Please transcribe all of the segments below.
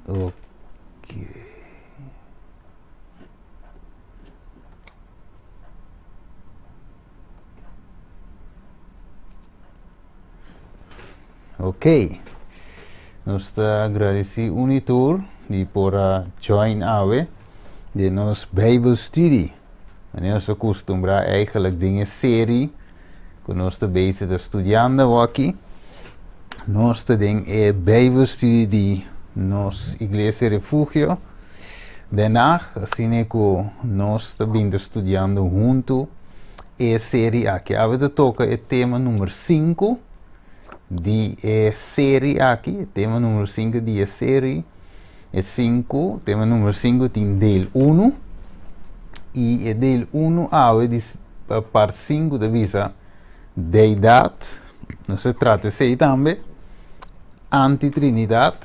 Ok. Ok. Nos ta agradeci un y tur di por a join awe den nos Bijbel studie. Wanneer nos ta acostumbra eigenlijk den e serie cu nos ta bezig ta studiando awaki. Nos ta den e Bijbel studie di nos Iglesia Refugio Den Haag. Asina cu nos ta bin ta studiando hunto e serie aki. Awe ta toca e tema number 5 di e serie aki. E tema number 5 di e serie. E 5, tema number 5 tin deel 1. Y e deel 1 awe di part 5 ta bisa deidad. Nos ta trata esey tambe. Anti-Trinidad.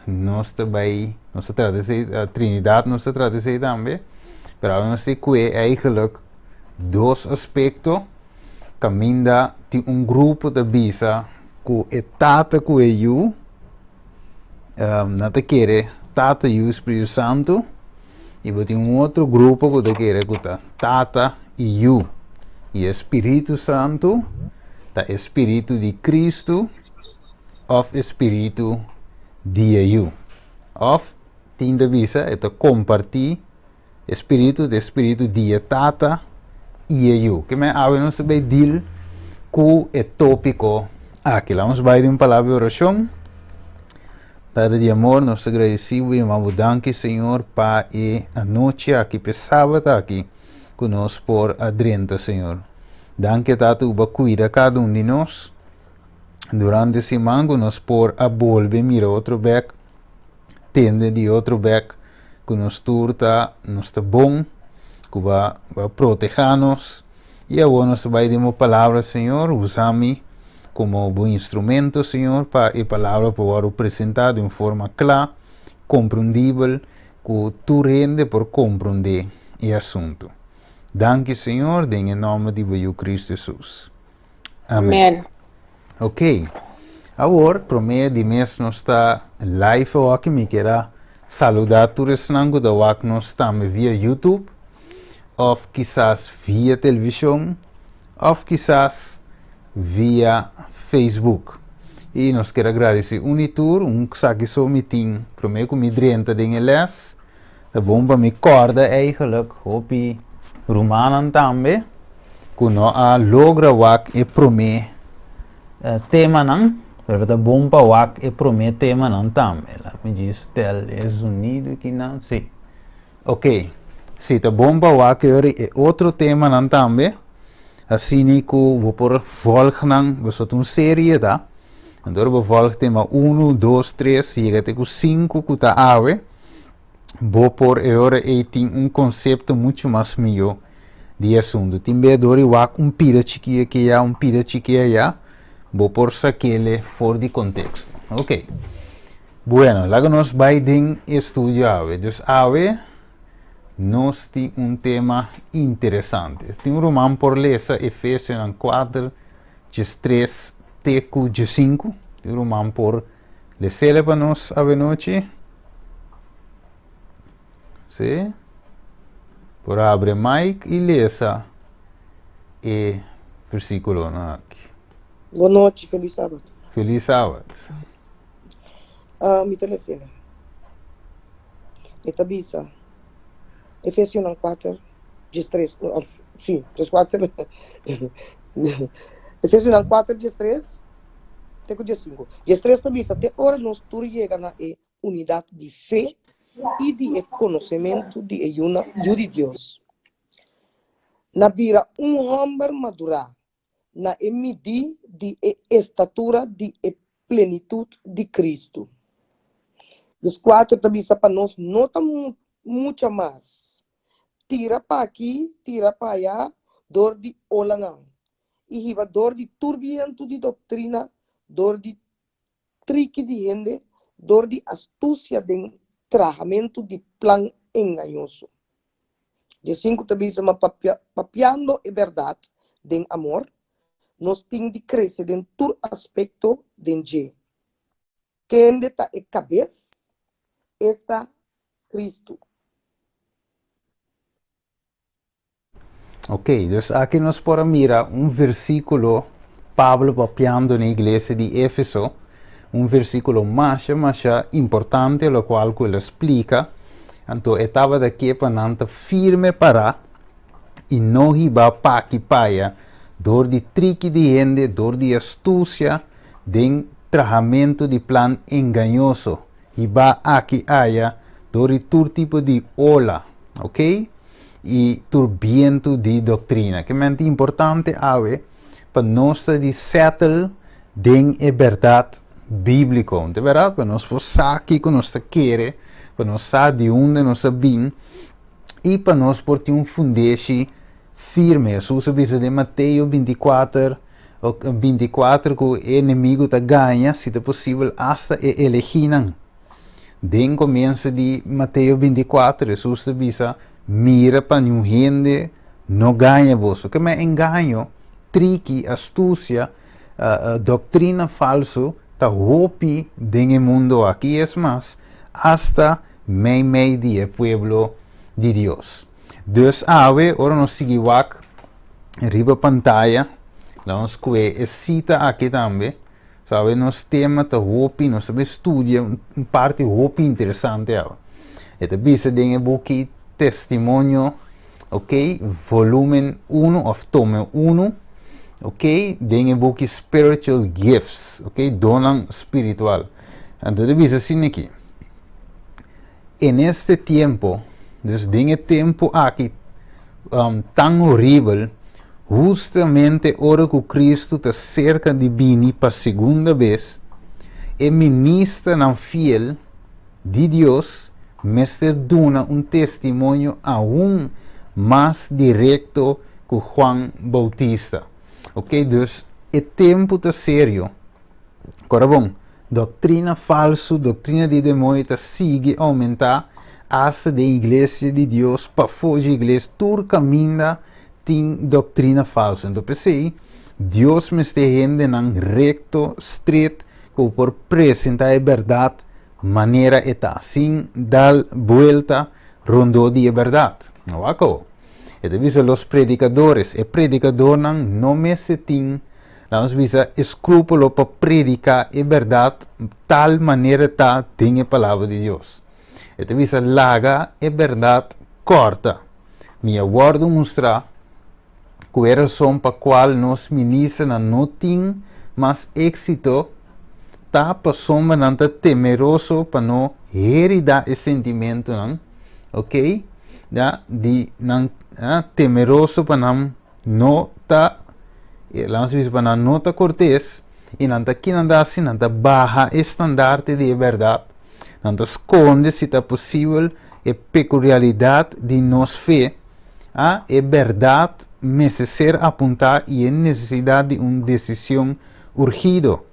Nos ta bay, nos ta trata esey, Trinidad nos ta trata esey tambe. Pero awe nos ta kue eigenlijk dos aspekto kaminda tin un grupo ta bisa ku e Tata ku e Yu nan ta kere Tata, Yu i Spiritu Santu i bo tin un otro grupo ku ta kere ku ta Tata i Yu i e Spiritu Santu ta e Spiritu di Kristu òf e Spiritu di e Yu òf tin ta bisa e ta kompartí E spiritu ta e spiritu di e Tata i e Yu. Ke men awe nos ta bay deal ku e topiko aki. Laat nos bay den un palabra di orashon. Padre di amor, nos ta gradesi bo i yama bo danki, Señor, pa e anochi aki, pa e sabat aki ku nos por a drenta, Señor. Danki, Tata, ku bo a kuida kada un di nos durante e siman ku nos por a bolbe mira otro bek. Tende di otro bek ku nos tur ta nos ta bon, ku ba ba proteha nos i awor nos ta bai den bo palabra Señor, usa mi komo bo instrumento Señor pa e palabra por wòrdu presentá den un forma kla, komprendibel ku tur hende por komprendé e asuntu. Danki Señor den e nòmber di bo Yu Kristu Hesus. Amen. Amen. Ok. Awor, promé di mes nos ta live awaki, mi kier a saludá tur esnan ku ta wak nos tambe via YouTube, òf kisas via televishon, òf kisas via Facebook. I nos kier a gradisí un i tur, un ksaki so mi tin promé ku mi drenta den e lès, Ta bon pa mi kòrda eigenlijk hopi rumannan tambe ku no a logra wak e promé temanan, pero ta bon pa wak e promé temanan tambe. Laat mi djis stel e zonido kinan. Sí. Oké. Sí, ta bon pa wak e ora e otro temanan tambe, asina ku bo por vòlg nan, boso ta un serie ta. Anto ora bo vòlg tema unu, dos, tres, yega te ku sinku ku ta awe. Bo por e ora ei tin un konsepto muchu mas mihó di e asuntu. Tin bes dor di wak un pida chikí aki ya, un pida chikí aya, bo por sak'ele for di konteksto. Ok. Bueno, laga nos bai den e estudio awe. Dus awe nos tin un tema interesante. Tin un ruman por lesa Efesionan 4, 13 te ku 15. Tin un ruman por Lesele pa nos avenochi. Sí. Por abre mic y lesa e versículonan aki. Bon nochi, feliz sábado. Feliz sábado. Uh, mi ta lesele. E ta bisa. Efesionan 4, 13, of, sí, 4. Efesionan 4, 13. Te ku diesinku. Diestres ta bisa, Te ora nos tur yega na e unidat di fe i di e konosementu di e Yu di Dios, na bira un hòmber madurá na e midí di e estatura di e plenitut di Kristu. Dieskuater ta bisa pa nos no ta mucha mas tira p'aki, tira p'aya dor di olanan i hiba dor di tur bientu di doktrina, dor di triki di hende, dor di astusia den trahamentu di plan engañoso. Diesinku ta bisa, Ma papiando e bèrdat den amor, nos tin di krese den tur aspekto den dje, kende ta e kabes. esta Kristu. Ok, dus aki nos por a mira un versíkulo, Pablo papiando na iglesia di Éfeso, un versíkulo masha masha importante lokual ku el a splika, anto e tabata ke pa nan ta firme pará i no hiba p'aki p'aya dor di triki di hende, dor di astusia den trahamentu di plan engañoso, hibá aki aya dor di tur tipo di ola, ok, i tur bientu di doktrina. Ke menti importante awe pa nos ta di settle den e bèrdat bíbliko. Te bèrdat pa nos por sa kiko nos ta kere, pa nos sa di unda nos a bin i pa nos por tin un fundeshi firme. Hesus a bisa den Mateo 24, 24 ku e enemigu ta gaña, si ta posibel, asta e elegínan. Den komienso di Mateo 24, Hesus ta bisa, Mira pa niun hende no gaña boso. Ke men engaño, triki, astusia, doktrina falsu ta hopi den e mundo aki. Es mas, asta meimei di e pueblo di Dios. Dus awe, ora nos sigui wak riba pantaya, laga nos kue e sita aki tambe. So awe nos tema ta hopi, nos ta bai studia un parti hopi interesante awe. E ta bisa den e buki Testimonio, ok, volumen 1 of tome 1, ok, den e buki Spiritual Gifts, ok, donnan spiritual. Anto e ta bisa asina aki, En este tiempo, dus den e tempu aki tan horibel, hustamente ora ku Kristu ta serka di bini pa segunda bes, e ministernan fiel di Dios mester duna un testimonio aun mas direkto ku Juan Boutista. Oke, dus e tempu ta serio. Kora bon, doktrina falsu, doktrina di demoño ta sigui oumentá asta den iglesia di Dios, pafó dje iglesia, tur kaminda tin doktrina falsu. Enton p'esei, Dios mester hendenan rekto, stret, ku por presentá e bèrdat manera e ta, sin dal buelta rondó di e bèrdat. Wak awor. E ta bisa los predikadores, e predikadornan no mester tin Laga nos bisa escrúpulo pa predica e berdad tal manera ta den e Palabra di Dios. E ta bisa laga e berdad corta. Mi a wordo mustra cu e rason pa cual nos ministernan no tin mas exito ta pasobra nan ta temeroso pa no herida e sentimentonan, ok, ya, di nan, temeroso pa nan No ta, laga nos bisa pa nan no ta kortes i nan ta kinan ta hasi, nan ta baha e standarte di e bèrdat, nan ta skonde si ta posibel e pekuliaridat di nos fe, a e bèrdat mester ser apuntá i e nesesidat di un desishon urgido.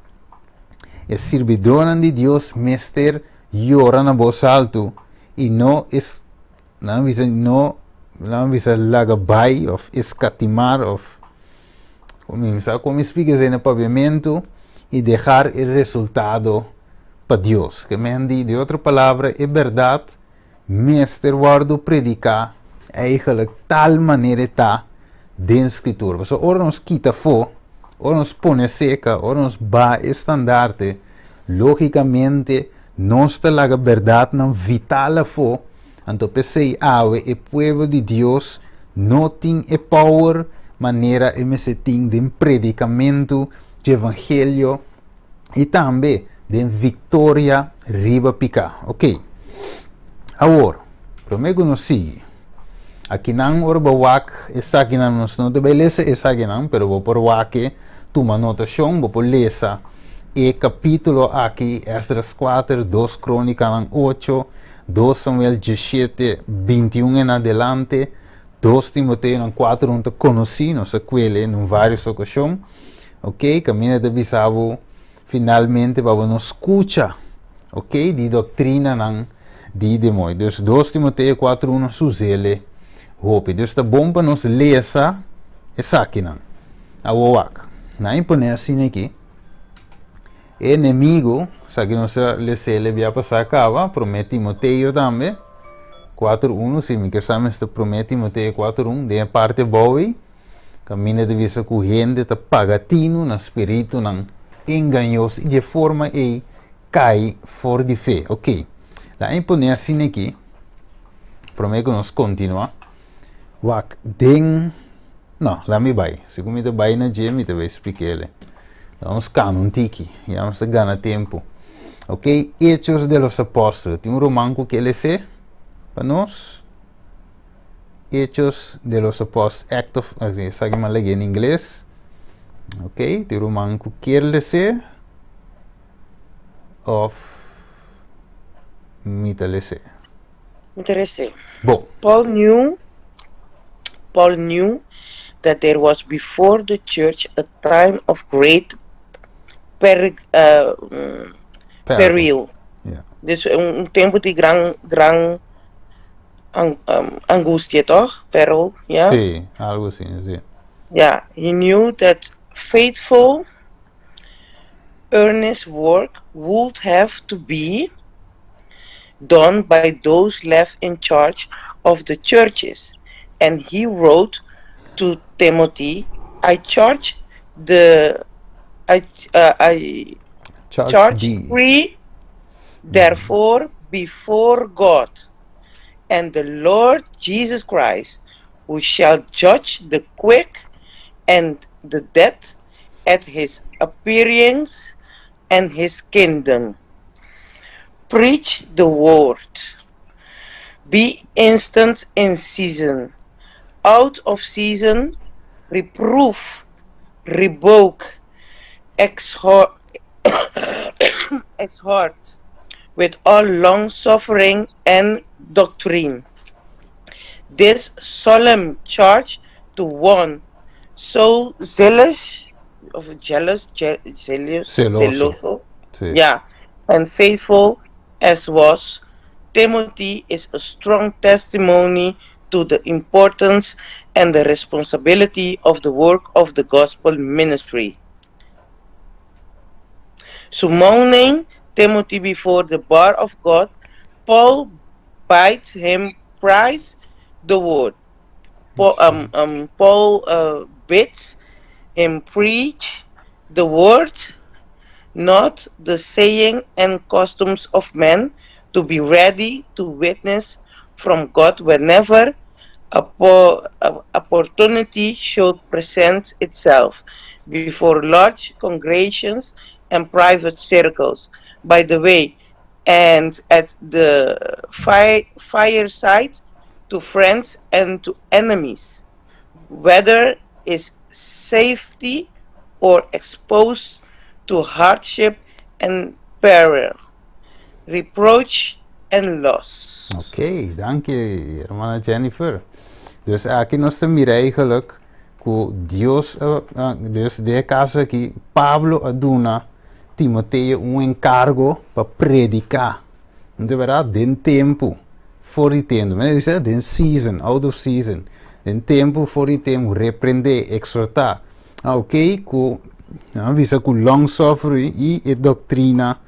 E sirbidónan di Dios mester yora na bos altu i no es Nan bisa no, nan bisa laga bai of escatimar of mi sa como explica esei na papiamento y dejar e resultado pa Dios. Ke men di, di otro palabra, e berdad mester wordo predica eigenlijk tal manera e ta den Scritura. Pasobra ora nos kita afo, ora nos pone seca, ora nos baha e standarte, logicamente Nos ta laga berdadnan vital afó, anto p'esei awe e pueblo di Dios no tin e power manera e mester tin den predicamentu dje evangelio i tambe den victoria riba pica. Ok. Awor, prome cu nos sigui, akinan ora bo wak esakinan, nos no ta bai lesa esakinan, pero bo por wak e, tuma notacion, bo por lesa E kapítulo aki, Esdras 4, 2 Krónikanan 8, 2 Samuel 17, 21 en adelante, 2 Timoteonan 4, un ta konosí, nos a kuele en un vários okashon. Ok, kaminda ta bisa bo finalmente pa bo no skucha, ok, di doktrinanan di demoño. Dus 2 Timoteo 4, 1 suzele hopi. Dus ta bon pa nos lesa esakinan. Awor wak, nan a pone asina aki. Enemigu, esaki nos a les'é el bia pasá kaba, Promé Timoteo tambe, 4:1, si mi kier sa mester Promé Timoteo 4:1, den e parti abou ei, kaminda ta bisa ku hende ta paga tinu na spiritunan engañoso i di e forma ei kai for di fe. Ok, la'a mi pone asina aki, promé ku nos kontinuá, wak den. No, laat mi bai. Si ku mi ta bai na dje, mi ta bai splik'é. Laat nos kana un tiki. Ya nos ta gana tempu. Ok, Hechos de los Apóstoles. Tin un ruman ku ke les'é pa nos? Hechos de los Apóstoles. Act of, esaki mi a lei en ingles. Ok, tin ruman ku kier les'é? Of mi ta les'é? Mi ta les'é. Bon. Paul knew that there was before the church a time of great peril. Dus un tempu di gran, gran angustia, toch? Peril, yeah? Si, algu asina, si. Yeah, he knew that faithful, earnest work would have to be done by those left in charge of the churches. And he wrote to Timothy, I Charge charge thee. thee, therefore, before God and the Lord Jesus Christ, who shall judge the quick and the dead at his appearance and his kingdom. Preach the word. Be instant in season, out of season, reprove, rebuke, exhort with all long suffering and doctrine. This solemn charge to one so zealous, of jealous, zealous, Zeloso. Zeloso, Si. Yeah, and faithful as was Timothy is a strong testimony to the importance and the responsibility of the work of the gospel ministry. Summoning Timothy before the bar of God, Paul bids him preach the word. Paul bids him preach the word, not the saying and customs of men, to be ready to witness from God whenever a opportunity should present itself before large congregations and private circles. By the way, and at the fireside, to friends and to enemies, whether is safety or exposed to hardship and peril, reproach and loss. Ok, danki, ruman Jennifer. Dus aki nos ta mira eigenlijk ku Dios, dus den e kaso aki, Pablo a duna Timoteo un enkargo pa prediká. Di berdat, den tempu, for di tempu. Ma e den season, out of season. Den tempu, for di tempu, reprendé, ekshortá. Ah, ok, ku, bisa ku long suffering i doktrina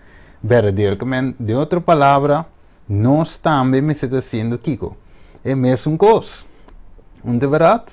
berdadero. Ke men, den otro palabra, nos tambe mester ta hasiendo kiko. E mesun kos. Un di berdat,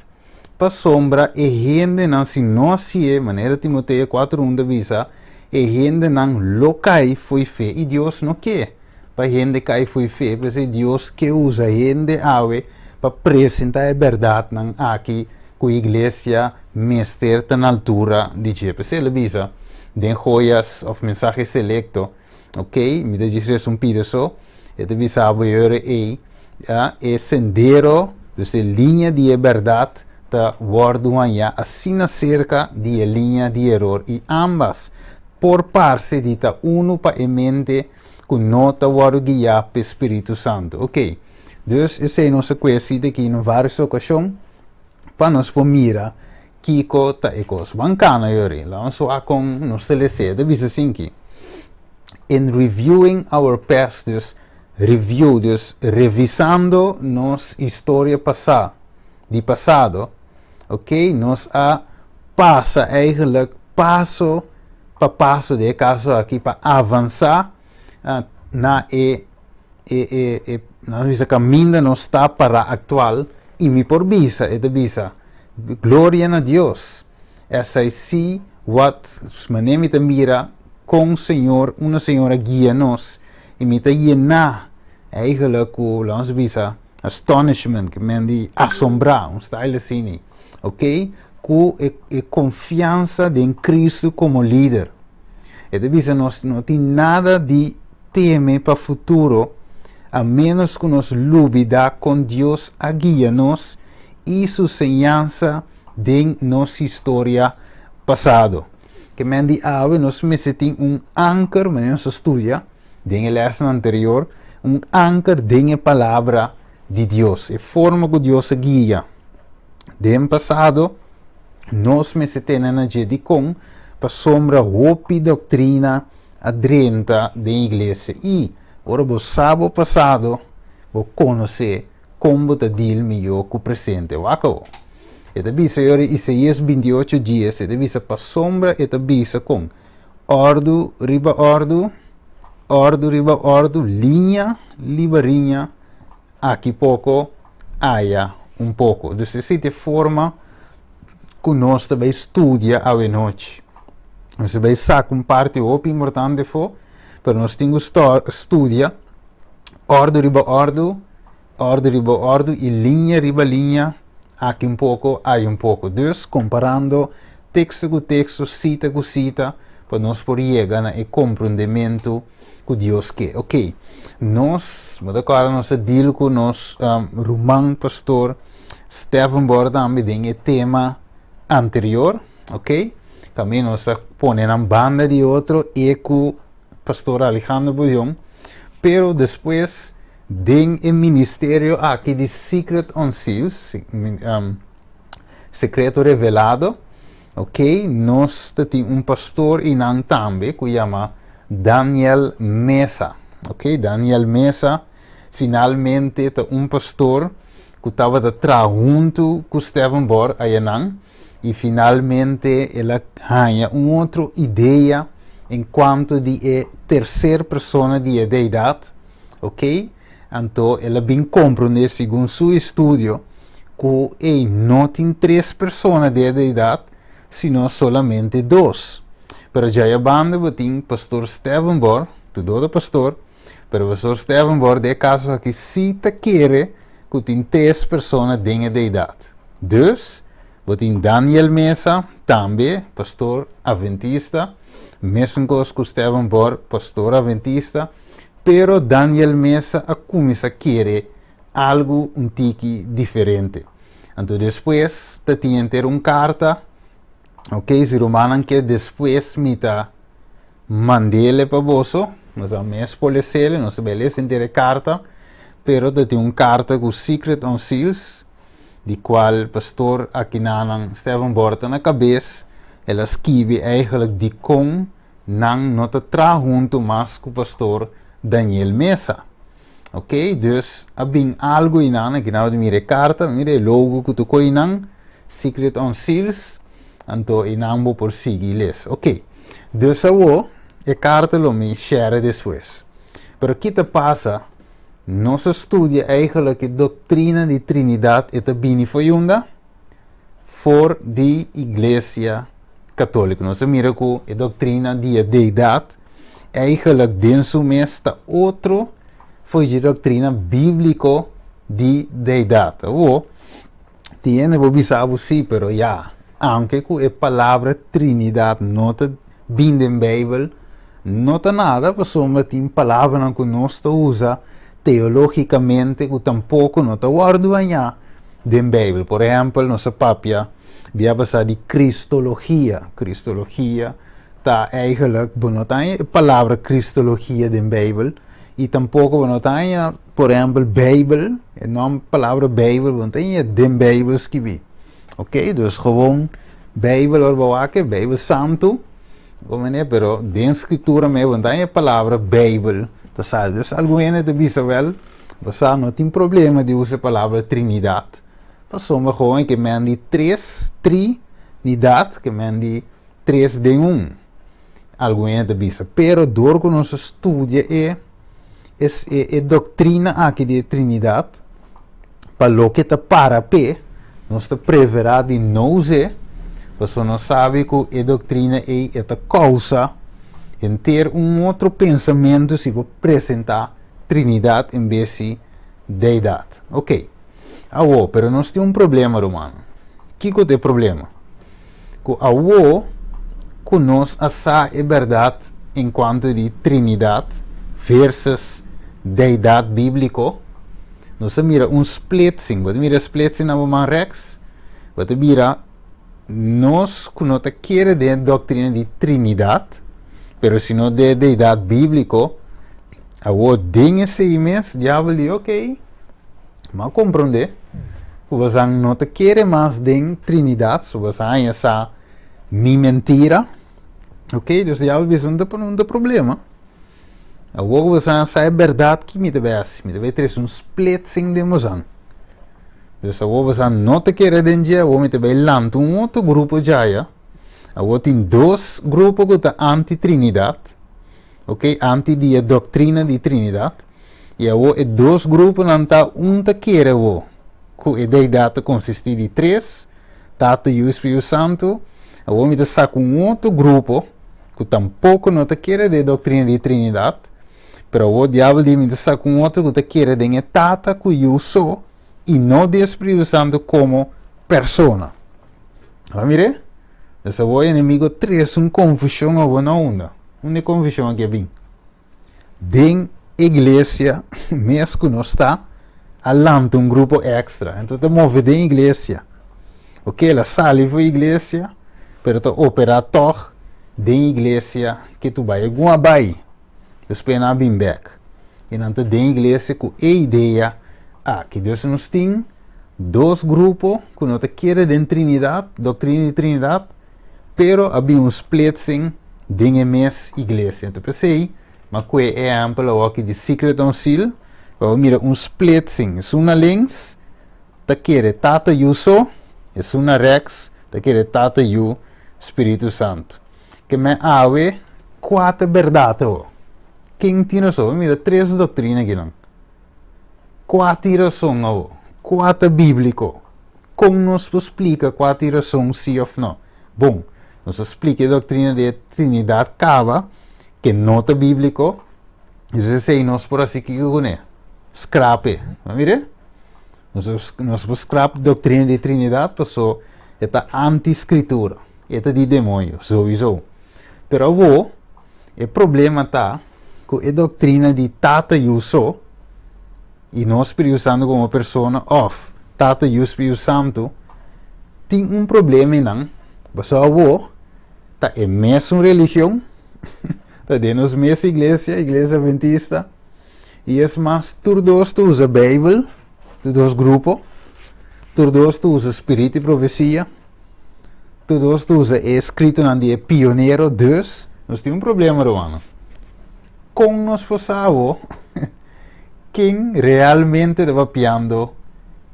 pasombra e hendenan si no hasié, manera Timoteo 4:1 ta bisa, e hendenan lo kai fo'i fe i Dios no ke pa hende kai fo'i fe, pasobra Dios ke usa hende awe pa presentá e berdatnan aki ku iglesia mester ta na altura di dje. P'esei el a bisa den Joyas òf Mensahe Selekto, ok, mi ta djis un pida so, e ta bisa abo ei, ja, e sendero, dus e liña di berdat ta wòrdu hañá asina serka di e liña di eror i ambas por parse di ta unu pa e mente ku no ta wòrdu guiá pa Spiritu Santu. Ok, dus esei nos a kue aki na vários okashon pa nos por mira kiko ta e kos. Ban kana yori, laga nos kon nos ta lesa, ta bisa asin'aki. In reviewing our past, dus review, dus revisando nos historia pasá, di pasado, ok, nos a pasa eigenlijk paso pa paso den e kaso aki pa avansá na e e e e nan bisa kaminda nos ta pará aktual i mi por bisa e ta bisa gloria na Dios as I see what manera mi ta mira kon Señor unda Señor a guia nos i mi ta yená eigenlijk ku laga nos bisa astonishment ke men di asombrá un style asini ok ku e e konfiansa den Cristo komo lider. E ta bisa nos no tin nada di teme pa futuro a ménos ku nos lubidá kon Dios a guia nos i su señansa den nos historia pasado. Ke men di awe nos mester tin un anker, manera nos a studia den e lèsnan anterior, un anker den e Palabra di Dios, e forma ku Dios a guia den pasado. Nos mester tene na dje dikon pasobra hopi doktrina a drenta den iglesia i ora bo sa bo pasado bo konosé kon bo ta deal mihó ku presente. Wak awo. E ta bisa yori Isaías 28 dies e ta bisa pasobra e ta bisa kon òrdu riba òrdu, òrdu riba òrdu, liña liba riña, Aki poko, aya un poko. Dus esei ta e forma ku nos ta bai studia awenochi. Nos ta bai saka un parti hopi importante afó, pero nos tin ku studia òrdu riba òrdu, òrdu riba òrdu i liña riba liña, aki un poko, aya un poko. Dus komparando teksto ku teksto, sita ku sita, pa nos por yega na e komprondementu ku Dios ke. Ok, nos, bo ta kòrda nos a deal ku nos um, ruman pastor Stephen Bor tambe den e tema anterior, ok? Tambe nos a pone nan banda di otro e ku pastor Alejandro Bullón, pero despues den e ministerio aki di Secret on Seals, um, Secreto Revelado, Ok, nos ta tin un pastor i nan tambe ku yama Daniel Mesa. Ok, Daniel Mesa finalmente ta un pastor ku tabata traha huntu ku Stephen Bor ayanan i finalmente el a haña un otro idea en kuanto di e terser persona di e deidat. Ok, anto el a bin komprondé segun su estudio ku ei no tin tres persona di e deidat, sino solamente dos. Pero djaya banda bo tin Pastor Steven Bor, tu do ta pastor, pero Pastor Steven Bor den e kaso aki si ta kere ku tin tres persona den e deidat. Dus, bo tin Daniel Mesa, tambe pastor aventista, mesun kos ku Steven Bor, pastor aventista, pero Daniel Mesa a kuminsá kere algu un tiki diferente. Anto despues ta tin henter un karta, ok, si rumannan ke despues mi ta mandele pa boso, nos a mes por lesele, nos ta bai lesa henter e karta, pero ta tin un karta ku Secret on Seals, di kual pastor akinanan Stephen Bor ta na kabes, el a skibi eigenlijk dikon nan no ta traha huntu mas ku pastor Daniel Mesa. Ok, dus a bin algu einan, aki nan a mira e karta, mira e logo ku ta ku einan, Secret on Seals, anto einan bo por sigui les. Ok, dus awo e karta lo mi share despues. Pero ki ta pasa, nos a studia eigenlijk e doktrina di Trinidat e ta bini for yunda? For di Iglesia Katóliko. Nos a mira ku e doktrina di e deidat Eigenlijk den su mes ta otro for dje doktrina bíbliko di deidat. Awor, tin hende por bisa bo sí, pero ya, aunke ku e palabra Trinidat no ta bin den Beibel, no ta nada pasobra tin palabranan ku nos ta usa teológikamente ku tampoko no ta wòrdu hañá den Beibel. Por ehèmpel, nos a papia bia pasá di kristologia. Kristologia ta eigenlijk, bo no ta haña e palabra kristologia den Beibel i tampoko bo no ta haña, por ehèmpel, Beibel, e nòm palabra Beibel, bo no ta haña den Beibel skibí. Oké, dus gewoon Beibel ora bo wak e Beibel Santu, bo manera, pero den Skritura mes bo no ta haña e palabra Beibel ta sali. Dus algun hende ta bisa wèl, bo sa no tin problema di usa e palabra Trinidat, pasobra gewoon ke men di tres, tri, nidat, ke men di Tres den un. Algun hende ta bisa. Pero dor ku nos a studia e e e doktrina aki di e Trinidat, pa loke ta para p'e, nos ta preferá di no us'é, pasobra nos sabi ku e doktrina ei e ta kousa henter un otro pensamentu si bo presentá Trinidat en bes di Deidat. Oké. Awor, pero nos tin un problema, ruman. Kiko ta e problema? Ku awor ku nos a sa e bèrdat en kuantu di Trinidat versus Deidat bíbliko, nos a mira un splitsing. Bo ta mira e splitsing na bo man rèks? Bo ta bira nos ku no ta kere den e doktrina di Trinidat, pero sino den e Deidat bíbliko, awor den esei mes diabel di, Oké. M'a komprondé ku bosan no ta kere mas den Trinidat, so bosan haña sa mi mentira. Ok, dus diabel bisa un ta un ta problema. Awor ku bosan a sa e bèrdat ki mi ta bai hasi? Mi ta bai trese un splitsing den bosan. Dus awor bosan no ta kere den dje, awor mi ta bai lanta un otro grupo djaya. Awor tin dos grupo ku ta anti-Trinidat, ok, anti di e doktrina di Trinidat. I awor e dos gruponan ta un ta kere awor ku e Deidat ta konsistí di tres, Tata, Yu i Spiritu Santu. Awor mi ta saka un otro grupo ku tampoko no ta kere den e doktrina di Trinidat, pero awor diabel di mi ta saka un otro ku ta kere den e Tata ku Yu so i no den e Spiritu Santu komo persona. Bo a mir'é? Pues awor e enemigo trese un konfushon awor na unda? Unda e konfushon aki a bin? Den iglesia mes ku nos ta a lanta un grupo extra. Enton ta move den iglesia. Ok, el a sali for iglesia, pero ta opera tog den iglesia ke tu bai. Algun a bai, despues nan a bin bek. I nan ta den iglesia ku e idea aki. Dus nos tin dos grupo ku no ta kere den Trinidad, doktrina di Trinidad, Pero a bin un splitsing den e mes iglesia. Enton p'esei m'a kue e ehèmpel awoki di Secret Oncil, pa bo mira un splitsing. Esun na links ta kere Tata, Yu so, esun na rèks ta kere Tata, Yu, Spiritu Santu. Ke men awe kua ta bèrdat awo? Ken tin rason? Bo mira tres doktrina akinan. Kua tin rason awo? Kua ta bíbliko? Kon nos por splika kua tin rason si òf no? Bon, nos a splika e doktrina di e Trinidat kaba, ke no ta bíbliko, dus esei nos por hasi kiko kuné? Skrap e. Bo mira? Nos nos por skrap doktrina di Trinidat paso e ta anti-skritura, e ta di demoño, souiso. Pero awor, e problema ta ku e doktrina di Tata, Yu so, i no Spiritu Santu komo persona òf Tata, Yu, Spiritu Santu, tin un problema einan, pasobra awor ta e mesun religion, ta den nos mes iglesia, Iglesia Adventista, i es mas tur dos ta usa Beibel, tur dos grupo, tur dos ta usa spiritu i profesia, tur dos ta usa e eskritonan di e pionero, dus nos tin un problema rumannan. Kon nos por sa awor? Ken realmente ta papiando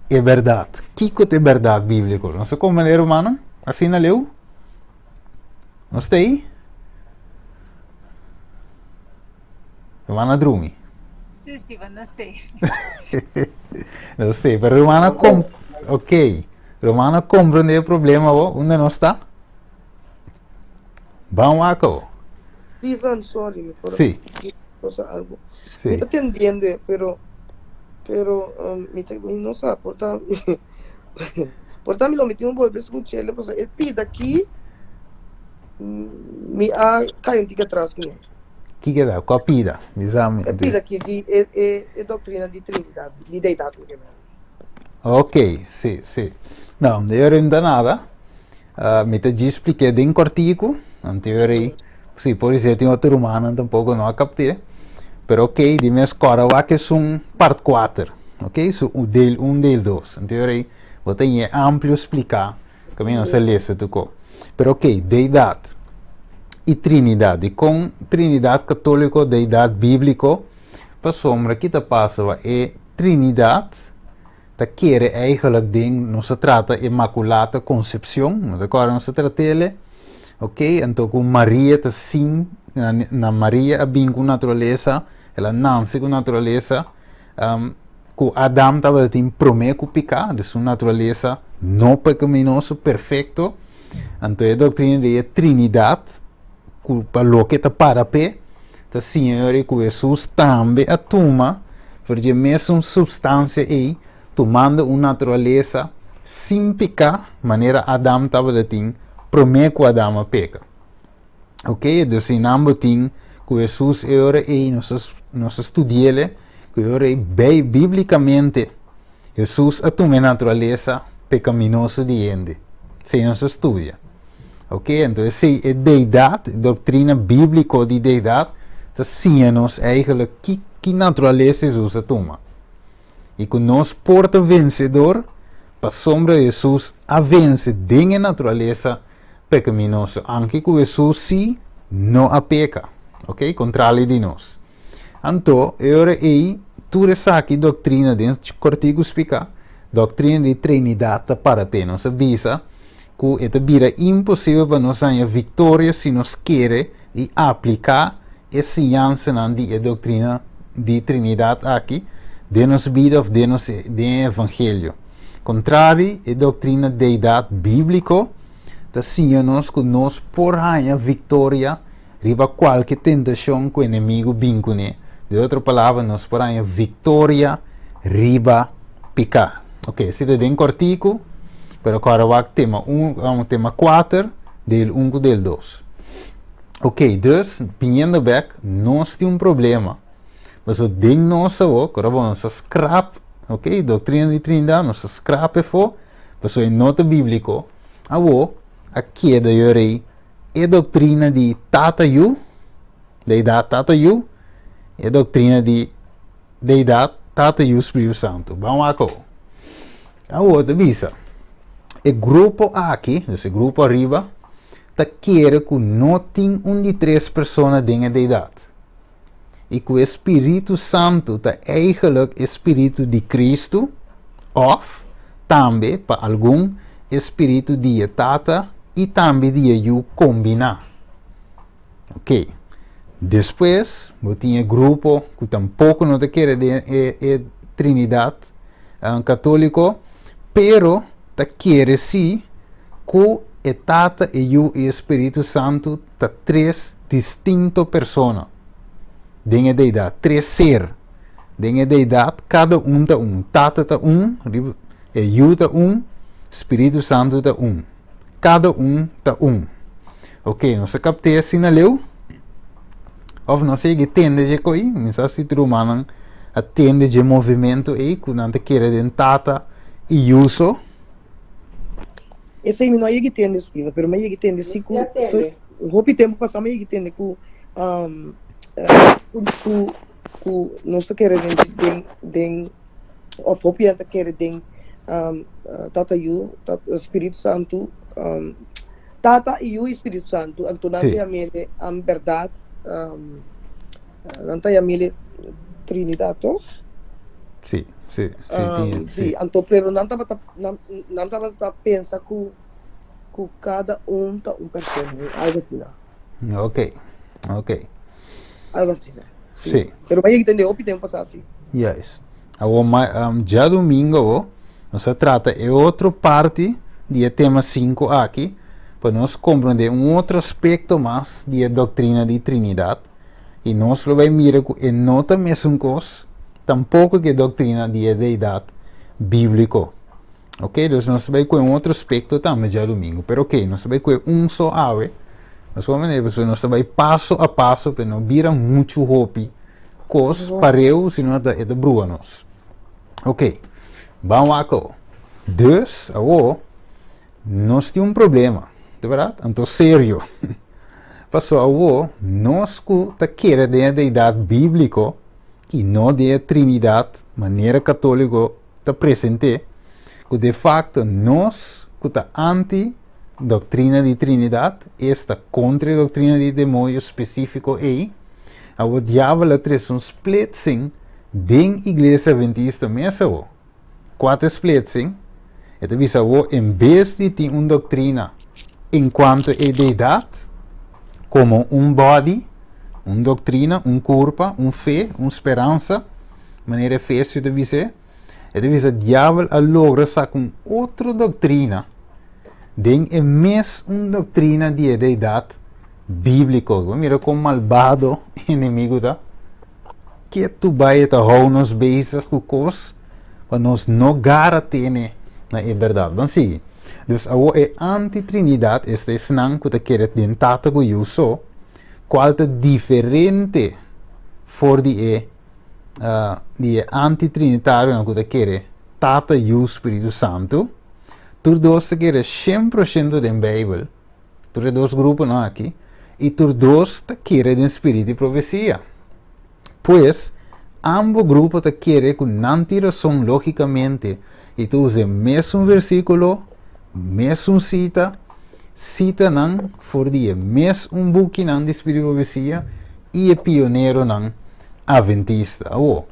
e bèrdat? Kiko ta e bèrdat bíbliko? Nos ta komprendé, rumannan? Asina leu? Nos ta ei? Ruman a drumi. Sí, Steven, nos ta ei. Nos ta ei, pero ruman a kom... Ok. Ruman a komprendé e problema bo, unda nos ta? Ban wak awo. Steven, sorry, mi por Sí. cosa algo. Sí. Mi ta tendiendo, eh, pero pero um, mi, ta, mi no sa, por ta por ta mi lo mi tin un volver escucharle, pues el pida aquí mi a cae un tique atrás con él. Kiko da? Kua pida? Bisa mi. El pida aquí di e, e, e doctrina di Trinidad, di deidad mi que Ok, sí, sí. No, de ora no ta nada. Mi ta djis splik'é den kòrtiku, anterior ei, si por esei tin otro rumannan tampoko no a kapt'é, pero ok, di mes kòrda wak esun part kuater, ok, su deel un, deel dos, anterior ei bo ta ñe amplio spliká kaminda nos a lesa tur ko. Pero ok, deidat i Trinidat, dikon Trinidat katóliko, deidat bíbliko? Pasobra ki ta pasa wak e Trinidat ta kere eigenlijk den nos ta trata Inmaculata Concepcion, no ta kòrda nos ta trat'ele? Ok, anto ku Maria ta sin na Maria a bin ku naturalesa, el a nanse ku naturalesa ku Adam tabatin promé ku piká, dus un naturalesa no pekaminoso, perfekto. Anto e doktrina di e Trinidat, ku pa loke ta para p'e, ta siña yori ku Hesus tambe a tuma for di e mesun supstansia ei, tumando un naturalesa sin piká manera Adam tabatin promé ku Adam a peka. Ok, dus einan bo tin ku Hesus e ora ei, nos a nos a studi'el, ku e ora ei bei bíblikamente Hesus a tuma e naturalesa pekaminoso di hende. Esei nos a studia. Ok, anto esei e deidat, e doktrina bíbliko di deidat ta siña nos eigenlijk ki ki naturalesa Hesus a tuma. I ku nos por ta vensedor pasobra Hesus a vense den e naturalesa pekaminoso, anke ku Hesus si no a peka, ok, kontrali di nos. Anto, e ora ei, tur esaki doktrina den kòrtiku spliká, doktrina di Trinidat ta para p'e. Nos a bisa ku e ta bira imposibel pa nos haña viktoria si nos kere i apliká e siñansanan di e doktrina di Trinidat aki den nos bida òf den nos den e evangelio. Kontrali, e doktrina deidat bíbliko ta siña nos ku nos por haña viktoria riba kualke tentashon ku enemigu bin kuné. De otro palabra, nos por haña viktoria riba piká. Ok, esei ta den kòrtiku, pero kòrda wak tema un, tema kuater, deel un ku deel dos. Ok, dus, biniendo bek, nos tin un problema. Pasobra den nos awor, kòrda bo, nos a skrap, ok, doktrina di Trinidad, nos a skrap efo, pasobra e no ta bíbliko. Awor, a keda yorei e doktrina di Tata Yu, Deidad Tata Yu, e doktrina di Deidad Tata Yu Spiritu Santu. Ban wak awor. Awor ta bisa, e grupo aki, dus e grupo ariba, ta kere ku no tin un di tres persona den e Deidat i ku e Spiritu Santu ta eigenlijk e Spiritu di Kristu òf tambe pa algun e Spiritu di e Tata i tambe di e Yu kombiná. Ok. Despues bo tin e grupo ku tampoko no ta kere den e e Trinidat katóliko, pero ta kere si ku e Tata, e Yu i e Spiritu Santu ta tres distinto persona den e Deidat, tres ser den e Deidat, kada un ta un. Tata ta un, e Yu ta un, Spiritu Santu ta un. Kada un ta un. Ok, nos a kapt'é asina leu? Of nos a yega tende dje koi? Mi sa si tur rumannan a tende dje movimento ei ku nan ta kere den Tata i Yu so. Esei mi no a yega tende, Steven, pero mi a yega tende si ku hopi tempu pasá mi a yega tende ku ku ku nos ta kere den den den of hopi hende ta kere den Tata Yu, Spiritu Santu, Tata i Yu i Spiritu Santu, anto nan ta yam'e en bèrdat nan ta yam'e Trinidat tòg? Sí, sí, sí, tin, sí. Anto pero nan tabata nan nan tabata pensa ku ku kada un ta un persona, algu asina. Ok, ok. Algu asina. Sí. Sí. Pero mi a yega tende hopi tempu pasá así. Juist. Awor ma um, djadumingo awor nos a trata e otro parti di e tema 5 aki pa nos comprende un otro aspecto mas di e doctrina di Trinidad y nos lo bay mira cu e no ta mesun cos tampoco cu e doctrina di e deidad biblico. Ok, dus nos ta bay cu un otro aspecto tambe djadumingo. Pero ok, nos ta bay cu un so awe. Nos por manera pasobra nos ta bay paso a paso pa no bira mucho hopi cos pareu, sino ta e ta brua nos. Ok, ban wak awo. Dus, awo, nos tin un problema, de verdad, anto serio. Pasobra awo, nos cu ta kere den e deidad biblico y no den e trinidad manera catolico ta present'é ku de fakto nos ku ta anti doktrina di Trinidat, esta kontra e doktrina di demoño spesífiko ei, awor diabel a trese un splitsing den Iglesia Adventista mes awor. Kua ta e splitsing? E ta bisa awor en bes di tin un doktrina Enkuanto e deidat, komo un body, un doktrina, un kurpa, un fe, un speransa, manera Efesio ta bis'é, e ta bisa diabel a logra saka un otro doktrina den e mes un doktrina di e deidat bíbliko. Bo mira kon malbado enemigu ta? Ketu bai e ta hou nos bezig ku kos pa nos no gara tene na e bèrdat. Ban sigui. Dus awor e anti-Trinidad, esta esnan ku ta kere den Tata ku Yu so, kual ta diferente for di e di e anti-Trinitarionan ku ta kere Tata, Yu, Spiritu Santu, tur dos ta kere 100% den Beibel, tur e dos gruponan aki, i tur dos ta kere den spiritu di profesia. Pues, ambo grupo ta kere ku nan tin rason lógikamente i ta usa e mesun versíkulo, mesun sita, sitanan for di e mes un bukinan di spiritu di profesia i e pioneronan aventista. Awor,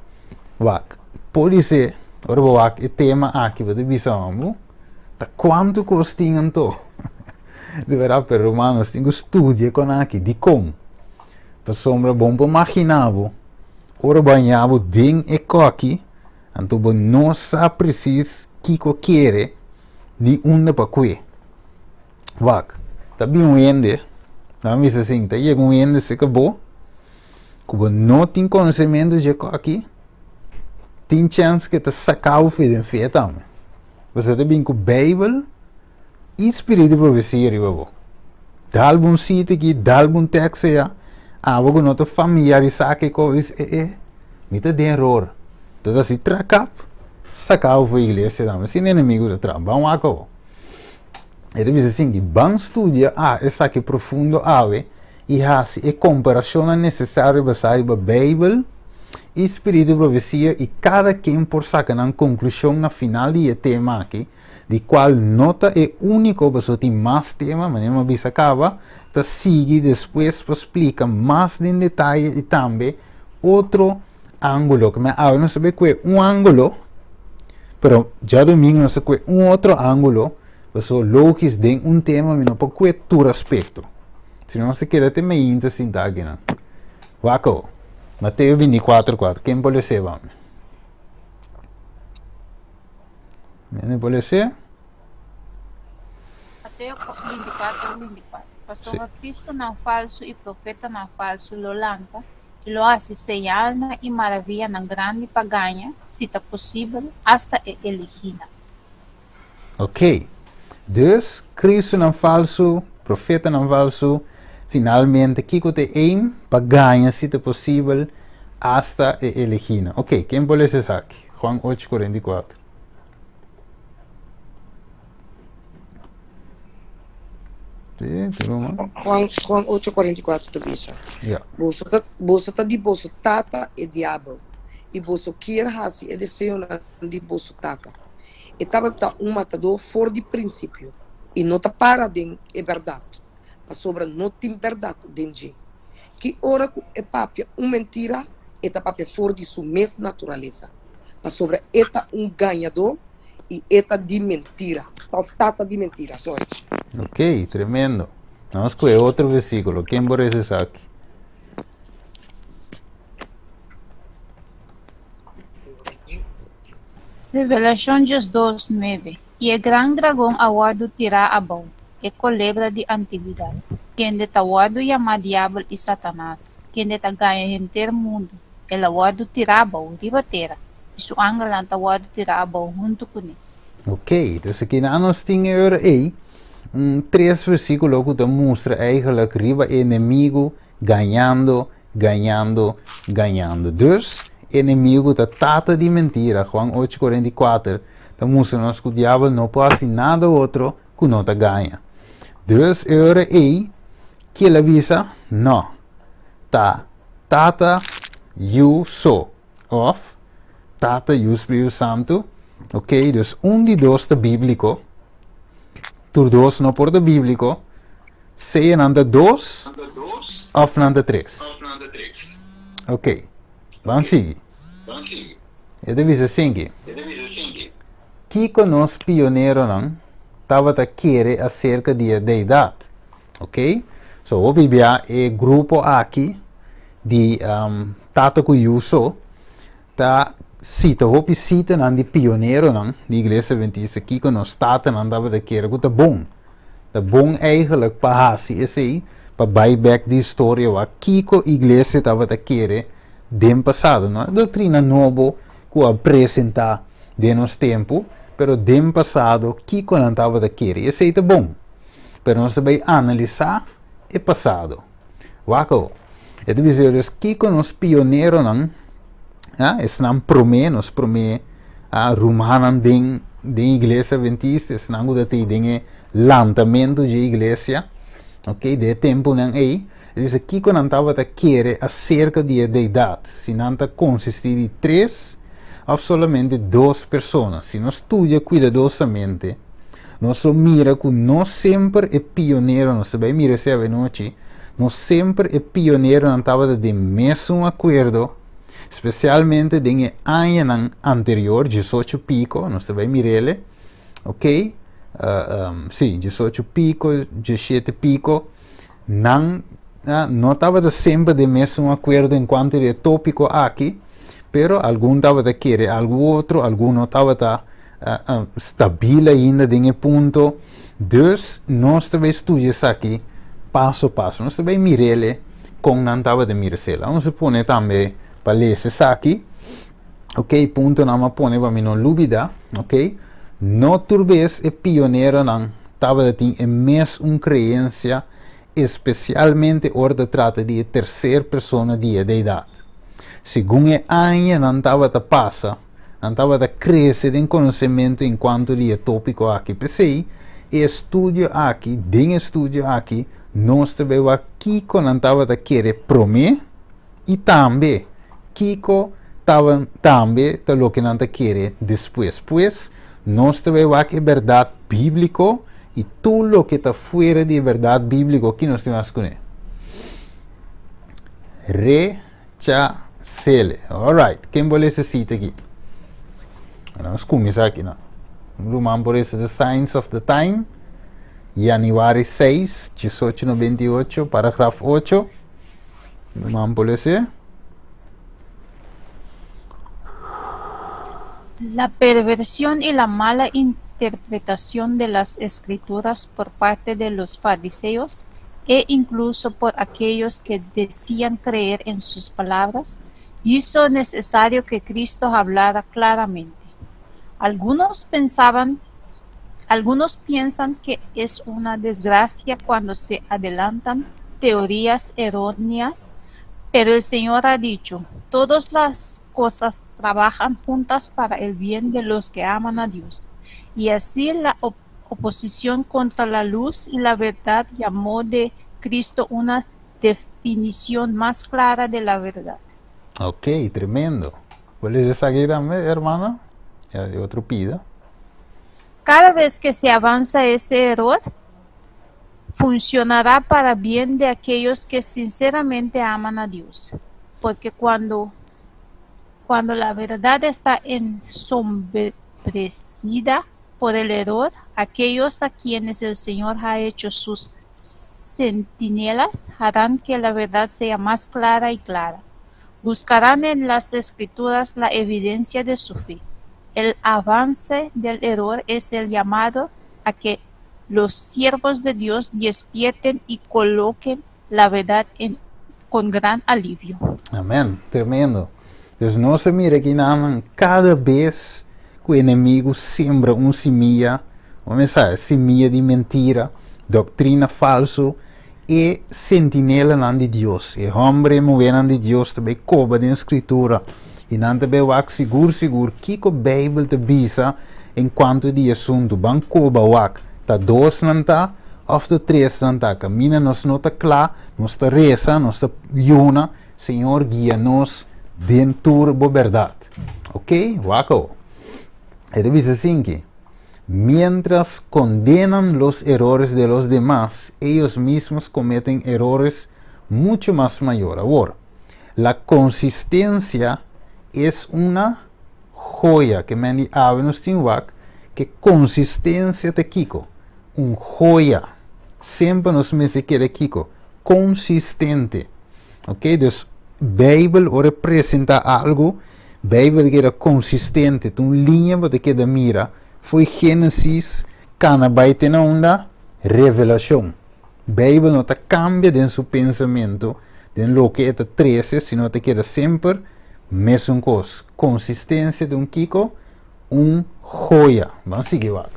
wak, podisé ora bo wak e tema aki bo ta bisa bo ta kuantu kos tin anto? Di bèrdat, pero ruman nos tin ku studia kon aki. Dikon? Pasobra bon por maginá bo, ora bo haña bo den e kòki, anto bo no sa presis kiko kere ni unda pa kue. Wak, ta bin un hende, nan a bisa asin, ta yega un hende serka bo ku bo no tin konosementu dje kòki, tin chèns ku e ta saka bo for den fe tambe. Pasobra e ta bin ku Beibel i spiritu di profesia riba bo. Dal bo un sita aki, dal bo un tekst aya, abo ku no ta familiarisá ku e kos, bisa, e e, mi ta den eror. Ta ta hasi trakap, saka bo for iglesia tambe. Asina enemigu ta traha. Ban wak awo. E ta bisa asin, ban studia a esaki profundo awe i hasi e komparashonnan nesesario basá riba Beibel i spiritu di profesia i kada ken por saka nan konklushon na final di e tema aki, di kual no ta e úniko pasobra tin mas tema, manera mi a bisa kaba, ta sigui despues pa splika mas den detaye i tambe otro ángulo. Ku mi awe nos ta bai kue un ángulo, pero djadumingu nos ta kue un otro ángulo, pasobra logis den un tema mi no por kue tur aspekto. Si no nos ta keda te meinta sinta akinan. Wak awo. Mateo 24, 4. Ken por les'é pa mi? Mene por les'é? Mateo 24, 24. Pasobra Cristonan falsu i profetanan falsu lo lanta i lo hasi señalnan i maravianan grandi pa gaña, si ta posibel, asta e eligínan. Ok. Dus, Cristonan falsu, profetanan falsu, finalmente kiko ta e aim? Pa gaña, si ta posibel, asta e eligínan. Ok, ken por lesa esaki? Juan 8, 44. Sí, Juan, Juan 8, 44 ta bisa. Ja. Boso ta, boso ta di boso tata e diabel, i boso kier hasi e deseonan di boso tata. E tabata un matadó for di prinsipio i no ta para den e bèrdat, pasobra no tin bèrdat den dje. Ki ora ku e papia un mentira, e ta papia for di su mes naturalesa, pasobra e ta un gañadó i e ta di mentira, òf tata di mentira, sorry. Ok, tremendo. Nos ku e otro versíkulo. Ken por resa esaki? Revelashon 12, 9 I e gran dragon a wòrdu tirá abou, e kolebra di antiguidat, kende ta wòrdu yamá Diabel i Satanas, kende ta gaña henter mundu, el a wòrdu tirá abou riba tera, i su angelnan ta wòrdu tirá abou huntu kuné. Ok, dus aki nan nos tin e ora ei un tres versíkulo ku ta mustra eigenlijk riba e enemigu gañando, gañando, gañando. Dus, enemigu ta tata di mentira, Juan 8, 44, ta mustra nos ku diabel no por hasi nada otro ku no ta gaña. Dus e ora ei, kiel a bisa? No, ta Tata, Yu so, òf Tata, Yu, Spiritu Santu. Ok, dus un di dos ta bíbliko, tur dos no por ta bíbliko, sea nan ta dos òf nan ta tres. Ok, ban sigui. E ta bisa asinki, Kiko nos pioneronan? tabata kere aserka di e deidat. Ok? So hopi bia e grupo aki di tata ku yu so ta sita hopi sitanan di pioneronan di Iglesia Adventista kiko nos tatanan tabata kere ku ta bon. Ta bon eigenlijk pa hasi esei pa bai bek di historia wak kiko iglesia tabata kere den pasado. No e doktrina nobo ku a presentá den nos tempu, pero den pasado kiko nan tabata kere. Esei ta bon. Pero nos ta bai analisá e pasado. Wak awo. E ta bisa dus kiko nos pioneronan, ah, esnan promé, nos promé ah, rumannan den den iglesia adventista, esnan ku ta tei den e lantamentu dje iglesia, ok, den e tempunan ei, e ta bisa kiko nan tabata kere aserka di e deidat, si nan ta konsistí di tres òf solamente dos persona. Si nos studia kuidadosamente, nos lo mira ku no semper e pioneronan, nos ta bai mira esei awenochi, no semper e pioneronan tabata den mesun akuerdo, spesialmente den e añanan anterior, diesocho piko, nos ta bai mir'ele, ok, sí, diesocho piko, dieshete piko, nan no tabata semper den mesun akuerdo en kuanto di e tópiko aki, pero algun tabata kere algu otro, algun no tabata stabil ainda den e punto. Dus nos ta bai studia esaki paso paso. Nos ta bai mir'ele kon nan tabata mira esela. Nos a pone tambe pa lesa esaki. Ok, puntonan mi a pone pa mi no lubida. Ok, no tur bes e pioneronan tabata tin e mes un creencia, especialmente ora ta trata di e tercer persona di e deidad. Segun e añanan tabata pasa, nan tabata crece den conocemento en cuanto di e topico aki. P'esey, e estudio aki, den e estudio aki, nos ta bay wak kico nan tabata kere prome y tambe kico tambe ta loke nan ta kere despues. Pues, nos ta bay wak e berdad biblico y tur loke ta fuera di e berdad biblico, ki nos tin mas cune? Rechasele. Alright, ken bo lesa cita aki? Nos cuminsa aki no. Un ruman por lesa The Signs of the Time, januari 6, 1898, paragraf 8. Ruman por lesa. La perversión y la mala interpretación de las escrituras por parte de los fariseos e incluso por aquellos que decían creer en sus palabras, hizo necesario que Cristo hablara claramente. Algunos pensaban, algunos piensan que es una desgracia cuando se adelantan teorías erróneas, pero el Señor ha dicho, todas las cosas trabajan juntas para el bien de los que aman a Dios. Y así la oposición contra la luz y la verdad llamó de Cristo una definición más clara de la verdad. Ok, tremendo. ¿Cuál es esa aquí también, hermano? Ya, de otro pida. Cada vez que se avanza ese error, funcionará para bien de aquellos que sinceramente aman a Dios. Porque cuando la verdad está ensombrecida por el error, aquellos a quienes el Señor ha hecho sus centinelas harán que la verdad sea más clara y clara. Buscarán en las escrituras la evidencia de su fe. El avance del error es el llamado a que los siervos de Dios despierten y coloquen la verdad con gran alivio. Amèn. Tremendo. Dus nos a mira aki nan kada bes ku e enemigu sembra un simia, ban bisa, simia di mentira, doktrina falsu, e sentinelanan di Dios, e hòmber i muhénan di Dios ta bai koba den Skritura i nan ta bai wak sigur sigur kiko Beibel ta bisa en kuantu di e asuntu. Ban koba wak, ta dos nan ta òf ta tres nan ta? Kaminda nos no ta kla, nos ta resa, nos ta yuna, Señor guia nos den tur bo bèrdat. Ok, wak awo. E ta bisa asinki, Mientras condenan los erores de los demás, ellos mismos cometen erores mucho más mayor. Awor, la consistencia es una joya. Ke men di awe nos tin wak ke konsistensia ta kiko. Un joya. Semper nos mester keda kiko? Konsistente. Ok, dus Beibel ora e presentá algu, Beibel ta keda konsistente, ta un liña bo ta keda mira fo'i Génesis kana bai te na unda? Revelashon. Beibel no ta kambia den su pensamentu, den loke e ta trese, sino ta keda semper mesun kos. Konsistensia ta un kiko? Un joya. Ban sigui wak.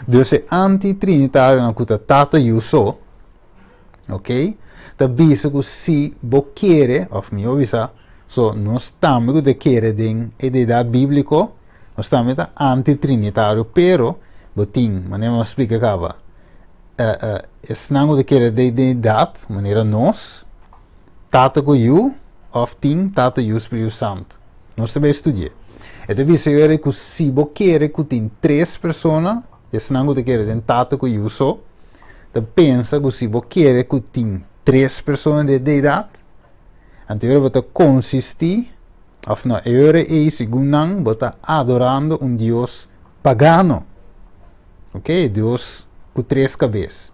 Dus e anti-trinitarionan ku ta Tata, Yu so, ok, ta bisa ku si bo kere, òf mihó bisa, so nos tambe ku ta kere den e deidat bíbliko, nos tambe ta anti-trinitario, pero bo tin, manera mi a splika kaba, esnan ku ta kere den deidat, manera nos, Tata ku Yu, òf tin Tata, Yu, Spiritu Santu. Nos ta bai studi'é. E ta bisa yori ku si bo kere ku tin tres persona, esnan ku ta kere den Tata ku Yu so, ta pensa ku si bo kere ku tin tres persona den e deidat, anto yori bo ta konsistí, òf no, e ora ei segun nan bo ta adorando un dios pagano. Ok, e dios ku tres kabes.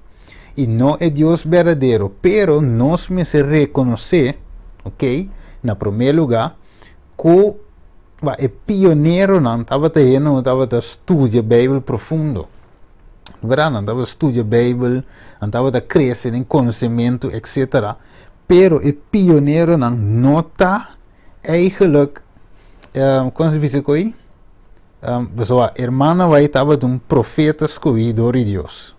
I no e Dios berdadero, pero nos mester rekonosé, ok, na promé lugá, ku ba e pioneronan tabata hende ku tabata studia Beibel profundo. Berdad, nan tabata studia Beibel, nan tabata krese den konosementu, etsetera. Pero e pioneronan no ta eigenlijk, kon se bisa koe? Pasobra hermana White tabata un profeta skohí dor di Dios.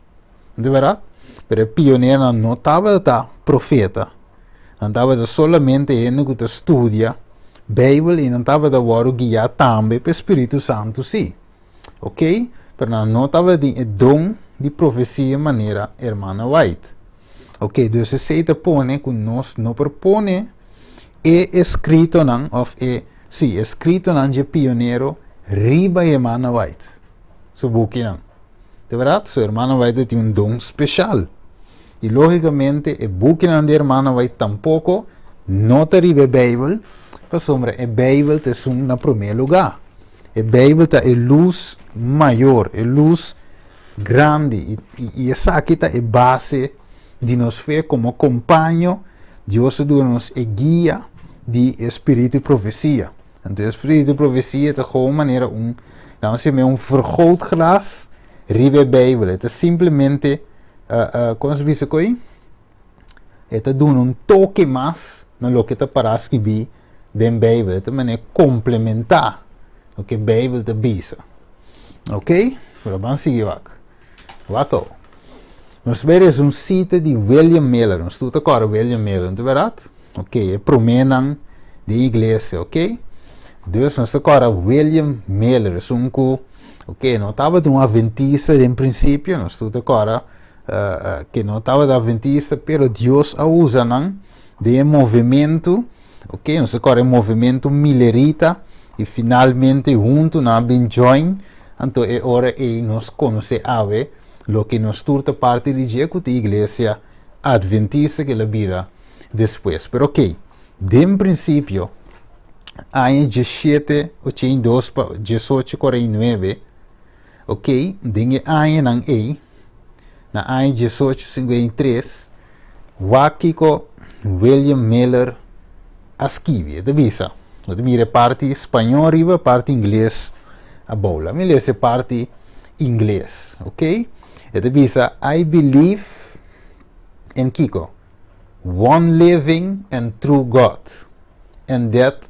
Di berdad? Pero e pioneronan no tabata profeta. Nan tabata solamente hende ku ta studia Beibel i nan tabata wòrdu guiá tambe pa e Spiritu Santu sí. Ok? Pero nan no tabatin e don di profesia manera hermana White. Ok, dus esei ta pone ku nos no por pone e eskritonan òf e, sí, eskritonan dje pionero riba hermana White su bukinan. Di bèrdat, su hermana White tin un don speshal. I lógikamente e bukinan di hermana White tampoko no ta riba e Beibel, pasobra e Beibel ta esun na promé lugá. E Beibel ta e lus mayor, e lus grandi, i esaki ta e base di nos fe komo kompaño. Dios a duna nos e guia di e spiritu di profesia. Anto e spiritu di profesia ta gewoon manera un, laat nos yama un vergrootglas riba e Beibel. E ta simplemente, kon nos bisa koe? E ta duna un toke mas na loke ta pará skibí den Beibel. E ta manera komplementá loke Beibel ta bisa. Ok? Pero ban sigui wak. Wak awo. Nos bai resa un sita di William Miller. Nos tur ta kòrda William Miller, no ta bèrdat? Ok, e proménan den iglesia, ok? Dus nos ta kòrda William Miller, esun ku, ok, no tabata un adventista den prinsipio, nos tur ta kòrda ke no tabata adventista, pero Dios a usa nan den e movementu, ok, nos ta kòrda e movementu millerita, i finalmente huntu nan a bin join, anto e ora ei nos konosé awe loke nos tur ta parti di dje ku ta iglesia adventista ke el a bira despues. Pero ok, den prinsipio, aña diesshete ochenta i dos pa diesocho kuarenta i nuebe, ok, den e añanan ei, na aña 1853, wak kiko William Miller a skibi. E ta bisa, bo ta mira e parti spañó riba, e parti ingles abou. Laat mi lesa e parti ingles, ok? E ta bisa, I believe in kiko? One living and true God, and that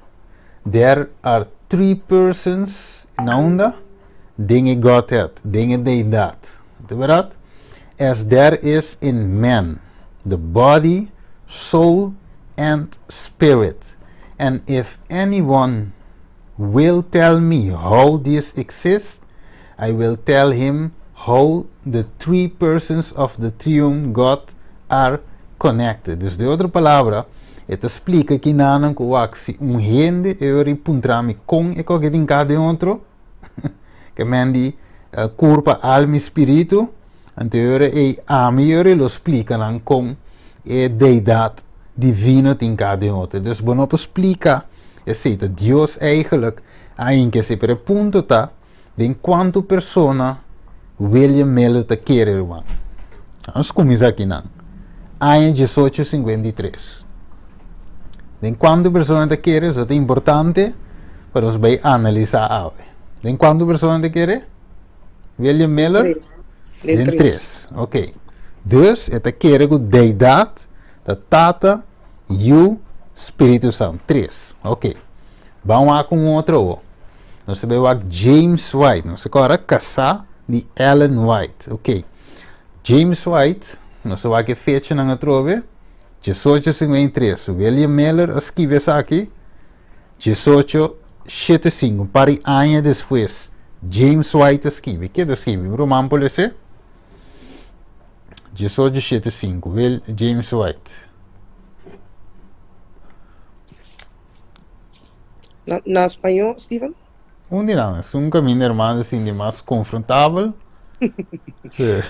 there are three persons na unda? Den e Godhead, den e Deidad. Ta berdad? As there is in man, the body, soul, and spirit. And if anyone will tell me how this exists, I will tell him how the three persons of the triune God are connected. Dus den otro palabra, e ta splika kinanan ku wak si un hende e ora i puntra mi kon e koke tin ka den otro, ke men di kurpa, alma i spiritu, anto e ora ei ami e ora i lo splika nan kon e deidat divino tin ka den otro. Dus bo no por splika esei, ta Dios eigenlijk a hinka esei, pero e punto ta den kuantu persona. William Miller ta kere, ruman? Ban kuminsá akinan. Aña 1853. Den kuantu persona ta kere, esei ta importante pa nos bai analisá awe. Den kuantu persona ta kere? William Miller? Tres. Den Den tres. tres. Ok. Dus, e ta kere ku deidat, ta Tata, Yu, Spiritu Santu. Tres. Ok. Ban ku un otro. Nos ta bai James White. Nos awor kasá di Ellen White. Ok. James White, nos ta ki fecha nan atrobe? 1853. William Miller a skirbi esaki. 1875, par di aña despues. James White a skirbi. Kiko el a skirbi? Ruman por lesa? 1875, James White. Na spañó, Steven? Un di nan, un kaminda, ruman, asina, di mas konfrontabel. Sí.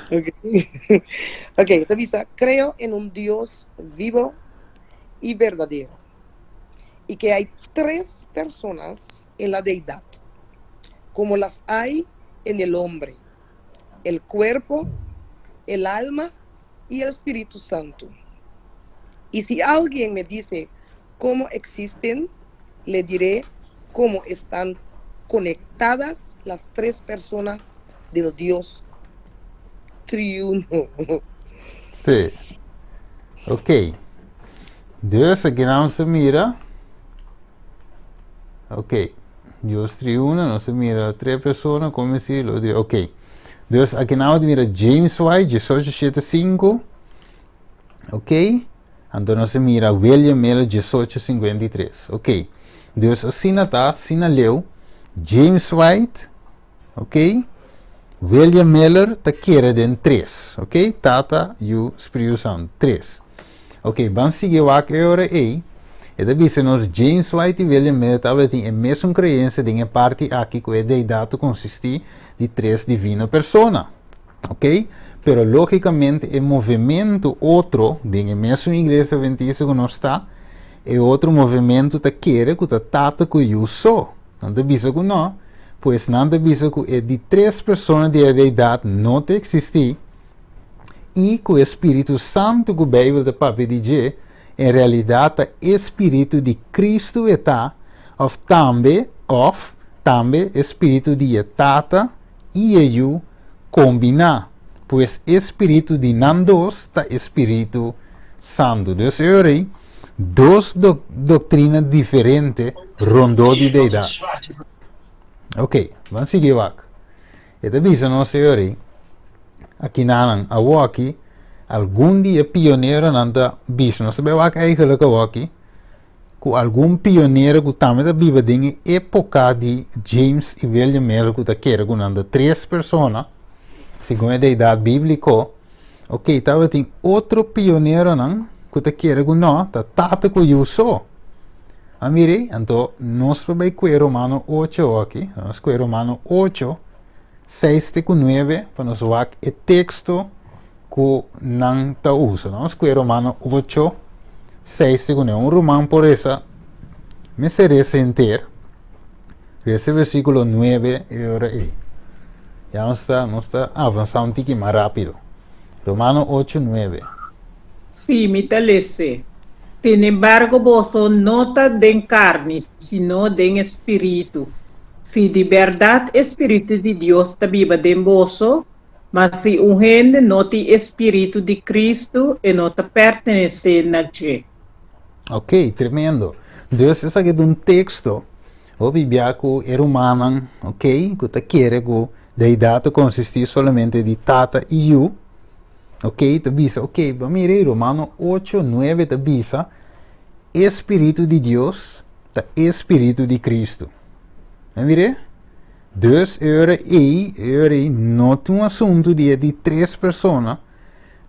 Ok, ta bisa: "Creo en un Dios vivo y verdadero, y que hay tres personas en la deidad, como las hay en el hombre, el cuerpo, el alma y el Espíritu Santo. Y si alguien me dice cómo existen, le diré cómo están conectadas las tres personas del Dios triuno." Sí. Ok. Dus aki nos ta mira. Ok. Dios triuno, nos ta mira tres persona, kon si lo di. Ok. Dus aki nos ta mira James White, 1875. Ok. Anto nos ta mira William Miller, 1853. Ok. Dus asina ta, asina leu, James White, ok. William Miller ta kere den tres, ok? Tata, Yu, Spiritu Santu, tres. Ok, ban sigui wak e ora ei. E ta bisa nos James White i William Miller tabatin e mesun kreensia den e parti aki ku e deidat ta konsistí di tres divino persona. Ok? Pero lógikamente e movementu otro, den e mesun iglesia adventista ku nos ta, e otro movementu ta kere ku ta Tata ku Yu so. Nan ta bisa ku no, pues nan ta bisa ku e di tres persona di e deidat no ta eksistí i ku e Spiritu Santu ku Beibel ta papia di dje, en realidat ta e Spiritu di Kristu e ta, òf tambe e Spiritu di e Tata i e Yu kombiná. Pues e Spiritu di nan dos ta e Spiritu Santu. Dus e dos doktrina diferente rondó di deidat. Ok, ban sigui wak. E ta bisa nos e akinan awaki algun di e pioneronan ta bisa nos ta wak eigenlijk awaki ku algun pionero ku tambe ta biba den époka di James i William Miller ku ta kere ku nan ta tres persona segun e deidat bíbliko. Ok, tabatin otro pioneronan ku ta kere ku no, ta Tata ku Yu so. A mira, anto nos por bai kue Romano 8 aki, nos kue Romano 8, 6 ku 9, pa nos wak e teksto ku nan ta usa. Nos kue Romano 8, 6 ku 9. Un ruman por lesa, mester lesa henter, lesa versíkulo 9 i ora ei. Ya nos ta avansá un tiki mas rápido. Romano 8, 9. Sí, mi ta lesa. "Sin embargo, boso no ta den karni, sino den spiritu. Si di bèrdat e spiritu di Dios ta biba den boso, ma si un hende no tin spiritu di Kristu, e no ta pertenesé na dje." Ok, tremendo. Dus esaki ta un teksto, o Biblia ku e rumannan, ok, ku ta kere ku deidat ta konsistí solamente di Tata i Yu, ok, ta bisa, ok, ba mira, Romano 8, 9 ta bisa, e spiritu di Dios ta e spiritu di Kristu. A mira? Dus e ora ei no ta un asuntu di tres persona,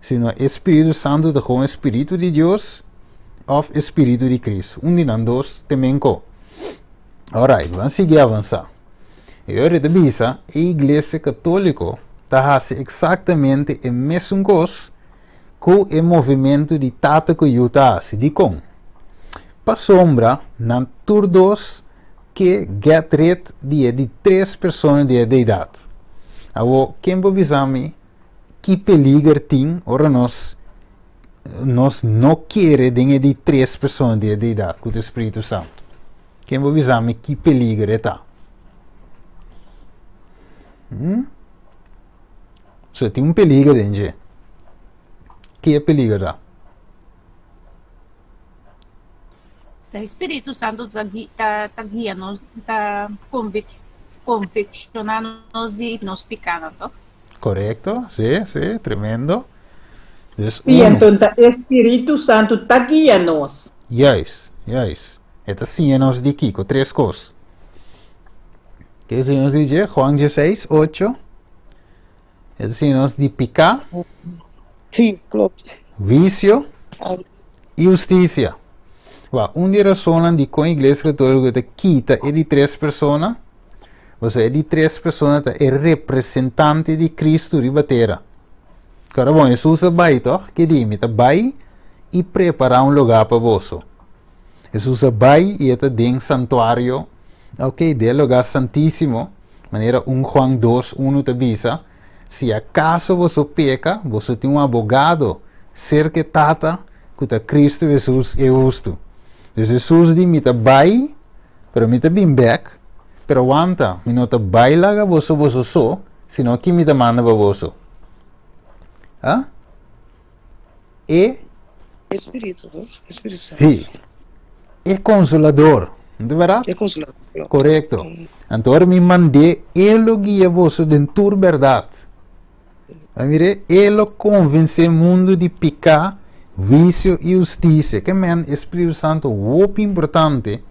sino e Spiritu Santu ta komo spiritu di Dios òf spiritu di Kristu. Un di nan dos tambe ko. Alright, ban sigui avansá. I ora ta bisa, e Iglesia Katóliko ta hasi eksaktamente e mesun kos ku e movementu di Tata ku Yu ta hasi. Dikon? Pasombra, nan tur dos ke get rid di tres persona di e deidat. Awor, ken por bisa mi ki peliger tin ora nos nos no kere den e di tres persona di e Deidat, ku ta e Spiritu Santu? Ken por bisa mi ki peliger e ta? Hmm? So, tin un peliger den dje. Ki e peliger ta? Ta e Spiritu Santu ta ta ta guia nos, ta konvikshona nos di nos pikanan, toch? Korekto, sí, sí, tremendo. Dus Sí, uno. anto ta e Spiritu Santu ta guia nos. Juist, juist. E ta siña nos di kiko? Tres kos. Ke siña nos di dje? Juan 16, 8. E ta siña nos di piká. Sí, klopt. Wisio i hustisia. Wak, un di e rasonnan dikon Iglesia Katóliko ta kita e di tres persona, pasobra e di tres persona ta e representante di Kristu riba tera. Kòrda bon, Hesus a bai tòg? Ke di? Mi ta bai i prepará un lugá pa boso. Hesus a bai i e ta den santuario, ok, den e lugá santísimo, manera 1 Juan 2, 1 ta bisa, Si akaso boso peka, boso tin un abogado serka e Tata, ku ta Kristu Hesus e hustu. Dus Hesus di, Mi ta bai, pero mi ta bin bèk, pero wanta, mi no ta bai laga boso boso so, sino kin mi ta manda pa boso? Ah? E E Spiritu, no? E Spiritu Santu. Sí. E Konsolador. No ta bèrdat? E Konsolador, klopt. Korekto. Anto ora mi mand'é, E lo guia boso den tur bèrdat. A mir'é, E lo konvensé mundu di piká, huisio i hustisia. Ke men, e Spiritu Santu hopi importante.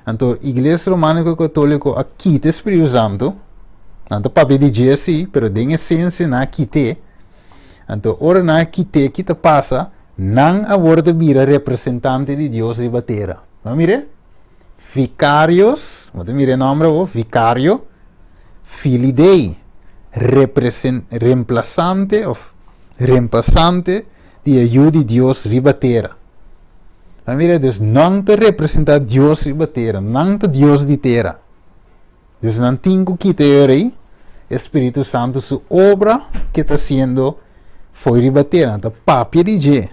Anto Iglesia Romániko i Katóliko a kita e Spiritu Santu. Nan ta papia di dje sí, pero den esensia nan a kit'é. Anto ora nan a kit'é, ki ta pasa? Nan awor ta bira representante di Dios riba tera. Bo a mir'é? Vicarios, bo ta mira e nomber awor, vicario, filii Dei, represen, reemplazante of reemplazante di e Yu di Dios riba tera. Bo a mira? Dus nan ta representa Dios riba tera, nan ta Dios di tera. Dus nan tin ku kita e ora ei, e Spiritu Santu su obra ke ta hasiendo fo'i riba tera. Nan ta papia di dje,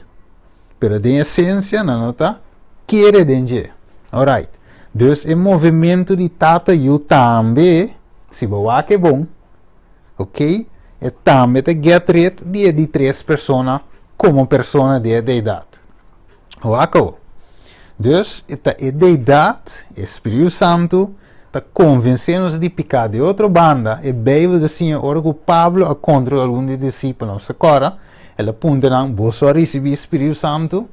pero den esensia nan no ta kere den dje. Alright. Dus e movementu di Tata Yu tambe, si bo wak e bon, ok, e tambe ta get rid di e di tres persona komo persona di e Deidat. Wak awo. Dus e ta e Deidat, e Spiritu Santu, ta konvensé nos di piká. Di otro banda, e Beibel ta siña ora ku Pablo a kontra ku algun di e disipelnan, sa kòrda? El a puntra nan, Boso a risibí e Spiritu Santu?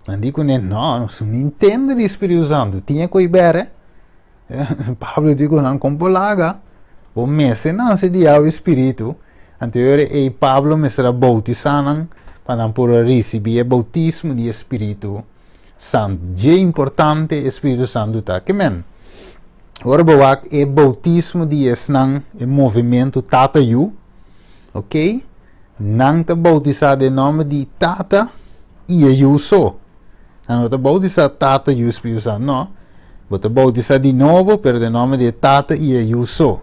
Nan di kuné, No, nos no intende di Spiritu Santu. Tin e ku ei bere? Pablo di ku nan, Kon por laga? Bo mester nase di awa i spiritu. Anto e ora ei Pablo mester a boutisá nan pa nan por a risibí e boutismo di e spiritu Santu. Dje importante e Spiritu Santu ta. Ke men? Ora bo wak e boutismo di esnan, e movementu Tata Yu, ok, nan ta boutisá den nòmber di Tata i e Yu so. Nan no ta boutisá Tata, Yu, Spiritu Santu, no. Bo ta boutisá di nobo, pero den nòmber di e Tata i e Yu so.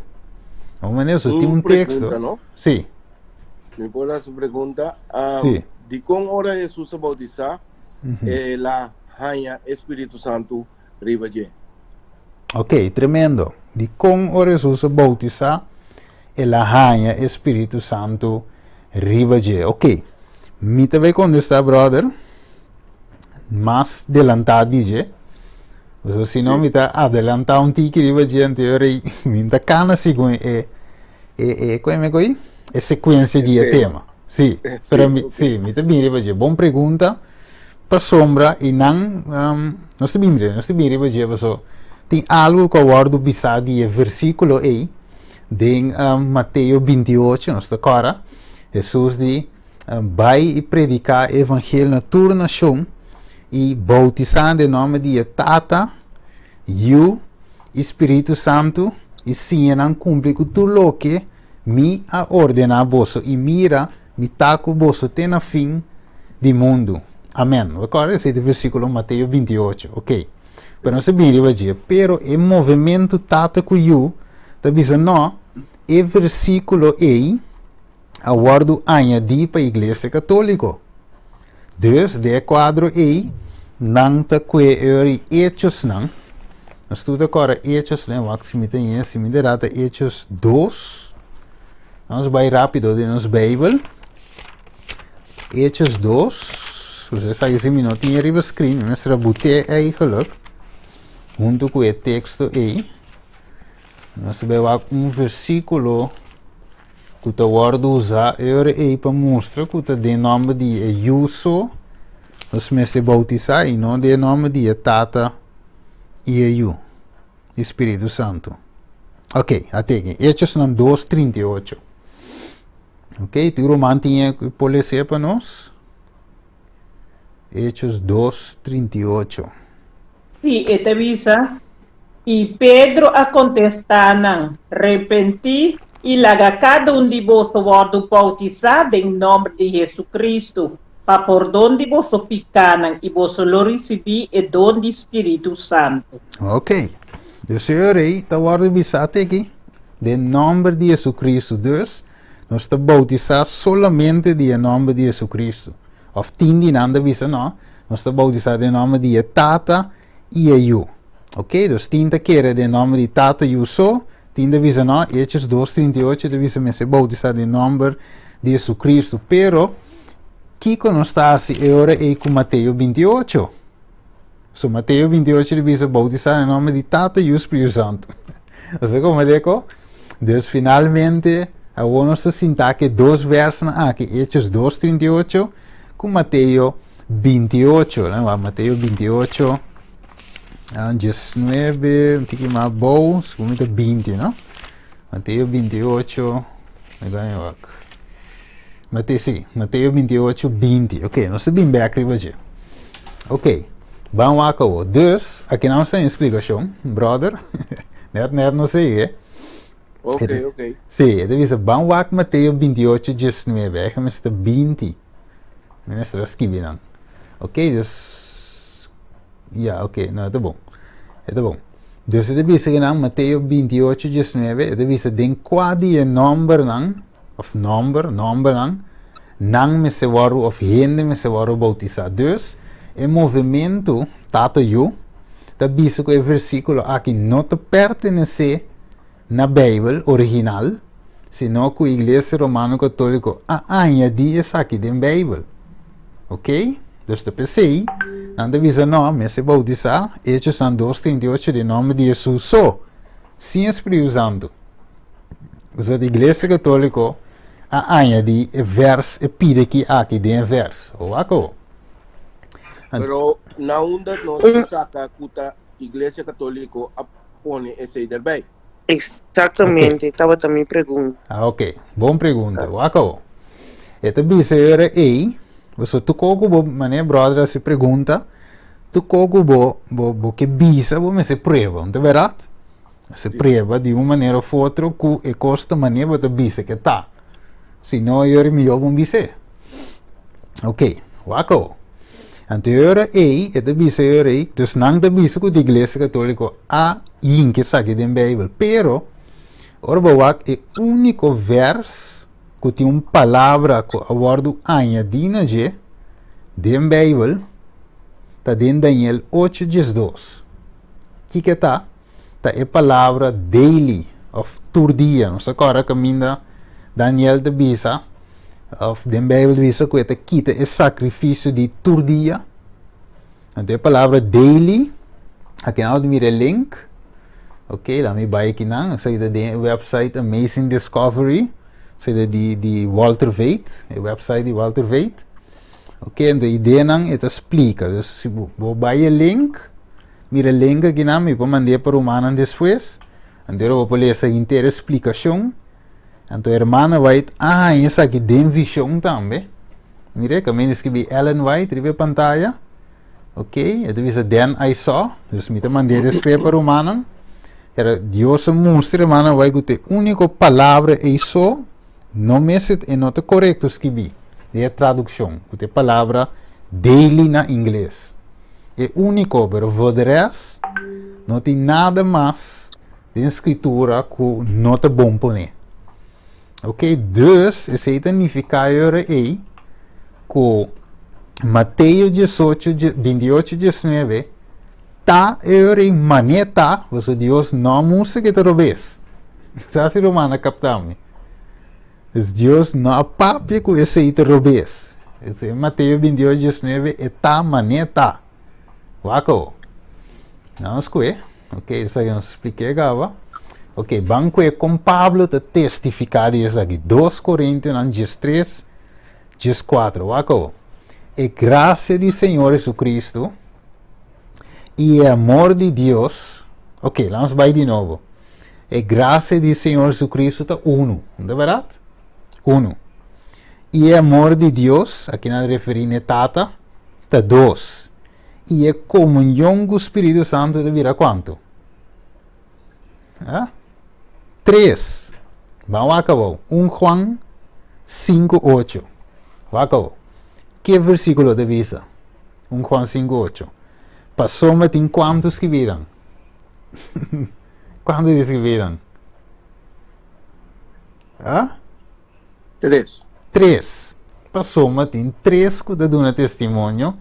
Un manera, so tin Un un pregunta, teksto. no? Sí. Mi por hasi un pregunta? Sí. Dikon ora Hesus a boutisá, el a haña e Spiritu Santu riba dje. Ok, tremendo. Dikon ora Hesus a boutisá, el a haña e Spiritu Santu riba dje? Ok, mi ta bai kontestá, bròder, mas delantá di dje. Pasobra si no, mi ta adelantá un tiki riba dje, anto e ora ei mi ta kana segun e, e, e, kon e me E sekuensia di e tema. Sí, pero mi, sí, mi ta bin riba dje. Bon pregunta. Pasobra i nan, nos ta bin mira, nos ta bin riba dje paso tin algu ku a wòrdu bisá di e versíkulo ei den Mateo 28, nos ta kòrda, Hesus di, Bai i prediká e evangelio na tur nashon i boutisá den nòmber di e Tata, Yu i Spiritu Santu i siña nan kumpli ku tur loke mi a ordená boso i mira, Mi ta ku boso te na fin di mundu. Amen. Bo kòrda esei ta versíkulo Mateo 28. Ok. Pero nos ta bini riba dje. Pero e movementu Tata ku Yu ta bisa no, E versíkulo ei a wòrdu añadí pa Iglesia Katóliko. Dus, den e kuadro ei, nan ta kue e Hechosnan. Nos tur ta kòrda Hechosnan, wak si mi ta ñe, si mi ta rata Hechos 2. Nos bai rápido den nos Beibel. Hechos 2. Pues esaki si mi no tin riba screen, mi mester a but'é eigenlijk huntu ku e teksto ei. Nos ta bai wak un versíkulo ku ta wòrdu usá e ora ei pa mustra ku ta den nòmber di e Yu so nos mester boutisá i no den nòmber di e Tata i e Yu i Spiritu Santu. Ok, at'e aki, Hechosnan 2:38. Ok, tin ruman tin e por les'é pa nos? Hechos 2:38. Sí, e ta bisa, I Pedro a kontestá nan, Repentí i laga kada un di boso wòrdu boutisá den nòmber di Hesu-Kristu pa pordon di boso pikánan, i boso lo risibí e don di spiritu santu. Ok. Dus e ora ei ta wòrdu bisá te aki, Den nòmber di Hesu-Kristu. Dus, nos ta boutisá solamente di e nòmber di Hesu-Kristu. Òf tin di nan ta bisa, no, nos ta boutisá den nòmber di e Tata i e Yu. Ok, dus tin ta kere den nòmber di Tata, Yu so, tin ta bisa no, Hechos 2:38 ta bisa mester boutisá den nòmber di Hesu-Kristu. Pero, kiko nos ta hasi e ora ei ku Mateo 28? So Mateo 28 ta bisa boutisá den nòmber di Tata, Yu, Spiritu Santu. Bo komo deko? Dus finalmente, awor nos ta sinta ku e dos vèrsnan aki, Hechos 2:38 ku Mateo 28. Laat wak Mateo 28, 19, un tiki mas abou, segun mi ta 20, no? Mateo 28, mi gana wak. Mateo, sí, Mateo 28, 20. Ok, nos ta bin bek riba dje. Ok, ban wak awor. Dus, aki nan nos tin splikashon, brother. Net net nos sigue. Ok. Sí, e ta bisa ban wak Mateo 28, 19. Eigenlijk mester 20. Mi mester a skibi nan. Ok, dus ja, ok, no, ta bon. E ta bon. Dus e ta bisa ku nan Mateo 28, 19, e ta bisa den kua di e nòmbernan, òf nòmber, nòmbernan, nan mester wòrdu, òf hende mester wòrdu boutisá. Dus, e movementu Tata Yu ta bisa ku e versíkulo aki no ta pertenesé na Beibel original, sino ku Iglesia Romano Katóliko a añadí esaki den Beibel. Ok? Dus ta p'esei, nan ta bisa no, mester boutisá, Hechosnan 2:38, den nòmber di Hesus so, sin e Spiritu Santu. Pasobra Iglesia Katóliko a añadí e vèrs, e pida ki aki den e vèrs. Wak awor. Pero na unda nos ta saka ku ta Iglesia Katóliko a pone esei derbij? Exactamente, tabata mi pregunta. Ah, ok. Bon pregunta. Wak awor. E ta bisa e ora ei, pasobra tur kos ku bo, manera brother a hasi pregunta, tur kos ku bo, bo, bo ke bisa, bo mester prueba, no ta bèrdat? Mester prueba di un manera òf otro ku e kos ta manera bo ta bisa ke ta. Si no, e ora mihó bo bis'é. Ok, wak awor. Anto e ora ei, e ta bisa e ora ei, dus nan ta bisa ku di Iglesia Katoliko a yinka esaki den Beibel. Pero, ora bo wak e úniko vèrs ku tin un palabra ku a wòrdu añadí na dje den Beibel ta den Daniel 8:12. Kiko e ta? Ta e palabra daily òf tur dia. Nos ta kòrda kaminda Daniel ta bisa òf den Beibel ta bisa ku e ta kita e sakrifisio di tur dia. Anto e palabra daily, aki nan bo ta mira e link. Ok, laat mi bai akinan. Esaki ta den e website Amazing Discovery. Esaki ta di, di Walter Veith, e website di Walter Veith. Ok, anto ideanan e ta splika. Dus si bo, bo bai e link, mira e link akinan, mi por mand'é pa rumannan despues. Anto bo por lesa henter e splikashon. Anto hermana White a haña esaki den vision tambe. Mira, kaminda skibi Ellen White riba e pantaya. Ok, e ta bisa then I saw. Dus mi ta mand'é despues pa rumannan. Pero Dios a mustra hermana White ku ta e úniko palabra ei so no mester e no ta korekto skibí den e tradukshon ku ta e palabra daily na ingles. E úniko, pero voor de rest no tin nada mas den skritura ku no ta bon pone. Ok, dus esei ta nifiká e ora ei ku Mateo 18, 28, 19 ta e ora ei manera ta, pasobra Dios no a mustra ku e ta robes. Sa si ruman a kapta mi? Dus Dios no a papia ku esei ta robes. Esei Mateo 28, 19 e ta manera ta. Wak awo. Nos kue. Ok, esaki nos spliké kaba. Ok, ban kue kon Pablo ta testifiká di esaki. 2 Korintionan 13, 14. Wak awo. E grasia di Señor Jesucristo i e amor di Dios. Ok, laat nos bai di nobo. E grasia di Señor Jesucristo ta unu. No ta bèrdat? Unu. I e amor di Dios, aki nan referí n'e Tata, ta dos. I e komunion ku Spiritu Santu ta bira kuantu? Ah? Tres. Ban wak abou. 1 Juan 5, 8. Wak abou. Ke versíkulo ta bisa? 1 Juan 5, 8. Pasobra tin kuantu skibiran? Kuantu di skibiran? Ah? Tres. Tres. Pasobra tin tres ku ta duna testimonio,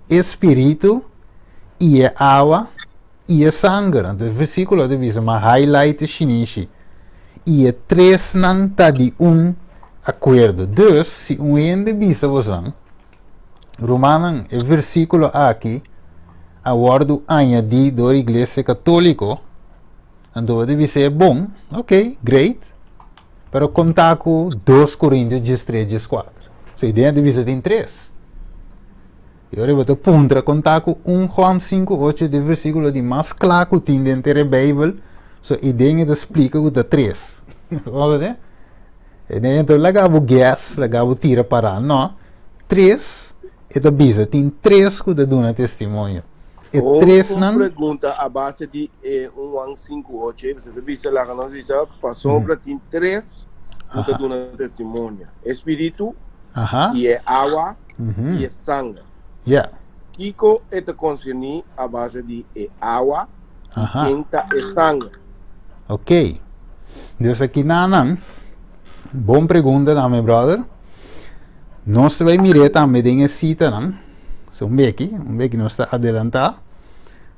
e spiritu, i e awa, i e sanger. Anto e versíkulo ta bisa, ma highlight e shinishi. I e tresnan ta di un akuerdo. Dus, si un hende bisa bosan, Rumannan, e versíkulo aki a wòrdu añadí dor Iglesia Katóliko, anto bo ta bisa e bon, ok, great. Pero konta ku 2 Korintios 13, 14. So idea ta bisa tin tres. I ora bo ta puntra konta ku 1 Juan 5, 8 de versíkulo di mas kla ku tin den e Bijbel, so idea ta splika ku ta tres. Bo E ta laga bo guess, laga bo tira para. No. Tres, e ta bisa, tin tres ku ta duna testimonio. E tres Un nan, pregunta a base di 1 Juan 5, 8. Bo ta bisa, laga nos bisa, pasobra tin tres ku ta duna testimonio. Spiritu, i e awa, i e sanger. Kiko e ta konserní a base di e awa i ken ta e sanger? Ok. Dus aki nanan, bon pregunta tambe, brother. Nos ta bai mir'é tambe den e sitanan. So un beki, un beki nos ta adelantá.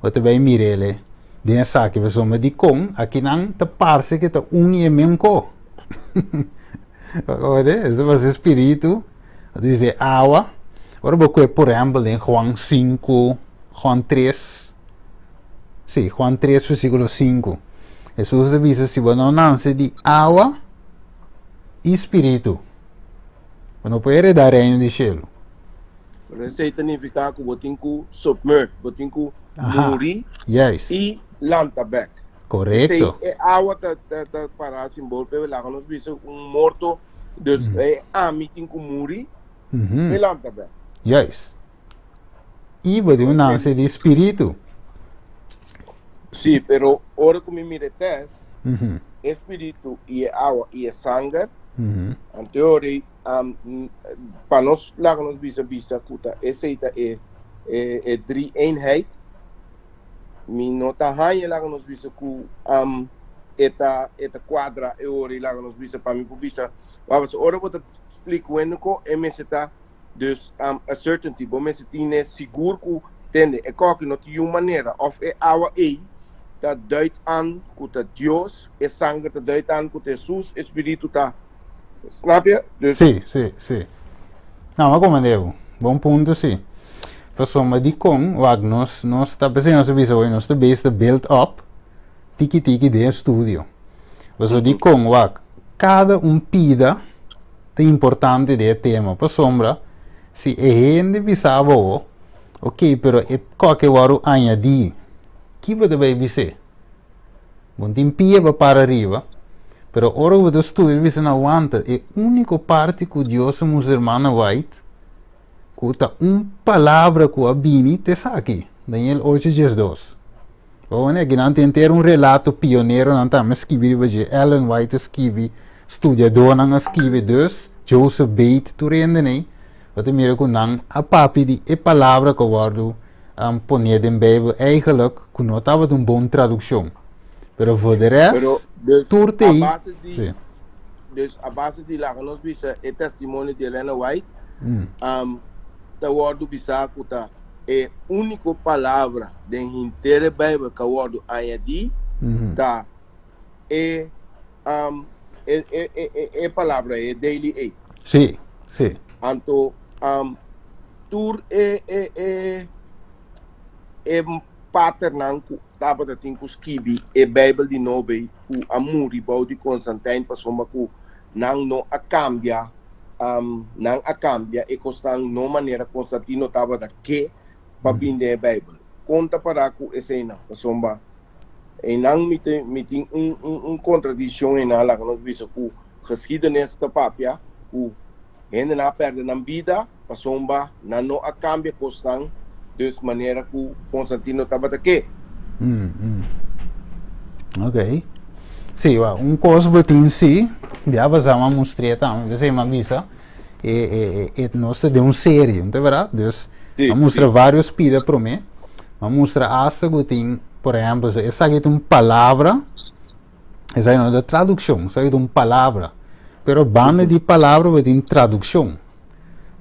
Bo ta bai mir'é den esaki pasobra dikon akinan ta parse ke ta un i e men ko. Ese ta e spiritu, a ta bisa e awa. Ora bo kue por ehèmpel den Juan 5, Juan 3, sí, Juan 3 versíkulo 5. Hesus ta bisa si bo no nase di awa i spiritu, bo no por heredá reino di shelu. Pero esei ta nifiká ku bo tin ku submerge, bo tin ku muri i lanta bèk. Korekto. Esei e awa ta ta ta para simbol p'e laga nos bisa un morto, dus e ami tin ku muri p'e lanta bèk. Juist. I bo tin un nase di spiritu. Sí, pero ora ku mi mira e tèst, e spiritu i e awa i e sanger, anto e ora ei pa nos laga nos bisa bisa ku ta esei ta e e e drie eenheid, mi no ta haña laga nos bisa ku e ta e ta kuadra e ora ei laga nos bisa pa mi por bisa wak pasobra ora bo ta splika wende ko e mester ta dus a certainty bo mester tine sigur ku tende e koki no tin yun manera of e awa ei ta duit an ku ta Dios e sanger ta duit an ku ta Hesus e spiritu ta Snap je? Dus Sí, sí, sí. No, ma komandé bo. Bon punto, sí. Pasobra dikon, wak, nos, nos ta, p'esei nos a bisa hoy, nos ta bezig ta build up tiki tiki den e studio. Pasobra dikon, wak, kada un pida ta importante den e tema. Pasobra si e hende bisa bo, ok, pero e koke wòrdu añadí, ki bo ta bai bis'é? Bo no tin pia pa para riba, pero ora ku bo ta studia bo bisa na wanta e úniko parti ku Dios a mustra hermana White ku ta un palabra ku a bini ta esaki, Daniel ocho diesdos. Bo wak aki nan tin henter un relato pioneronan tambe a skibi riba dje, Ellen White a skibi, studiadónan a skibi, dus Joseph Bate tur hende nei, bo ta mira ku nan a papia di e palabra ku a wòrdu poné den Bijbel eigenlijk ku no tabata un bon tradukshon. Pero voor de rest, Pero, dus, tur a tei. base di Sí. dus a base di laga nos bisa e testimonio di Elena White, ta wòrdu bisá ku ta e úniko palabra den henter e Beibel ku a wòrdu añadí ta e e e e e palabra e daily ei. Sí, sí. Anto tur e e e e paternan ku tabata tin ku skibi e Beibel di nobo ei ku a muri bou di Constantijn pasobra ku nan no a kambia nan a kambia e kosnan no manera Constantino tabata ke pa bin den e Beibel. Kon ta pará ku eseinan? Pasobra einan mi tin mi tin un un un kontradikshon einan laga nos bisa ku geschiedenis ta papia ku hendenan a pèrdè nan bida pasobra nan no a kambia kosnan dus manera ku Constantino tabata ke. Ok. Sí, wa, un kos bo tin sí, ya pasá mi a mustr'é tambe, p'esei mi a bisa, e, e, e, e nos ta den un serie, no ta berdad? Dus, Sí, a mustra sí. varios pida promé, a mustra hasta ku tin, por ehempel, so esaki ta un palabra, esaki no ta tradukshon, esaki ta un palabra, pero banda di palabra bo tin tradukshon.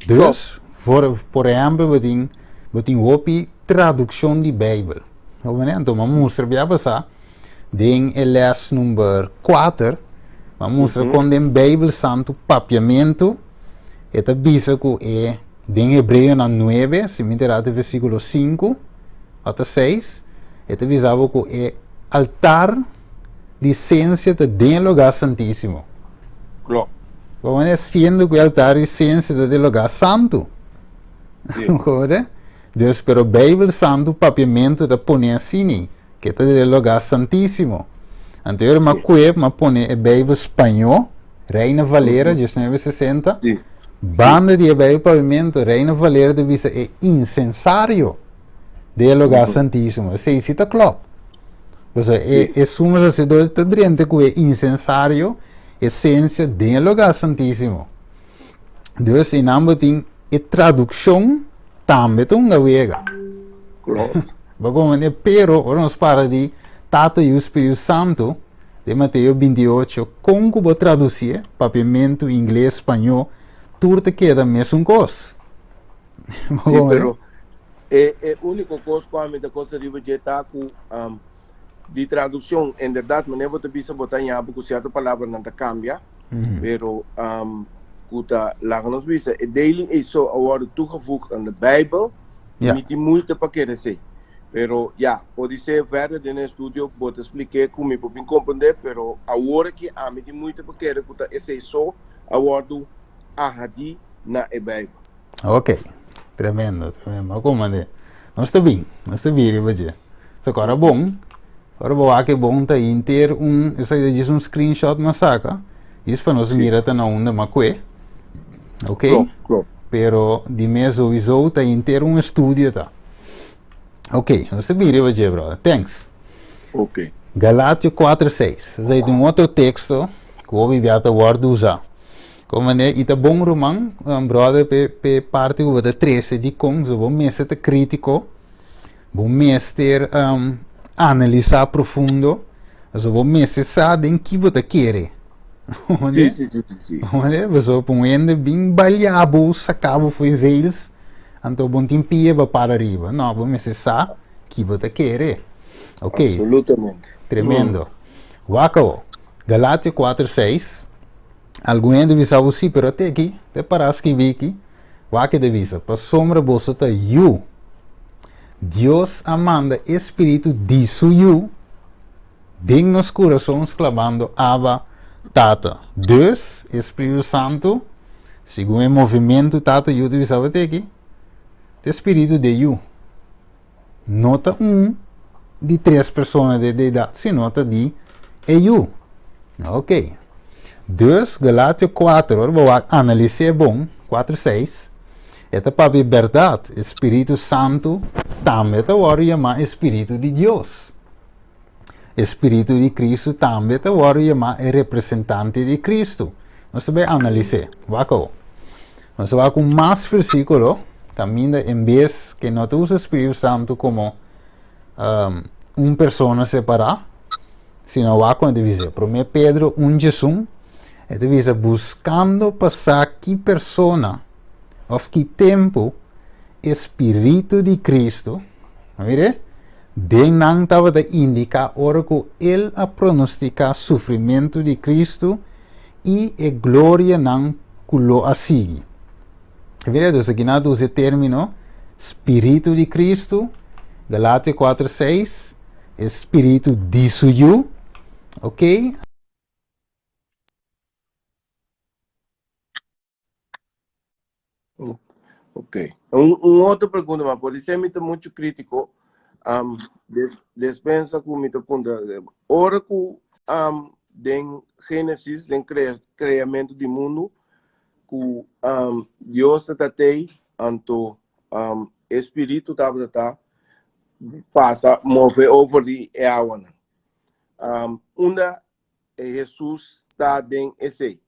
Dus, voor, por ehempel, bo tin, bo tin hopi tradukshon di Beibel. Anto mi a mustra bia pasá den e les number 4, mi a mustra kon den Beibel Santu Papiamentu e ta bisa ku e den Hebreonan 9, si mi ta erá ta versíkulo 5 òf ta 6, e ta bisa bo ku e altar di sensia ta den e lugá santísimo. Klopt. Bo manera siendo ku e altar di sensia ta den e lugá santu. Sí. Hoor? Dus, pero Beibel Santu Papiamentu ta pone asini, ke ta den e lugá santísimo. Anto ora m'a kue, m'a pone e Beibel spañó, Reina Valera, 1960, Sí. banda di e Beibel Papiamentu, Reina Valera ta bisa e insensario den e lugá santísimo. Esei si ta klòp. Pasobra e, e sumo saserdote ta drenta ku e insensario, esensia, den e lugá santísimo. Dus einan bo tin e tradukshon tambe ta hunga wega. Klopt. Bo komprende? Pero ora nos para di Tata, Yu, Spiritu Santu, den Mateo 28, kon ku bo tradusié, papiamentu, ingles, spañó, tur ta keda mesun kos. Bo Sí, komprende? pero e, e úniko kos ku ami ta kosa riba dje ta ku di tradukshon, inderdat, manera bo ta bisa bo ta ñabu ku sierto palabranan ta kambia, Pero ku ta laga nos bisa e daily ei so a wòrdu toegevoegd aan de Bijbel, mi tin moeite pa kere esei. Pero ya, podisé verder den e estudio bo ta splik'é ku mi por bin komprendé, pero awor aki ami tin moeite pa kere ku ta esei so a wòrdu ahadí na e Bijbel. Ok, tremendo, tremendo. Bo komprendé. Nos ta bin, nos ta bin riba dje. So ku ora bon, Ora bo wak e bon ta inter un, esaki ta djis un screenshot mas saka, djis pa nos mira ta na unda mas kue. Ok? Klopt, klopt. Pero di mes sowieso ta inter un estudio ta. Ok, nos ta bin riba dje, brother. Thanks. Ok. Galatio 4:6. Esaki ta un otro teksto ku hopi bia ta wòrdu usá. Kon manera i ta bon ruman, brother, p'e parti ku bo ta trese dikon, so bo mester ta kritiko. Bo mester analisá profundo, pasobra bo mester sa den ki bo ta kere. Sí, sí, sí, sí, sí. Oye, pasobra pa un hende bin balia bo, saka bo for e rails, anto bo no tin pia pa para riba. No, bo mester sa ki bo ta kere. Ok. Absolutamente. Tremendo. Wak awo, Galatio 4:6, algun hende bisa bo, sí, pero te aki, te para skibi aki. Wak e ta bisa, Pasobra boso ta yu. Dios a manda e spiritu di su Yu den nos kurason sklamando, Abba, Tata. Dus, e Spiritu Santu, segun e movimentu Tata Yu ta bisa bo aki, ta e spiritu di e Yu. No ta un di tres persona di e Deidat, sino ta di e Yu. Ok. Dus, Galatio 4, ora bo wak analis'é bon, 4, 6, e ta papia bèrdat, e Spiritu Santu tambe ta wòrdu yamá e Spiritu di Dios. E Spiritu di Kristu tambe ta wòrdu yamá e representante di Kristu. Nos ta bai analis'é. Wak awor. Nos ta wak un mas versíkulo kaminda en bes ke no ta usa Spiritu Santu komo un persona separá, sino wak kon e ta bis'é. Promé Pedro 1 djesun. E ta bisa buskando pa sa ki persona òf ki tempu e spiritu di Kristu, mire, den nan tabata indiká ora ku el a pronostiká sufrimentu di Kristu i e glorianan ku lo a sigui. Mira, dus aki nan a usa e término spiritu di Kristu, Galatio 4, 6, e spiritu di su Yu, ok? Ok. Un, un otro pregunta mas. Por ser mi ta mucho crítico. Um, des, despensa ku mi ta puntra. Ora ku um, den Génesis, den crea, creamento di mundo, ku um, Dios ta tatei, anto um, espíritu tabata ta pasa, move over di e awanan. Um, unda Jesus ta den esei?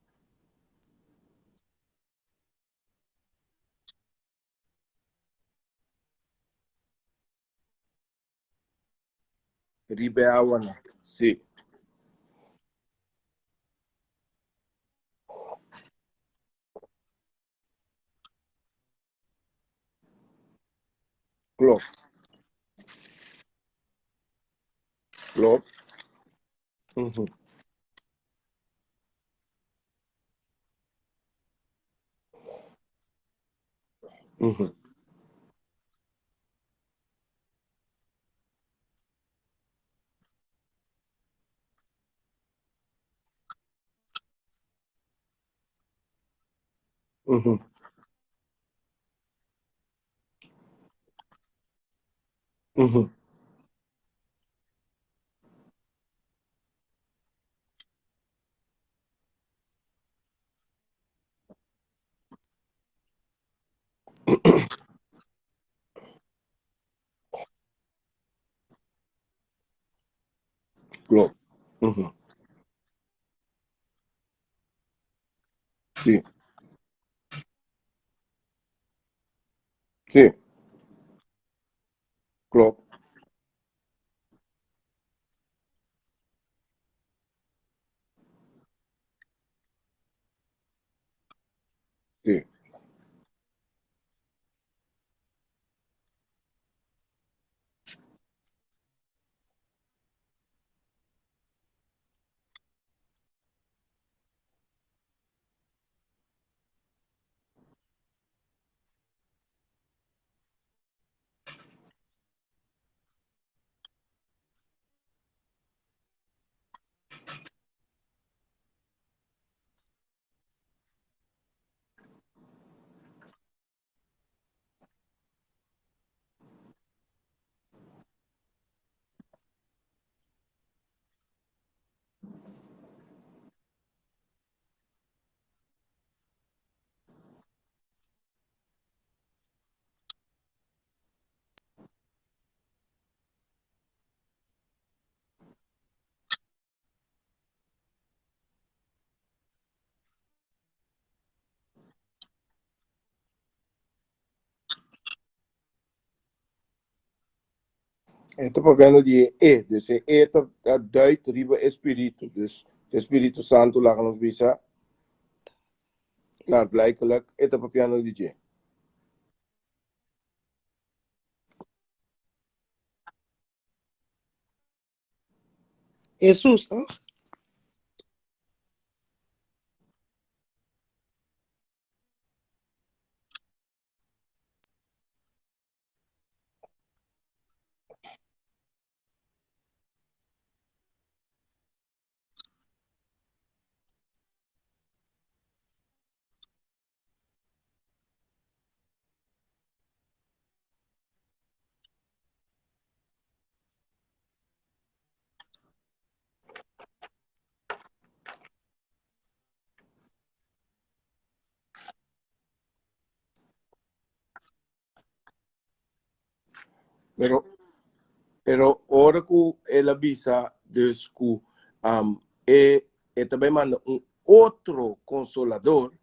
Riba e awanan, sí. Klopt. Klopt. Mhm. Mhm. Mhm. Mhm. Klopt. Mhm. Sí. Sí. Klopt. Sí. E ta papiando di e E, dus e E ta, ta duidt riba e spiritu. Dus e Spiritu Santu laga nos bisa, klaarblijkelijk, e ta papiando di dje. Hesus, toch? Pero, pero ora ku el a bisa dus ku um, e, e ta bai manda un otro consolador,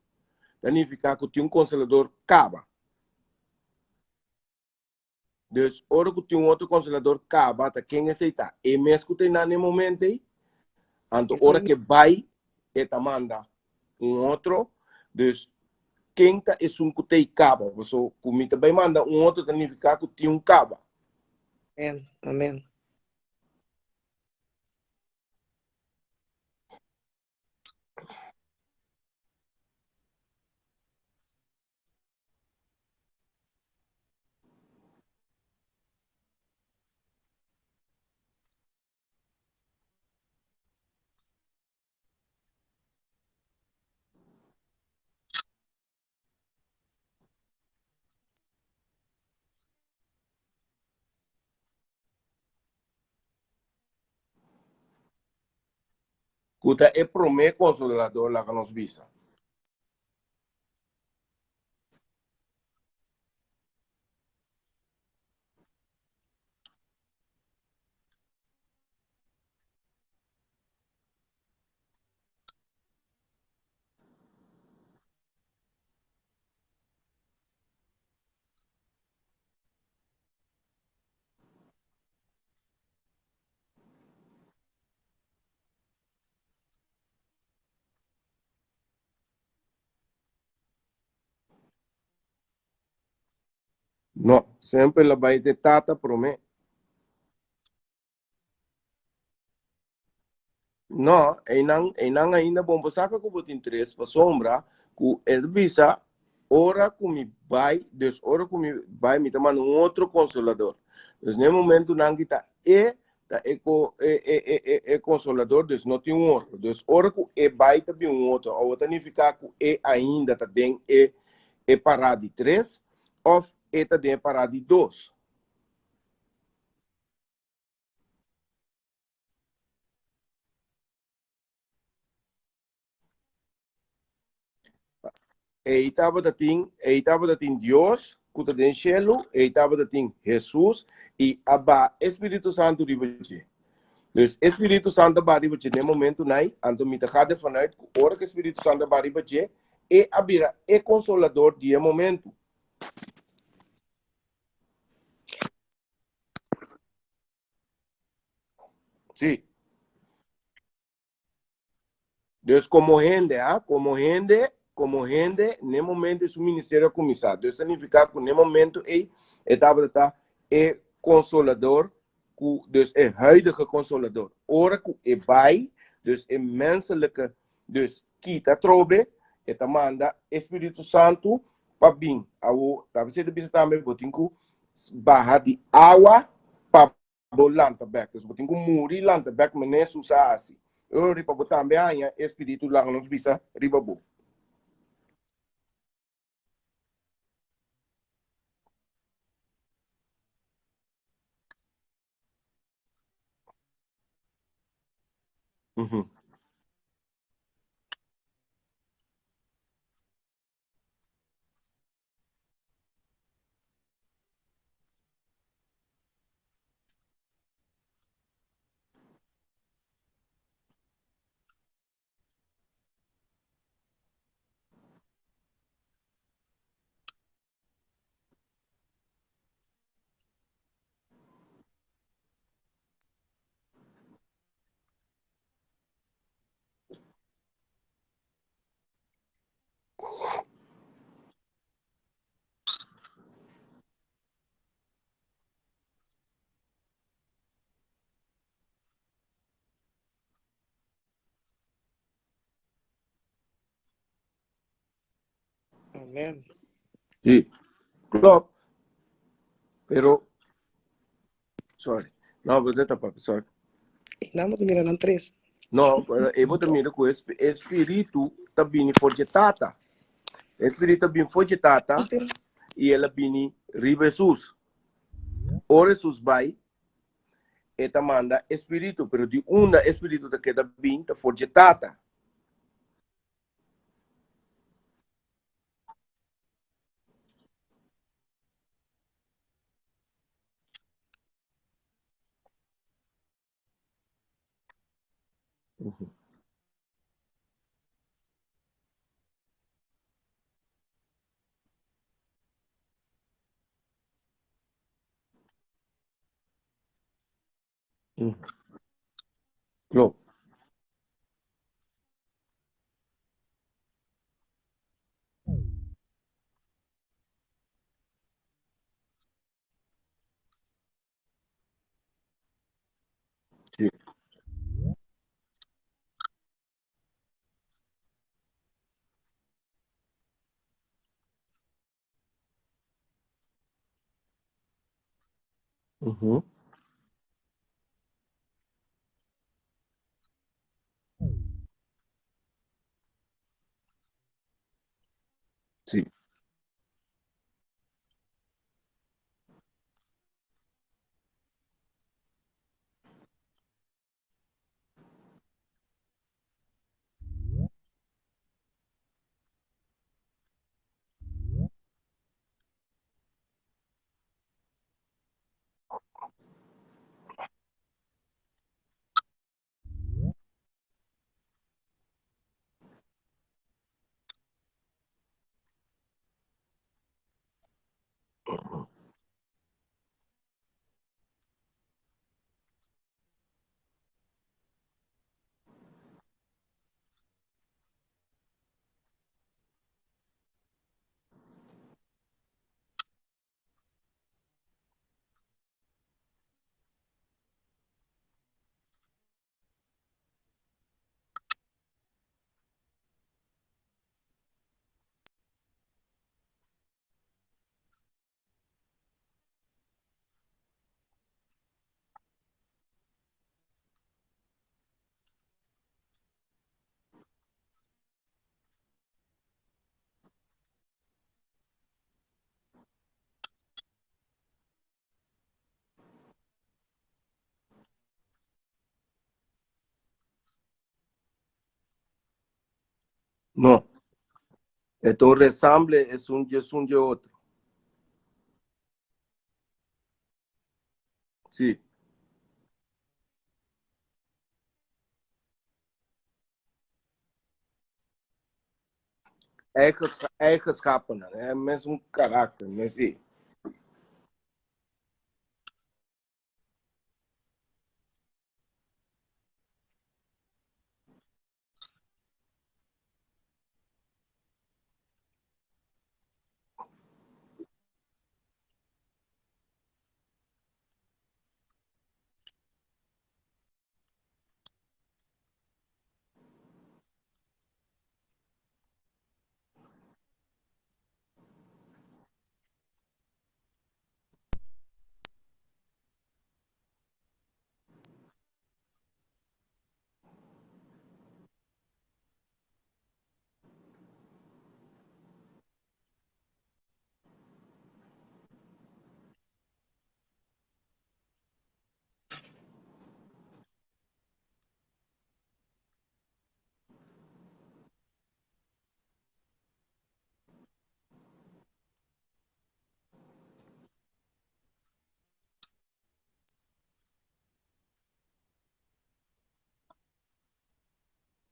ta nifica ku tin un consolador kaba. Dus ora ku tin un otro consolador kaba, ta ken esei ta? E mes ku ta einan e momento ei. Anto ora ke bai, e ta manda. un otro, dus ken ta esun ku ta e kaba? Paso ku mi ta bai manda un otro ta nifiká ku tin un kaba. Amen, amen. Ku ta e promé konsolador laga nos bisa. No, semper la bai de tata promé. No, einan, einan ainda bon bo saka ku bo tin tres pasobra ku e ta bisa ora ku mi bai, dus ora ku mi bai mi ta manda un otro konsolador. Dus na e momentunan ki ta e ta e ko e e e e e konsolador, dus no tin un otro. Dus ora ku e bai ta bin un otro. Awor ta nifiká ku e ainda ta den e e pará di tres òf e ta den e pará di dos. Ei tabata tin, ei tabata tin Dios ku ta den shelu, ei tabata tin Hesus i a ba e Spiritu Santu riba dje. Dus e Spiritu Santu a ba riba dje den momentu nai, anto mi ta ga ervan uit ku ora ku e Spiritu Santu a ba riba dje, e a bira e konsolador di e momentu. Sí. Dus como hende, ah, como hende, como hende, ne momento su ministerio a kuminsá. Dus significa ku ne momento ei e tabata ta e consolador ku dus e huidige consolador. Ora ku e bai, dus e menselijke dus kita trobe, e ta manda e Spiritu Santu pa bin. Awo, ta bisa bisa tambe bo tin ku baha di awa pa bo lanta bek. Dus bo tin ku muri lanta bek mene su sa hasi. Ori pa bo tambe haña e spiritu laga nos bisa riba bo. Mhm. Amen. Sí, klopt. Pero, sorry. No, pero dit apart, sorry. E nan bo ta mira nan tres. No, pero e bo ta mira ku e espiritu ta bini for dje tata. E espiritu ta bini for dje tata Sí, pero i el a bini riba Hesus. Ora Hesus bai, e ta manda e spiritu, pero di unda e spiritu ta keda bin ta for dje tata. Klopt. Sí. Uhum. Sí. No. E un resamble es un di otro. Sí. Eigenschappen, hè? Mes un karakter, mes sí.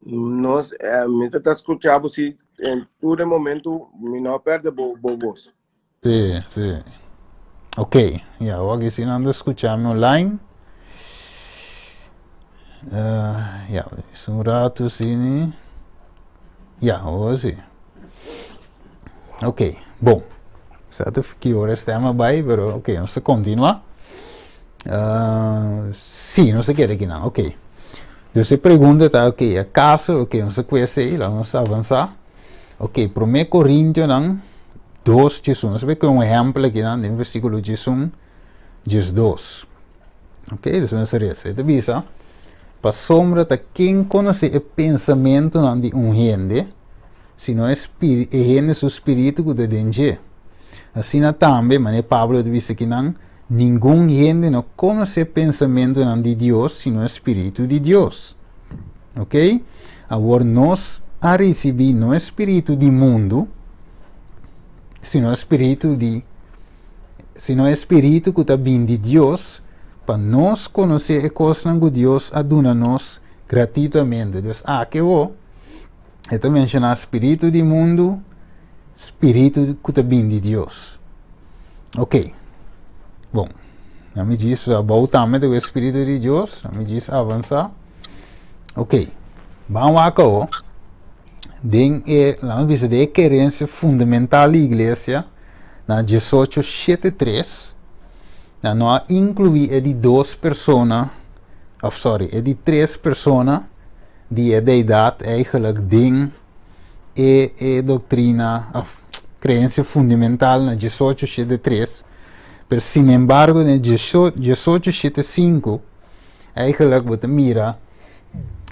No, mi ta skuchabo si en tur momento mi no a pèrdè bo bo bos. Sí, sí. Ok, ya, awor aki si nan ta skucha mi online. Ya, es un rato si ni. Ya, awor si. Ok, bon. Sa te ki ora e tema bai, pero ok, nos ta kontinuá. Sí, nos ta keda akinan, ok. Dus e pregunta ta, ok, akaso, ok, nos a kue esei, laga nos avansá. Ok, Promé Korintionan dos djesun. Nos a bai kue un ehèmpel akinan den versíkulo djesun, djesdos. Ok, dus nos a resa. E ta bisa, Pasobra ta ken konosé e pensamentunan di un hende, sino e spiri, e hende su spiritu ku ta den dje? Asina tambe, manera Pablo ta bisa akinan, ningun hende no konosé pensamentunan di Dios, sino e spiritu di Dios. Ok? Awor nos a risibí no e spiritu di mundu, sino e spiritu di sino e spiritu ku ta bin di Dios, pa nos konosé e kosnan ku Dios a duna nos gratuitamente. Dus aki awor e ta menshoná spiritu di mundu, spiritu ku ta bin di Dios. Ok. Bon. Ami djis abou tambe ta ku e spiritu di Dios. Ami djis avansá. Ok. Ban wak awor den e, laat bisa, den e kerensia fundamental di iglesia na diesocho shete tres, nan no a inkluí e di dos persona. of sorry, e di tres persona di e deidat eigenlijk den e e doktrina of kreensia fundamental na diesocho shete tres, pero sinembargo den diesocho shete sinku eigenlijk bo ta mira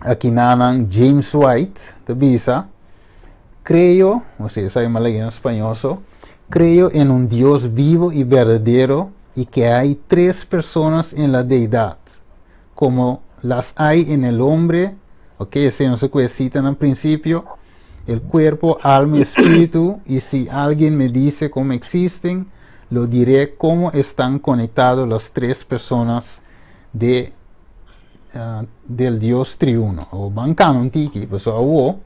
akinanan James White ta bisa, Creo, osea esaki mi a lei na spañó so, creo en un Dios vivo y verdadero y que hay tres personas en la deidad, como las hay en el hombre, ok, esei nos a kohe sita na principio, el cuerpo, alma y espíritu, y si alguien me dice cómo existen, lo diré cómo están conectados las tres personas de del Dios triuno. Awor ban kana un tiki, pasobra awor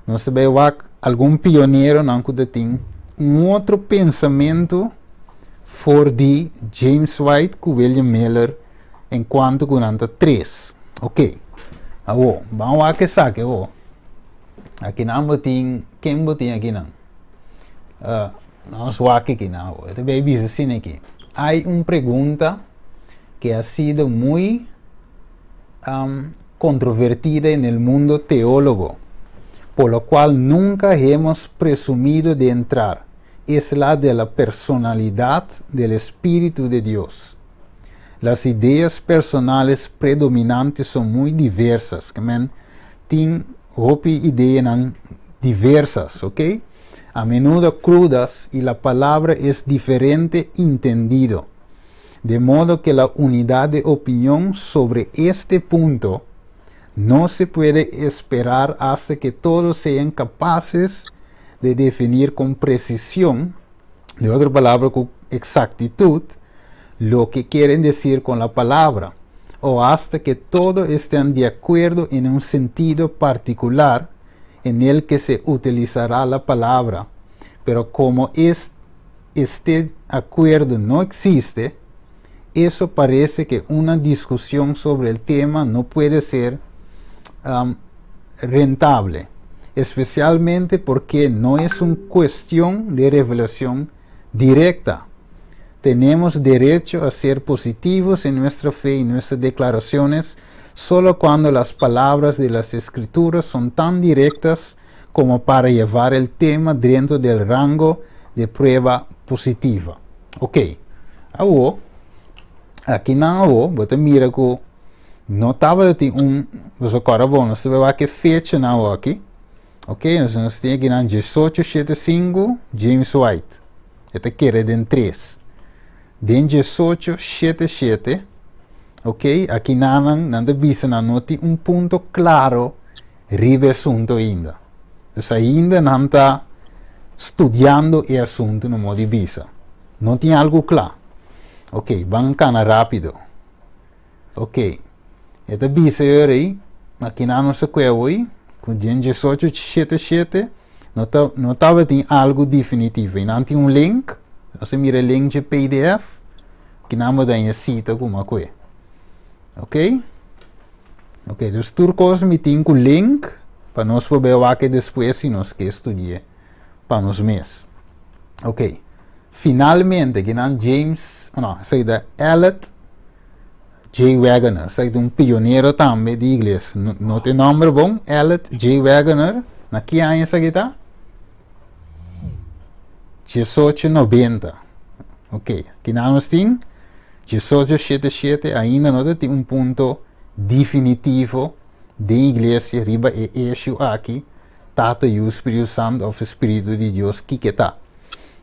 nos ta bai wak algun pioneronan ku ta tin un otro pensamentu for di James White ku William Miller en kuanto ku nan ta tres. Ok, awor ban wak esaki awor. Akinan bo tin, ken bo tin akinan? Nos wak akinan awor. E ta bai bisa asina aki, Hay un pregunta que ha sido muy controvertida en el mundo teólogo, por lo cual nunca hemos presumido de entrar, es la de la personalidad del Espíritu de Dios. Las ideas personales predominantes son muy diversas, ke men tin hopi ideanan diversas, ok? A menudo crudas y la palabra es diferente entendido. De modo que la unidad de opinión sobre este punto no se puede esperar hasta que todos sean capaces de definir con precisión, de otro palabra, con exactitud, lo que quieren decir con la palabra, o hasta que todos estén de acuerdo en un sentido particular en el que se utilizará la palabra. Pero como es este acuerdo no existe, eso parece que una discusión sobre el tema no puede ser rentable, especialmente porque no es una cuestión de revelación directa. Tenemos derecho a ser positivos en nuestra fe y nuestras declaraciones solo cuando las palabras de las escrituras son tan directas como para llevar el tema dentro del rango de prueba positiva. Ok, awo, aki nan awo, bo ta mira ku no tabata tin un, boso kòrda bon, nos ta bai wak e fecha nan awo aki. Ok, nos nos tin aki nan diesocho shete sinku, James White. E ta kere den tres. Den diesocho shete shete, ok, aki nan nan, nan ta bisa nan no tin un punto klaro riba e asunto ainda. Dus ainda nan ta studiando e asunto no modo di bisa. No tin algo kla. Ok, ban kana rápido. Ok, e ta bisa e ora ei, aki nan nos a kue awoi, ku den diesocho shete shete no ta no tabatin algo definitivo. I nan tin un link, nos a mira e link dje pdf, ki nan bo daña sita ku mi a kue. Ok. Ok, dus tur kos mi tin ku link pa nos por bai wak despues si nos ke studi'é pa nos mes. Ok, finalmente kinan James, no, esaki ta Elliot J. Waggoner, esaki ta un pionero tambe di iglesia. No, no ta e nomber bon, Elliot J. Waggoner, na ki aña esaki ta? 1890. Ok, kinan nos tin? Diesocho shete shete ainda no ta tin un punto definitivo den iglesia riba e issue aki, Tata, Yu, Spiritu Santu of e Spiritu di Dios kiko ta.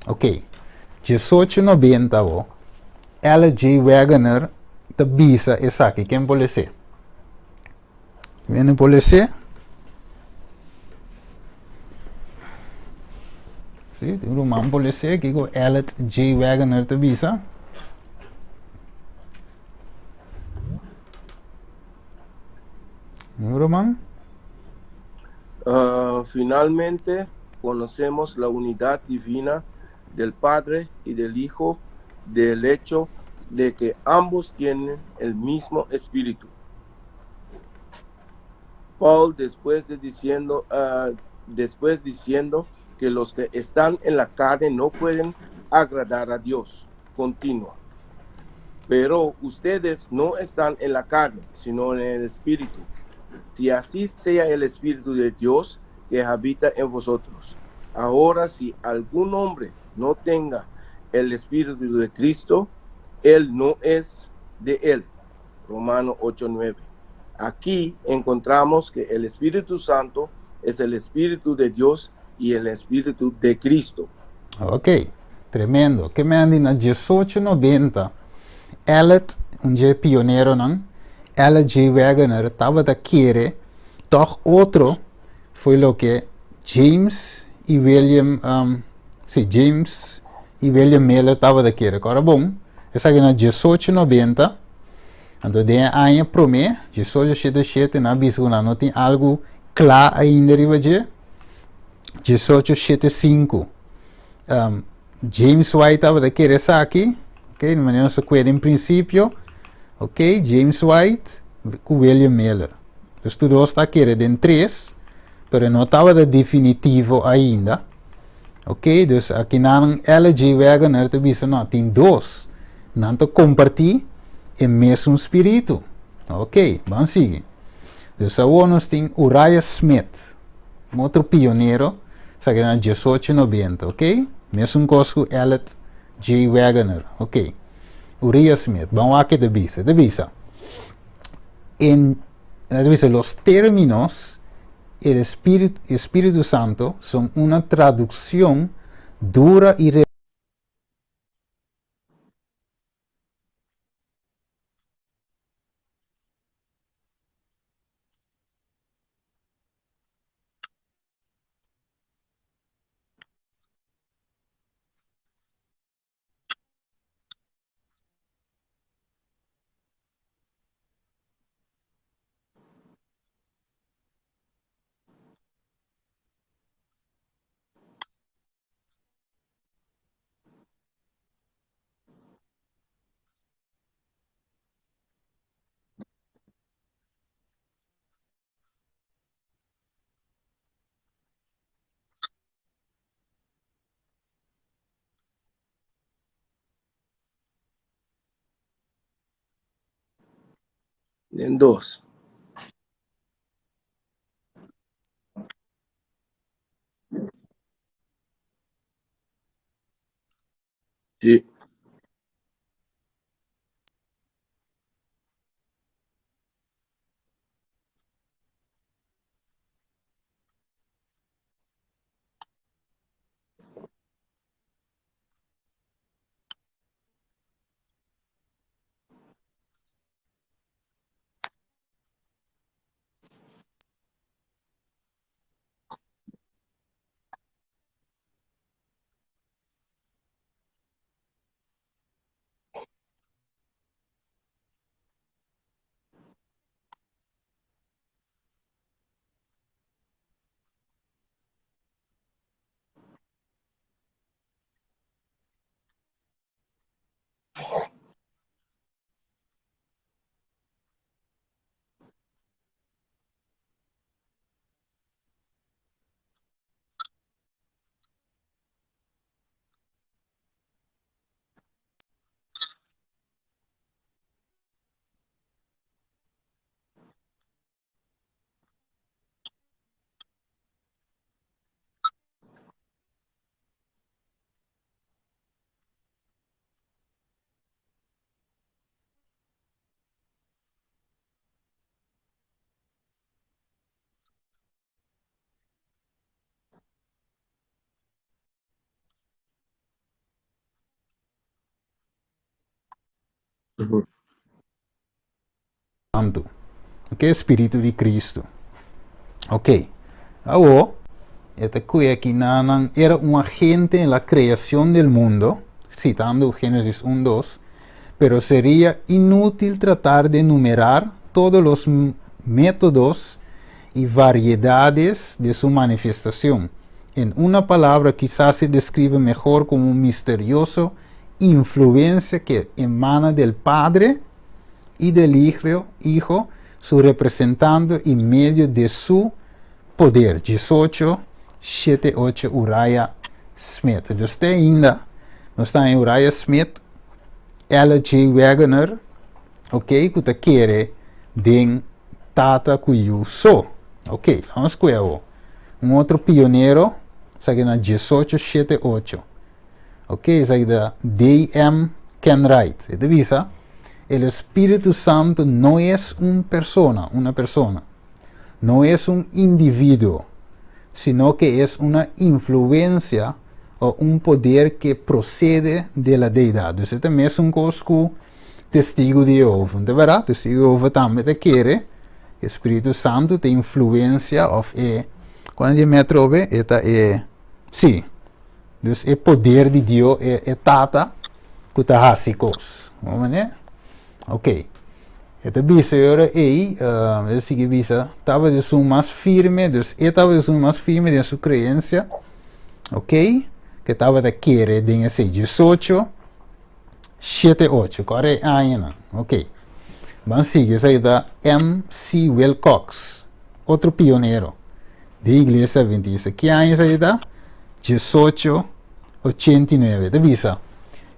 Ok, diesocho nobenta awo, Ella J. Waggoner ta bisa esaki, ken por lese? Ken por lese? Sí, tin ruman por lese kiko Elliot J. Waggoner ta bisa. Un ruman? Finalmente, conocemos la unidad divina del Padre y del Hijo del hecho de que ambos tienen el mismo Espíritu. Paul, después de diciendo, después diciendo que los que están en la carne no pueden agradar a Dios, continúa. Pero ustedes no están en la carne, sino en el Espíritu. Si así sea el Espíritu de Dios que habita en vosotros. Ahora, si algún hombre no tenga el Espíritu de Cristo, él no es de él. Romano 8:9. Aquí encontramos que el Espíritu Santo es el Espíritu de Dios y el Espíritu de Cristo. Ok, tremendo. Ke men di na 1890, Ellet, un dje pioneronan, Ellet J. Waggoner tabata kere tòg otro fo'i loke James i William, sí, James i William Miller tabata kere. Kòrda bon, esaki na 1890, anto den e aña promé, 1877, nan a bisa ku nan no tin algu kla ainda riba dje. 1875, James White tabata kere esaki, ok, di manera nos ta kueda en prinsipio, ok, James White ku William Miller. Dus tur dos ta kere den tres, pero e no tabata definitivo ainda. Ok, dus akinan Ella J. Waggoner ta bisa no, tin dos. Nan ta kompartí e mesun spiritu. Ok, ban sigui. Dus awor nos tin Uriah Smith, un otro pionero, esaki na 1890, ok? Mesun kos ku Ellet J. Waggoner, ok. Uriah Smith, ban wak ke ta bisa. E ta bisa, en, e ta bisa, los términos el Espíritu, Espíritu Santo son una traducción dura y Den dos. Sí. Santu. Ok, Spiritu di Cristo. Ok, awo e ta kue aki nan era un agente en la creación del mundo, citando Génesis 1, 2, pero sería inútil tratar de enumerar todos los métodos y variedades de su manifestación. En una palabra quizás se describe mejor como un misterioso influencia que emana del Padre y del Hijo, Hijo su representando en medio de su poder. 18, 7, 8, Uriah Smith. Dus te ainda, nos ta en Uriah Smith. L.J. Waggoner, ok, ku ta kere den Tata ku Yu so. Ok, laga nos kue awo. Un otro pionero, esaki na diesocho shete ocho. Ok, esaki ta D.M. Kenwright. E ta bisa, El Espíritu Santo no es un persona, una persona. No es un individuo, sino que es una influencia o un poder que procede de la deidad. Dus e ta mesun kos ku Testigu di Jehova. Ta berdad, Testigu di Jehova tambe ta kere ku Spiritu Santu ta influencia of e, kuando di me atrobe, e ta e, si, dus e poder di Dio, e, e Tata ku ta hasi kos. Bo manera? Ok. E ta bisa e ora ei, e ta sigui bisa, tabata esun mas firme, dus e tabata esun mas firme den su creencia, ok, ke tabata kere den esei diesocho, shete ocho, kore e añanan, ok. Ban sigui, esei ta MC. Wilcox, otro pionero di Iglesia Adventista. Ki aña esei ta? Diesocho ochenta i nuebe. Ta bisa,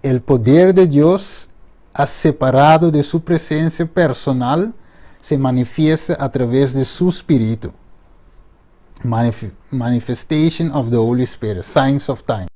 El poder de Dios ha separado de su presencia personal se manifiesta a través de su spiritu. Manifestation of the Holy Spirit, Signs of Time.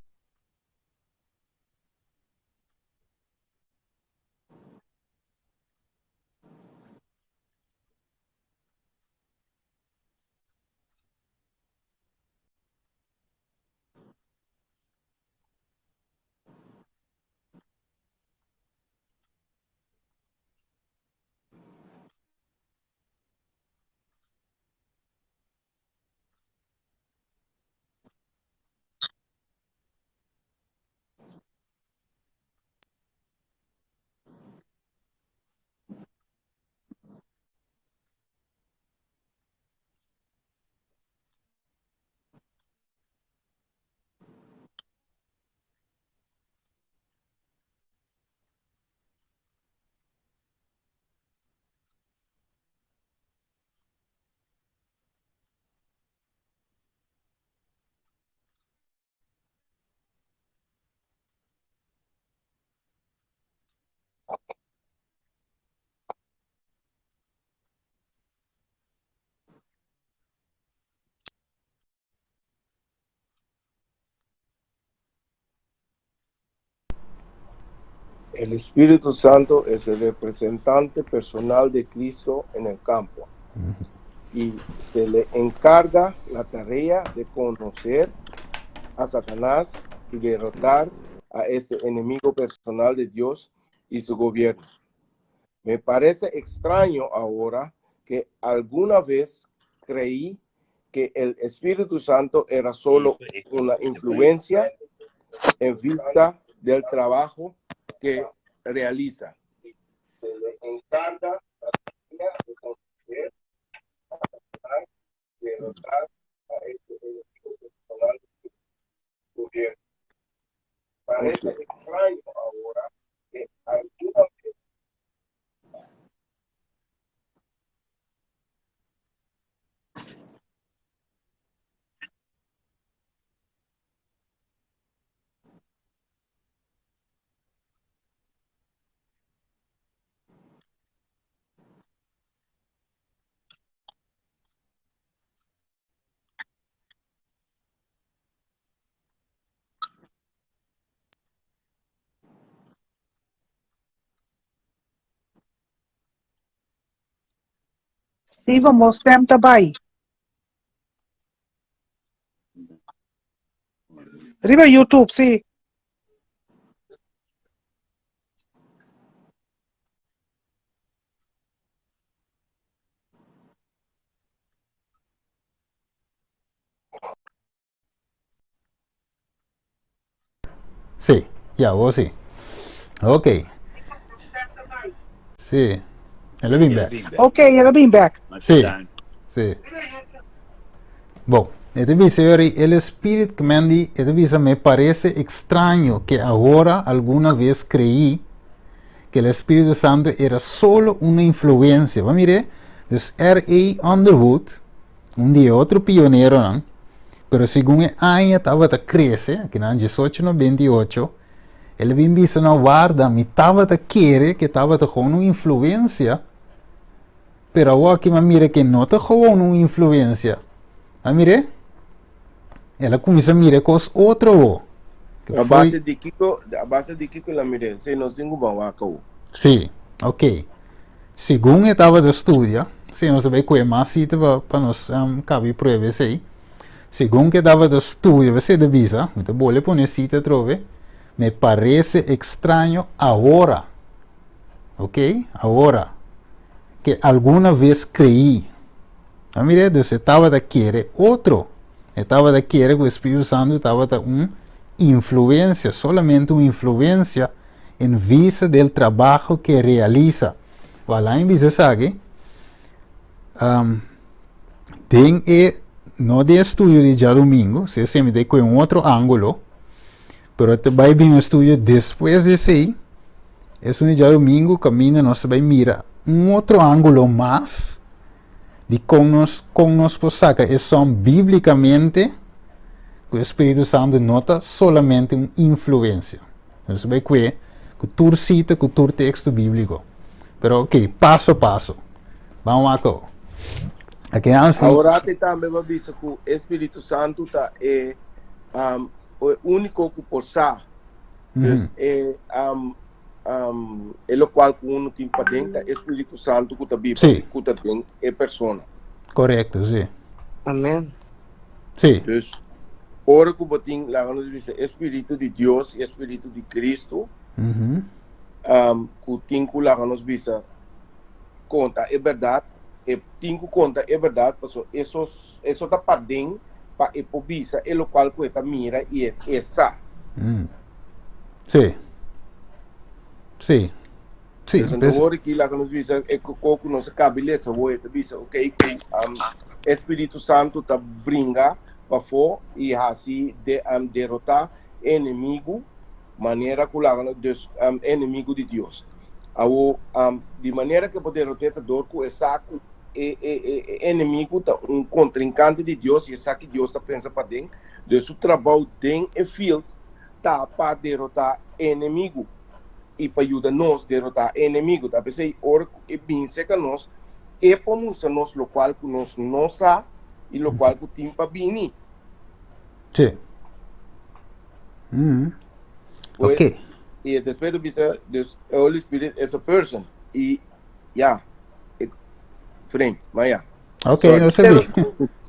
El Espíritu Santo es el representante personal de Cristo en el campo y se le encarga la tarea de conocer a Satanás y derrotar a ese enemigo personal de Dios y su gobierno. Me parece extraño ahora que alguna vez creí que el Espíritu Santo era solo una influencia en vista del trabajo que realiza. Se le encarga la tarea de conocer, derrotar a este enemigo personal de su gobierno. Parece extraño ahora que alguna vez Sí, bo mostem ta bai. Riba YouTube, sí. Sí, ya, vos sí. Ok. Sí. El a bin back. Ok, el a bin back. Sí. Sí. Bon, e ta bisa yori, el Spirit Kmendi, e ta bisa, me parece extraño que ahora alguna vez creí que el Espíritu Santo era solo una influencia. Ba mire, dus R.A. Underwood, Un di e otro pioneronan, pero segun e aña tabata krese, akinan diesocho nobenta i ocho, El a bin bisa no warda, mi tabata kere ku tabata gewoon un influensia, pero awor aki mi a mira ku no ta gewoon un influensia. A mire? El a kuminsá mira kos otro awo. A base di kiko, a base di kiko el a mira? Esei nos tin ku ban wak awo. Sí, ok. Segun e tabata studia, sí, nos ta bai kue mas sita pa, pa nos um, kabi prueba esei. Segun ku e tabata studia, esei ta bisa, mi ta bole pone sita atrobe, me parece extraño ahora, ok, ahora, que alguna vez creí. A mira, dus e tabata kere otro. E tabata kere ku e Spiritu Santu tabata un influencia, solamente un influencia en vista del trabajo que realiza. Wala en bisa esaki, um, den e, no den estudio di djadomingo, si esei mi ta kohe un otro ángulo, pero ta bai bin un estudio despues di esei, esun di djadomingo kaminda nos ta bai mira un otro ángulo mas di kon nos, kon nos por saka e son bíblikamente ku e Spiritu Santu no ta solamente un influensia. Nos ta bai kue ku tur sita, ku tur teksto bíbliko. Pero ok, paso a paso. Ban wak awo. Aki nan si. Awor aki tambe bo a bisa ku e Spiritu Santu ta e um, e úniko ku por sa. Dus e um, um, e lokual ku unu tin paden ta e Spiritu Santu ku ta biba, Sí. ku ta den e persona. Korekto, sí. Amen. Sí. Dus ora ku bo tin, laga nos bisa, e Spiritu di Dios i e Spiritu di Kristu, um, ku tin ku laga nos bisa konta e bèrdat, e tin ku konta e bèrdat pasobra eso eso ta paden pa e por bisa e lokual ku e ta mira i e e sa. Sí. Sí. Sí, Pues anto ora ki laga nos bisa e koko ku nos a kabi lesa awor e ta bisa ok ku um, e Spiritu Santu ta bringa pafó i hasi de um, derotá enemigu manera ku laga nos dus um, enemigu di Dios. Awor um, di manera ku e por derot'é ta dor ku e sa ku e, e, e, e enemigu ta un kontrinkante di Dios i e sa ki Dios ta pensa paden. Dus su trabou den e field ta pa derotá enemigu i pa yuda nos derotá e enemigu. Ta p'esei ora ku e bin serka nos, e por mustra nos lokual ku nos no sa i lokual ku tin pa bini. Sí. Mm. Pues, Ok. i despues ta bisa, dus e Holy Spirit is a person. I ya, e vreemd, maar ja. Ok, Sorry. no Pero, sabí.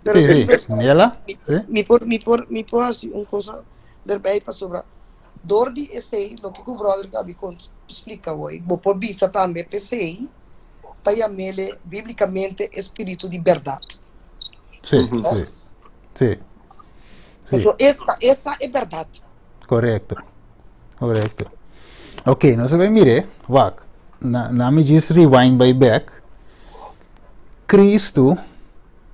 pero Sí, sí. Nela? mi, Sí. mi por mi por mi por hasi un cosa erbij pasobra dor di esei loke ku brother Gabi kon splika hoy bo por bisa tambe p'esei ta yam'ele biblikamente e spiritu di bèrdat. Sí, Mhm. sí. Sí. Sí. Pasobra esta esa e bèrdat. Korekto. Korekto. Ok, nos a bai mir'é. Wak, na, na mi djis rewind bai bek. Kristu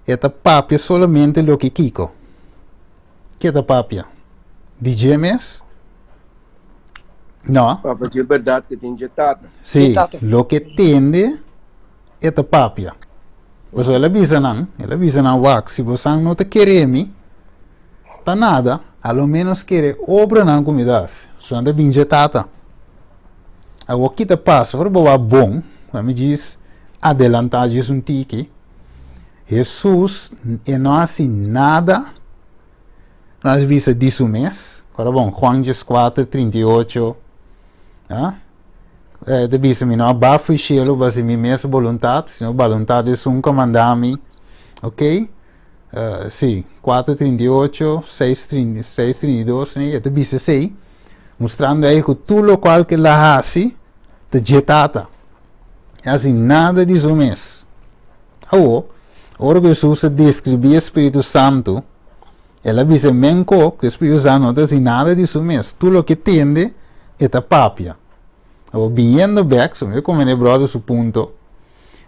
e ta papia solamente loke kiko? Ke ta papia? Di dje mes? No. Papia dje bèrdat ke tin dje Tata. Sí, loke tende e ta papia. Pasobra el a bisa nan, el a bisa nan, Wak, si bosan no ta kere mi, ta nada, a lo menos kere obranan ku mi ta hasi. So nan ta bin dje Tata. Awor ki ta pasa? Ora bo wak bon, mi djis adelantá djis un tiki, Hesus e no hasi nada, no hasi bisa di su mes. Ora bon, Juan 14, 38, ah, e ta bisa mi no a ba fu shelu base mi mes boluntat, sino boluntat di esun ku a manda mi. Ok? Sí, 4, 38, 6, 6, 32, e ta bisa esei, mustrando ei ku tur lokual ku el a hasi ta dje Tata. E hasi nada di su mes. Awor, ora ku Hesus a deskribí e spiritu santu, el a bisa menko ku e spiritu santu no ta hasi nada di su mes. Tur loke e tende, e ta papia. Awor, biniendo bèk, so mi a komprendé bròder su punto,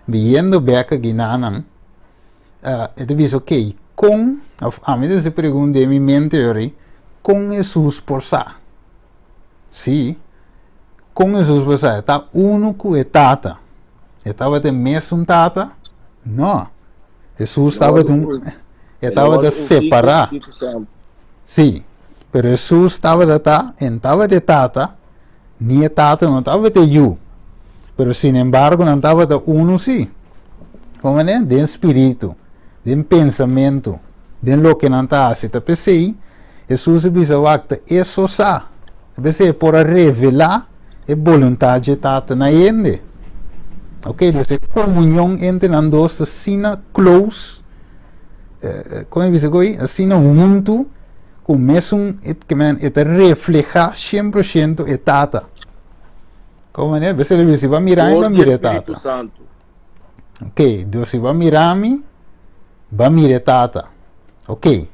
biniendo bèk aki nanan, e ta bisa, ok, kon, òf ami ta hasi pregunta den mi mente yori, kon Hesus por sa? Sí, kon Hesus por sa? E ta unu ku e Tata. E tabata e mesun Tata? No. Hesus tabata un, e tabata separá. Sí, pero Hesus tabata ta, en tabata e Tata. Ni e Tata no tabata e Yu. Pero sinembargo nan tabata unu sí. Komprendé? Den spiritu, den pensamentu, den loke nan ta hasi. Ta p'esei Hesus a bisa wak ta e so sa. Ta p'esei e por a revelá e boluntat dje Tata na hende. Ok, dus e komunion entre nan dos ta asina close, kon e bisa koe? Asina huntu ku mesun e ta reflehá 100% e Tata. Kon manera? P'esei el a bisa, si bo a mira mi, bo a mira e Tata. Ok, dus si bo a mira mi, bo a mira e Tata. Ok,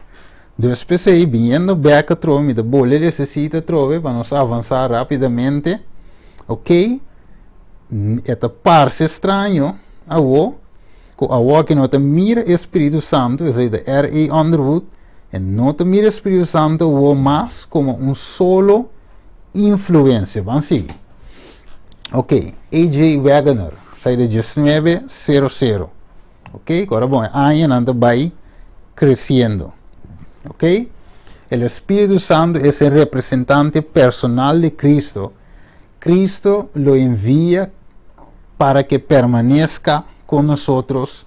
dus p'esei, biniendo bèk atrobe, mi ta bole nesesita atrobe pa nos avansá rápidamente. Ok, e ta parse straño awo ku awoki no ta mira e Spiritu Santu, esei ta R.A. Underwood, e no ta mira e Spiritu Santu awo mas komo un solo influensia. Ban sigui. Ok, A.J. Waggoner, sai di 1900. Ok, ora bon, e añanan ta bai creciendo. Ok, el Espíritu Santo es el representante personal de Cristo. Cristo lo envía para que permanezca con nosotros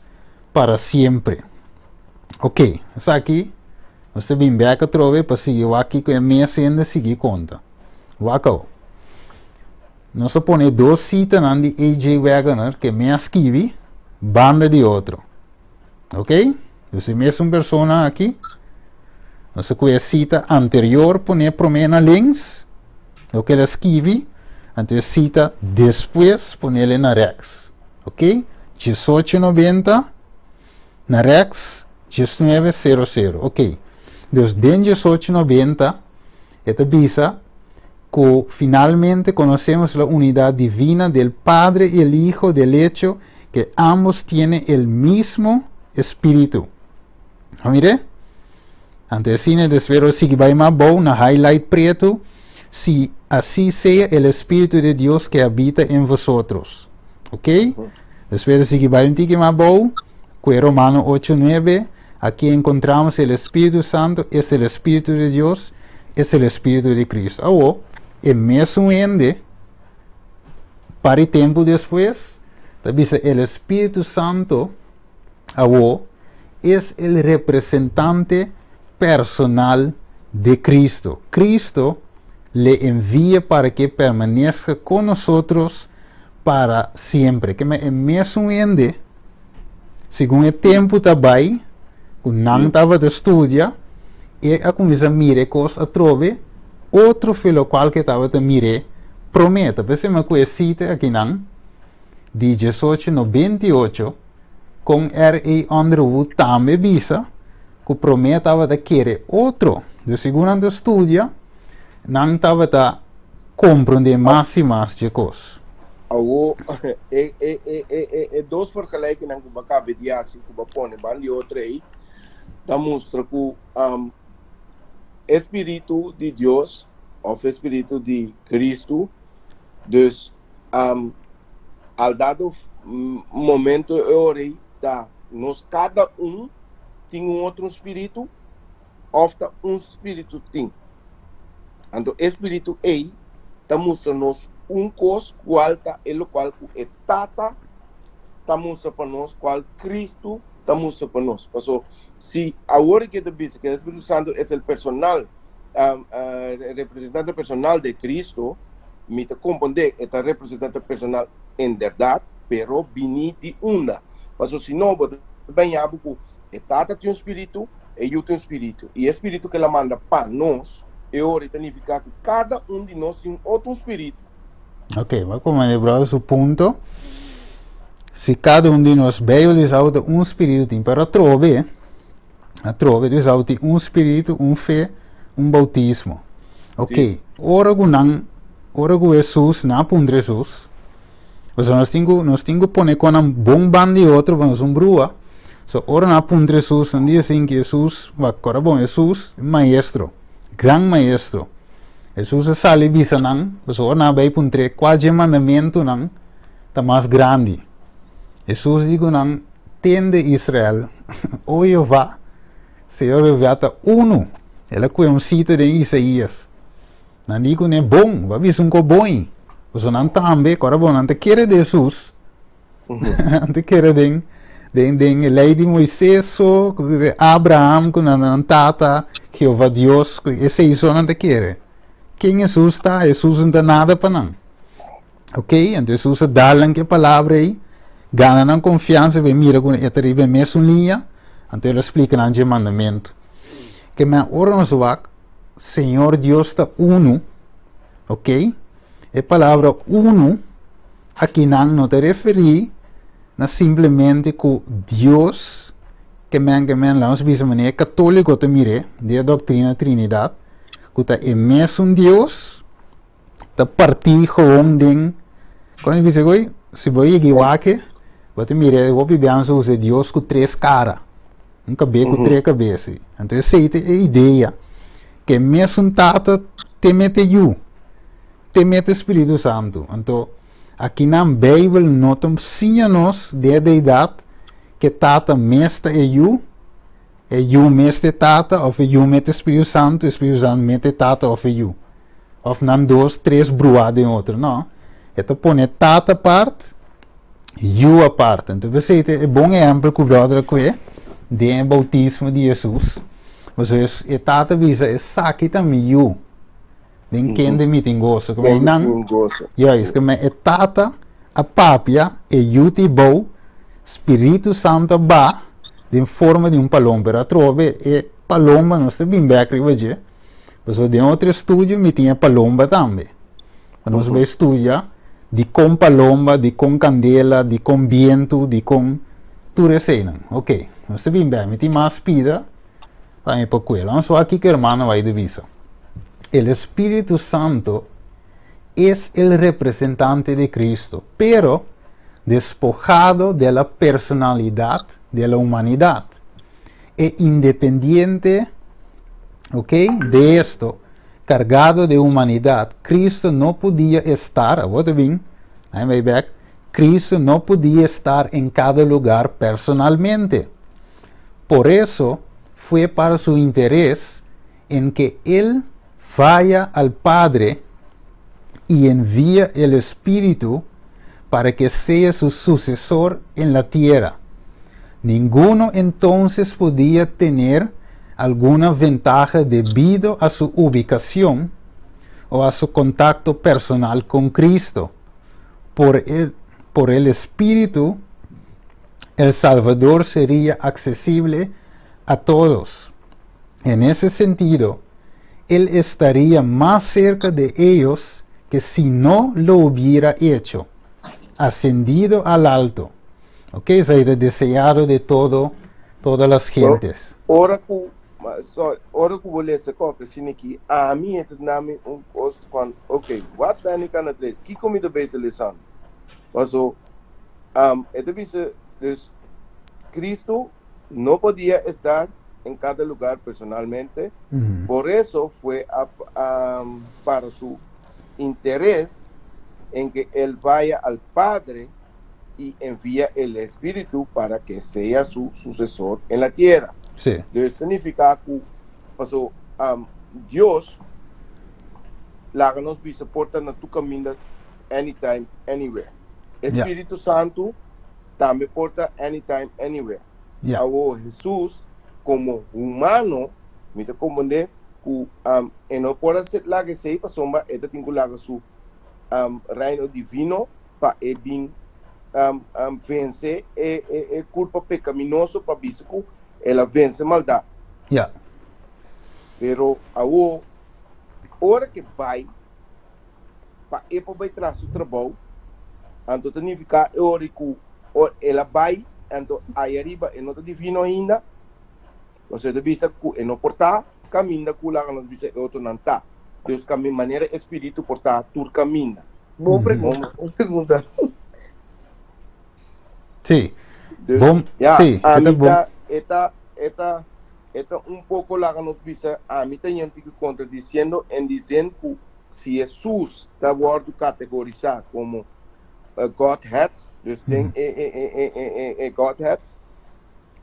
para siempre. Ok, esaki nos ta bin bek atrobe pa sigui wak kiko e mes hende sigui konta. Wak awo. Nos a pone dos sitanan di AJ. Waggoner ke mi a skibi banda di otro. Ok? Dus e mesun persona aki. Nos a kue e sita anterior pone promé na links, loke el a skibi, anto e sita despues ponele na reks. Ok? 1890 na reks 1900. Ok. Dus den 1890 e ta bisa ku finalmente conocemos la unidad divina del Padre y el Hijo del hecho que ambos tienen el mismo Espíritu. A mire? Anto asina despues lo sigui bai mas bou na highlight pretu, si así sea el Espíritu de Dios que habita en vosotros. Ok? Despues lo sigui bai un tiki mas bou, ku e Romano 8:9, aquí encontramos el Espíritu Santo es el Espíritu de Dios, es el Espíritu de Cristo. Awo, e mesun hende, par di tempu despues, ta bisa el Espíritu Santo awo es el representante personal de Cristo. Cristo le envía para que permanezca con nosotros para siempre. Ke men e mesun hende, segun e tempu ta bai, ku nan tabata studia, e a kuminsá mira e kos atrobe, otro fe lokual ke tabata mir'é promé. Ta p'esei mi a ku e sita akinan di 1898, kon R.A. Underwood tambe bisa ku promé tabata kere otro. Dus segun nan ta studia, nan tabata komprondé mas i mas dje kos. Awo, e, e, e, e, e, e dos vergelijkingnan ku bo a kabe di hasi, ku bo a pone ban di otro ei, ta mustra ku um, e spiritu di Dios òf e spiritu di Kristu, dus um, al dado momento e ora ei ta nos kada un tin un otro spiritu òf ta un spiritu tin. Anto e spiritu ei ta mustra nos un kos kual ta e lokual ku e Tata ta mustra pa nos, kual Kristu ta mustra pa nos. Paso si awor ke ta bisa ku e Spiritu Santu es el personal, representante personal de Kristu, mi ta komprondé e ta representante personal inderdat, pero bini di unda? Paso si no bo ta baña bo ku e Tata tin un spiritu, e Yu tin un spiritu, i e spiritu ku el a manda pa nos, e ora e ta nifiká ku kada un di nos tin otro un spiritu. Ok, bo a komprendé brother su punto. Si kada un di nos, Beibel bisa awo ta un spiritu tin, pero atrobe, atrobe bisa awo tin un spiritu, un fe, un bautismo. Ok, ora ku nan, ora ku Hesus, nan a puntra Hesus, pasobra nos tin ku, nos tin ku pone konan bon ban di otro pa nos un brua. So ora nan a puntra Hesus, nan di asin ku Hesus, wak, kora bon, Hesus, maestro, gran maestro. Hesus a sali bisa nan, pasobra ora nan a bai puntr'é kua dje mandamentunan ta mas grandi. Hesus di ku nan, Tende, Israel, o Jehová, Señor Jehová ta unu. El a kue un sita den Isaías. Nan di kuné, Bon, bo a bisa un ko bon. Pasobra nan tambe, ku ora bo nan ta kere den Hesus, nan ta kere den den den e lei di Moises so, ku Abraham ku nan nan tata, Jehová Dios, ku esei so nan ta kere. Ken Hesus ta? Hesus no ta nada pa nan. Ok, anto Hesus a dal nan ku e palabra ei, gana nan konfiansa, bai mira ku e ta riba e mesun liña, anto el a splika nan dje mandamentu. Ke men ora nos wak, Señor Dios ta unu, ok? E palabra unu akinan no ta referí na simplemente ku Dios, ke men ke men, laga nos bisa manera e katóliko ta mir'é, di e doktrina Trinidat, ku ta e mesun Dios ta partí gewoon den, kon e bisa goi? Si bo yega i wak e, bo ta mira e hopi biaha nos a usa e Dios ku tres kara. Un kabé ku tres kabes. Anto esei ta e idea ku e mesun Tata te mete Yu, te mete Spiritu Santu. Anto akinan Beibel no ta siña nos den e deidat ku e Tata mes ta e Yu, e Yu mes ta e Tata, òf e Yu mete Spiritu Santu, e Spiritu Santu mete e Tata òf e Yu. Òf nan dos, tres bruá den otro. No. E ta pone Tata apart, Yu apart. Anto p'esei ta e bon ehèmpel ku bròder a kohe den e boutismo di Hesus. Pasobra e Tata bisa, Esaki ta mi Yu, den kende mi tin goso. Kende mi tin goso. Juist, kende e Tata a papia, e Yu ta bou, Spiritu Santu a ba den forma di un palomba. Pero atrobe e palomba nos ta bin bèk riba dje, pasobra den otro estudio mi tin e palomba tambe. Pa nos bai studia dikon palomba, dikon kandela, dikon bientu, dikon tur eseinan. Ok, nos ta bin bèk. Mi tin mas pida pa mi por kuel. Vamos wak kiko hermano bai ta bisa. El Espíritu Santo es el representante de Cristo, pero despojado de la personalidad de la humanidad e independiente, ok, de esto, cargado de humanidad, Cristo no podía estar, awor ta bin, I'm way back, Cristo no podía estar en cada lugar personalmente. Por eso fue para su interés en que Él vaya al Padre y envía el Espíritu para que sea su sucesor en la tierra. Ninguno entonces podía tener alguna ventaja debido a su ubicación o a su contacto personal con Cristo. Por el, por el Espíritu, el Salvador sería accesible a todos. En ese sentido, él estaría más cerca de ellos que si no lo hubiera hecho, ascendido al alto. Ok, esei ta deseado de todo, todas las gentes. Ora ku, sorry, ora ku bo lesa kòke asina aki, ami e ta duna mi un kos van, ok, wat ben ik aan het lezen? Kiko mi ta bezig lesando? Paso, um, e ta bisa, dus, Cristo no podia estar en cada lugar personalmente, por eso fue a, um, para su interés en que él vaya al Padre y envía el Espíritu para que sea su sucesor en la tierra. Sí. Dus significa ku paso um, Dios laga nos bisa porta na tu caminda anytime, anywhere. Espíritu Santo tambe porta anytime, anywhere. Awo Jesús como humano, mi ta comprende ku um, e no por hacer laga esei pasobra e ta tin ku laga su um, reino divino pa e bin vense e e kurpa pekaminoso pa bisa ku el a vense maldat. Ya. Pero awor, ora ke bai pa e por bai tras su trabou, anto ta nifiká e ora ku el a bai, anto ai ariba e no ta divino ainda, pasobra e ta bisa ku e no por ta kaminda ku laga nos bisa e otronan ta. Dios kaminda manera e spiritu por ta tur kaminda. Bon pregunta, bon pregunta. Sí. Dus, Bon, ja, sí, a e ta mi bon. ta, e ta, e ta, e ta un poco laga nos bisa, a mi ta yenti ku contradiciendo en die zin ku si Jesus ta wordu categorisa como Godhead, dus den e, e, e, e, e, e, e Godhead,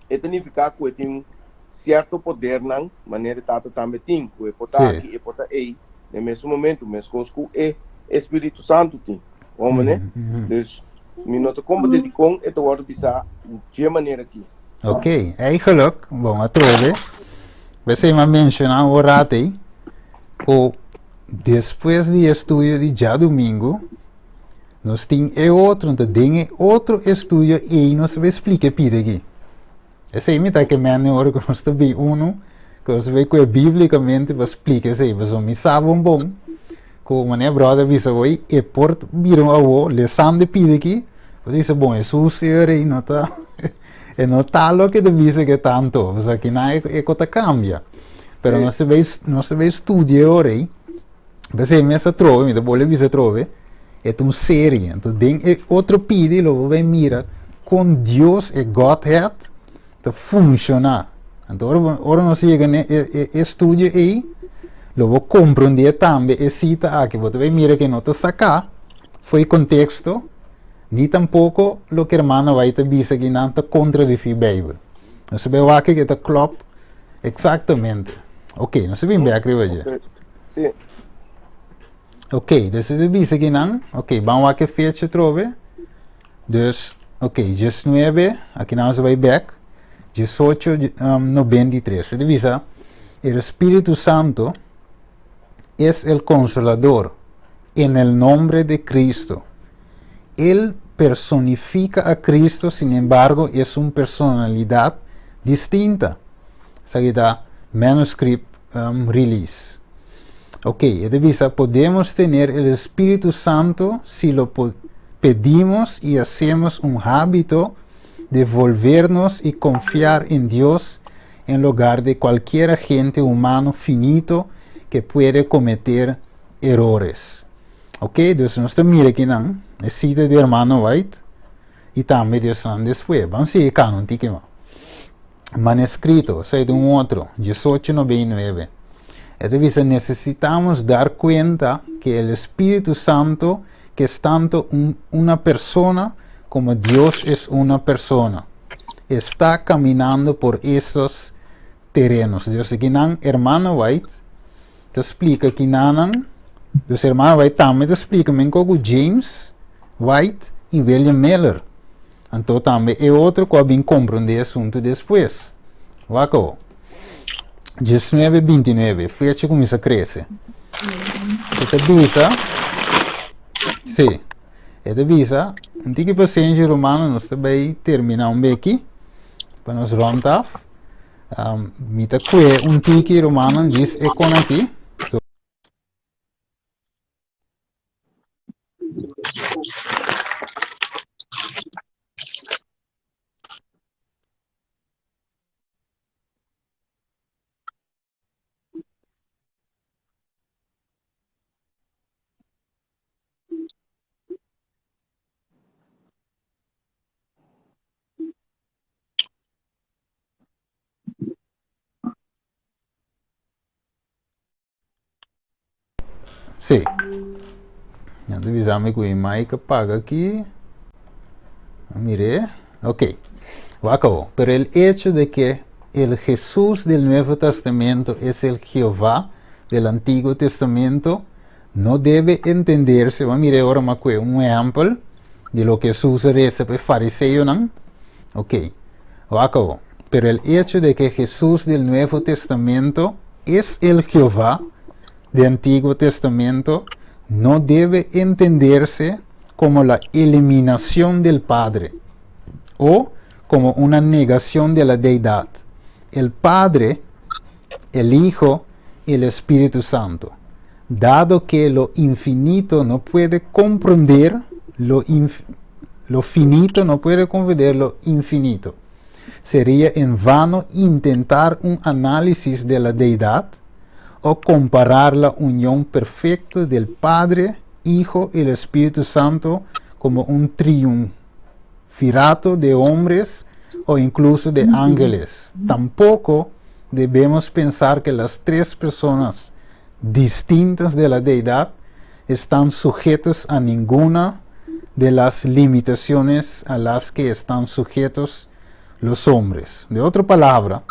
e ta nifica ku e tin cierto podernan, manera e Tata tambe tin, ku e por ta aki, e por ta ei. Na e mesun momento, meskos ku e Espíritu Santu tin. Bon manera? Dus mi no ta komprendé dikon e ta wòrdu bisá dje manera aki. Ok, eigenlijk, bon, atrobe, p'esei mi a menshoná un rato ei, ku despues di e estudio di djadumingu, nos tin e otro, anto den e otro estudio ei nos ta bai splika e pida aki. Esei mi ta ke mende ora ku nos ta bin unu, ku nos ta bai kue bíblikamente pa splika esei, pasobra mi sa bon bon ku manera bròder a bisa hoy, e por bira un awo lesando e pida aki, bo ta bisa bon Hesus e ora ei no ta e no ta loke ta bisa ke tanto, pasobra kinan e ko ta kambia. Pero nos ta bai nos ta bai studia e ora ei, p'esei mes atrobe, mi ta bolbe bisa atrobe, E ta un serie. Anto den e otro pidi lo bo bai mira kon Dios, e Godhead, ta funshoná. Anto ora bo, ora nos yega na e, e, e estudio ei, lo bo komprondé tambe e sita aki. Bo ta bai mira ke no ta saká for e konteksto, ni tampoko loke hermano White ta bisa aki nan ta kontradisí Beibel. Nos ta bai wak ke ta klòp eksaktamente. Oké, nos ta bin bèk riba dje. Oké, sí. Ok, dus e ta bisa ki nan, ok, ban wak e fecha atrobe. Dus, ok, diesnuebe, aki nan nos a bai bek, diesocho, 93. E ta bisa, El Espíritu Santo es el Consolador en el nombre de Cristo. Él personifica a Cristo, sin embargo, es un personalidad distinta. Esaki ta manuscript release. Ok, e ta bisa, podemos tener el Espíritu Santo si lo pedimos y hacemos un hábito de volvernos y confiar en Dios en lugar de cualquier agente humano finito que puede cometer erores. Ok, dus nos ta mira akinan e cita di hermano White y tambe di esnan despues. Ban sigui cana un tiki mas. Manescrito, esei ta un otro, diesocho noventa i nuebe. E ta bisa, Necesitamos dar cuenta que el Espíritu Santo, que es tanto un, una persona como Dios es una persona, está caminando por estos terenos. Dios akinan, hermano White ta splika kinanan, dus hermano White tambe ta splika men ku James White i William Miller. Anto tambe e otro ku a bin komprondé e asuntu despues. Wak awo. 19, 29, fecha kuminsá krese. E ta bisa, sí, e ta bisa, un tiki pasenshi rumano, nos ta bai terminá un beki pa nos rond af. Um, mi ta kue un tiki rumannan djis e kon aki. Sí. Ya te avisame ku e mic apaga aquí. Mire. Ok. Acabó. Pero el hecho de que el Jesús del Nuevo Testamento es el Jehová del Antiguo Testamento no debe entenderse. Wa mire ahora ma kue un ejemplo de lo que Jesús reza pe fariseonan. Ok. Acabó. Pero el hecho de que Jesús del Nuevo Testamento es el Jehová del Antiguo Testamento no debe entenderse como la eliminación del Padre o como una negación de la deidad. El Padre, el Hijo y el Espíritu Santo. Dado que lo infinito no puede comprender lo, lo finito, no puede comprender lo infinito. Sería en vano intentar un análisis de la deidad o comparar la unión perfecta del Padre, Hijo y el Espíritu Santo como un triunvirato de hombres o incluso de ángeles. Tampoco debemos pensar que las tres personas distintas de la deidad están sujetos a ninguna de las limitaciones a las que están sujetos los hombres. De otra palabra,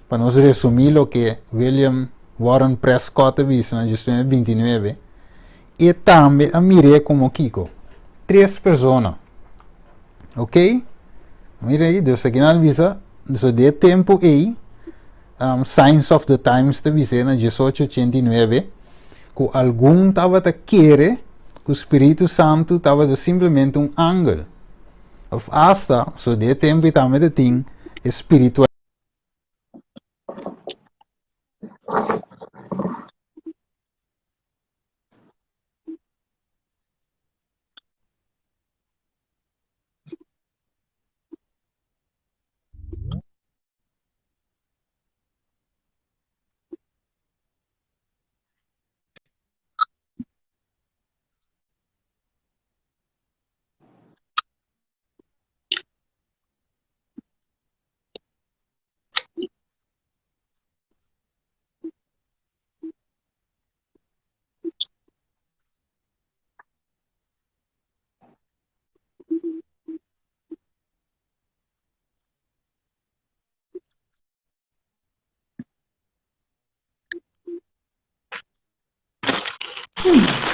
para nos resumir lo que William Warren Prescott a bisa na 1929, e tambe a mir'é komo kiko? Tres persona. Ok? Mira ei, dus aki nan a bisa, so di e tempu ei, um, Signs of the Times ta bis'é na 1889, ku algun tabata kere ku Spiritu Santu tabata simplemente un angel. Of asta, so di e tempu ei tambe ta tin e spiritual.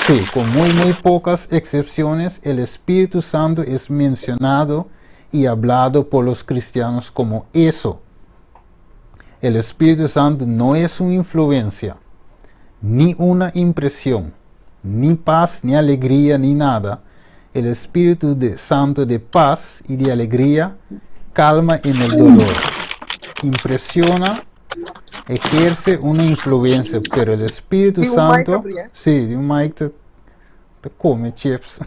Sí, con muy, muy pocas excepciones, el Espíritu Santo es mencionado y hablado por los cristianos como eso. El Espíritu Santo no es una influencia, ni una impresión, ni paz, ni alegría, ni nada. El Espíritu de Santo de paz y de alegría calma en el dolor. Impresiona, ejerce una influencia, pero el Espíritu Tin un mic Santo, abrí, eh? sí, di un mic te, te come chips.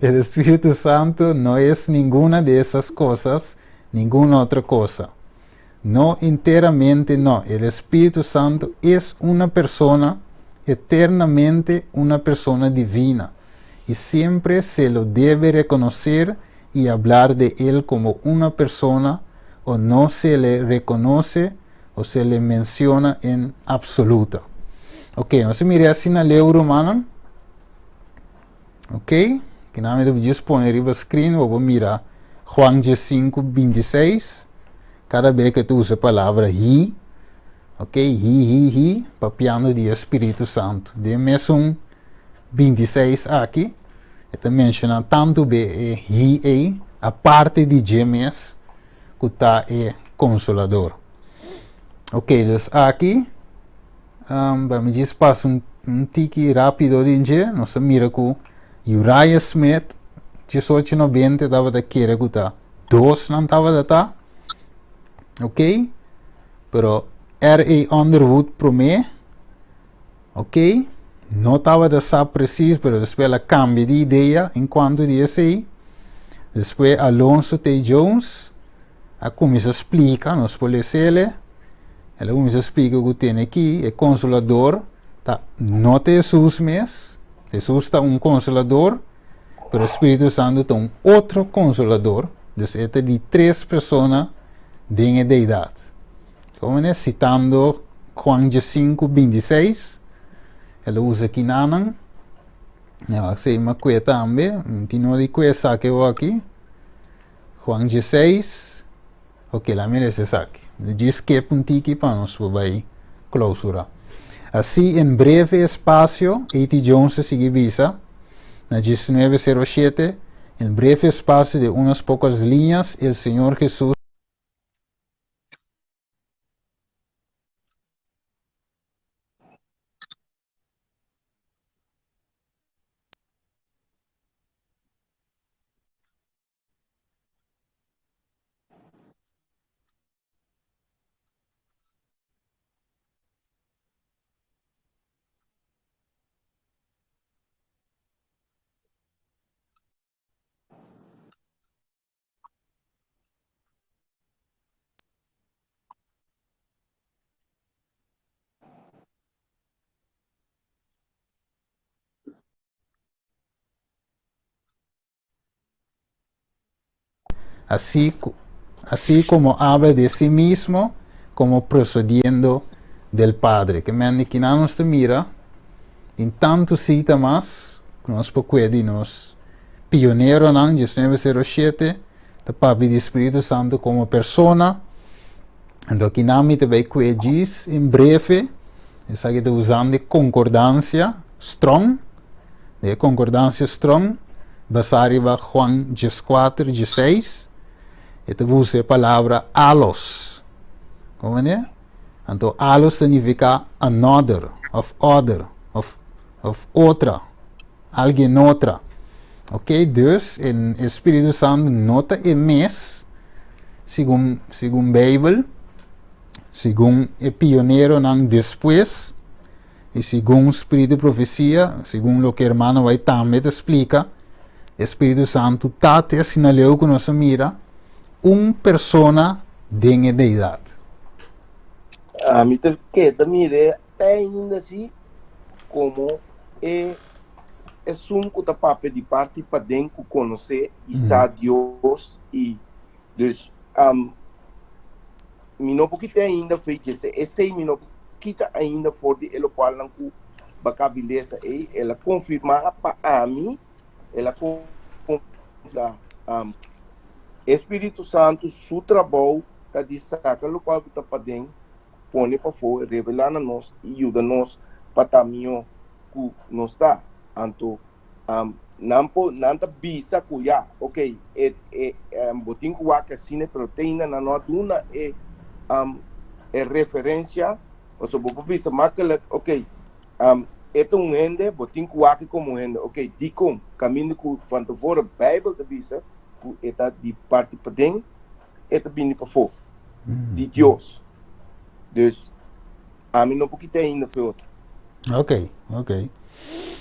El Espíritu Santo no es ninguna de esas cosas, ninguna otra cosa. No enteramente no. El Espíritu Santo es una persona, eternamente una persona divina. Y siempre se lo debe reconocer y hablar de él como una persona o no se le reconoce o se le menciona en absoluta. Ok, nos mira asina leu rumannan. Ok, kinan mi ta djis pone riba screen bo por mira Juan 15, 26. Kada bes ku ta usa e palabra he, ok, he, he, he, papiando di e Spiritu Santu. Den mesun 26 aki, e ta menshoná tantu be e he ei, aparte di dje mes, ku ta e Konsolador. Ok, dus aki, um, ba mi djis pasa un, un tiki rápido den dje, nos ta mira ku Uriah Smith, 1890, tabata kere ku ta dos nan tabata ta, ok, pero R.A. Underwood promé, ok, no tabata sa precies, pero despues el a cambia di idea en cuanto di esey. Despues Alonso T. Jones a cuminsa splica, nos por lesele, el a cuminsa splica cu tene aki e Consolador ta no ta Jesus mes, Jesus ta un Consolador, pero Spiritu Santu ta un otro Consolador, dus e ta di tres persona den e Deidad. Como ne? Citando Juan 5, 26, el a usa kinanan. Ya, wak sei ma kue tambe, mi no di kue esaki aki. Juan 16, ok, la mira esaki. Djis skip un tiki pa nos por bai clausura. Así, en breve espacio, A.T. Jones a sigui bisa, na 1907, en breve espacio de unas pocas líneas, el Señor Jesús Así, así como habla de sí mismo como procediendo del Padre. Ke men di kinan nos ta mira den tantu sita mas ku nos por kue di nos pioneronan 1907 ta papia di Spiritu Santu komo persona. Anto kinan mi ta bai kue djis en breve. Esaki ta usando e konkordansia Strong, e konkordansia Strong, basá riba Juan 14, 16, e ta usa e palabra allos. Komprendé? Anto allos ta nifiká another, òf other, òf òf otra, alguien otra. Ok, dus e e Spiritu Santu no ta e mes, segun segun Beibel, segun e pioneronan despues, i segun Spiritu di Profesia, segun loke hermano White tambe ta splika, e Spiritu Santu ta te asina leu ku nos a mira un persona den e Deidat. Ami ta keda mir'é te ainda si komo e esun ku ta papia di parti paden ku konosé i sa Dios i dus mi no por kita ainda fe djese esei mi no por kita ainda for di e lokualnan ku bakabilesa ei el a konfirmá pa ami el a konfirmá e Spiritu Santu su trabou ta di saka lokual ku ta paden pone pafó, revelá na nos i yuda nos pa ta mihó ku nos ta. Anto, nan por, nan ta bisa ku ya, ok, e, e, bo tin ku wak asina, pero te ainda nan no a duna e, e referensia, pasobra bo por bisa makkelijk, ok, e ta un hende, bo tin ku wak komo un hende, ok, dikon? Kaminda ku van tevoren Bijbel ta bisa ku e ta di parti paden, e ta bini pafó di Dios. Dus ami no por kita ainda fe otro. Ok, ok.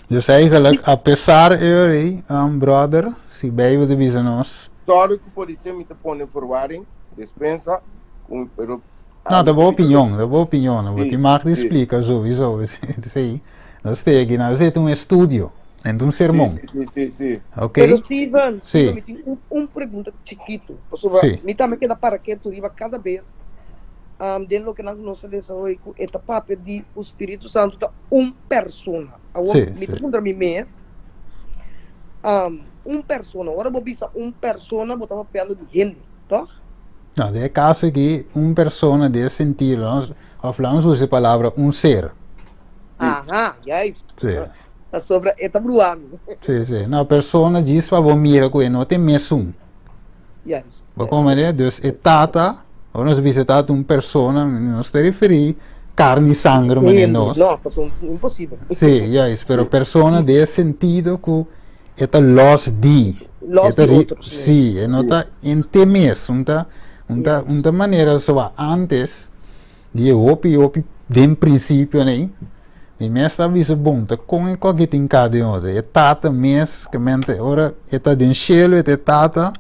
Dus eigenlijk, a pesar eri, brother, si Bijbel ta bisa nos. Sorry ku por ser mi ta pone verwarring, despensa, ku, pero No, ta bo opinion, ta bo opinion. Bo tin mag di splika sowieso. Sí. Nos te aki, nos ta un estudio, en un sermon. Sí, sí, sí, sí. Ok. Pero Steven, Sí. Steven, mi tin un, un pregunta chiquito. Pasobra Sí. mi tambe keda para ketu riba cada bes den loke nan nos a lesa hoy ku e ta papia di ku Spiritu Santu ta un persona. Awor Sí, mi ta sí. puntra mi mes, un persona, ora bo bisa un persona bo ta papiando di hende, toch? No, den e caso aki un persona den e sentido, nos, of laat nos usa e palabra un ser. Aha, juist. Sí. Pasobra e ta bruha mi. Sí, sí. No, persona djis pa bo mira ku e no ta e mesun. Juist. Bo juist. komprende? Dus e tata, ora nos bisa e tata un persona, nos ta referí karni i sanger manera Hende, nos. no, pasobra imposibel. Sí, juist. Pero Sí. persona den e sentido ku e ta los di. Los E ta di ri- otro, sí. Sí, e no Sí. ta en te mes. Un ta, un ta, Juist. un ta manera soba antes. Di e hopi hopi den principio nei, mi mes ta bisa bon ta con e koki tin ka den otro. E tata mes ke mente ora e ta den shelu e ta e tata,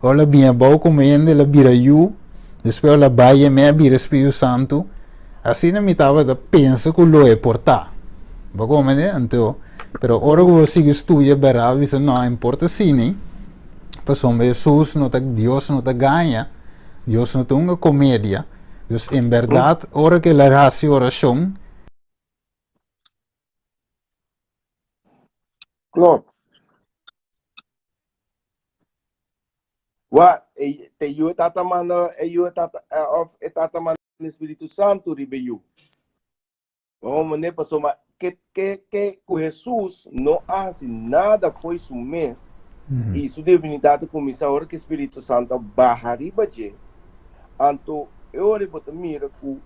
ora el a bin abou como hende el a bira yu, despues ora el a bai e me a bira Spiritu Santu. Asina mi tabata pensa ku lo e por ta. Bo comprende? Anto, pero ora ku bo sigui studia berdad bo bisa no, e por ta asina, pasobra Hesus no ta, Dios no ta gaña, Dios no ta un comedia. Dus en berdad, ora ku el a hasi orashon. Klopt. Wa, e, te yu e tata manda, e yu e tata, of e tata manda Spiritu Santu riba e yu. Bo mane pasobra ke, ke, ke ku Hesus no a hasi nada fo'i su mes, i su divinidat a kuminsá ora ku e Spiritu Santu a baha riba dje, anto e ora bo ta mira ku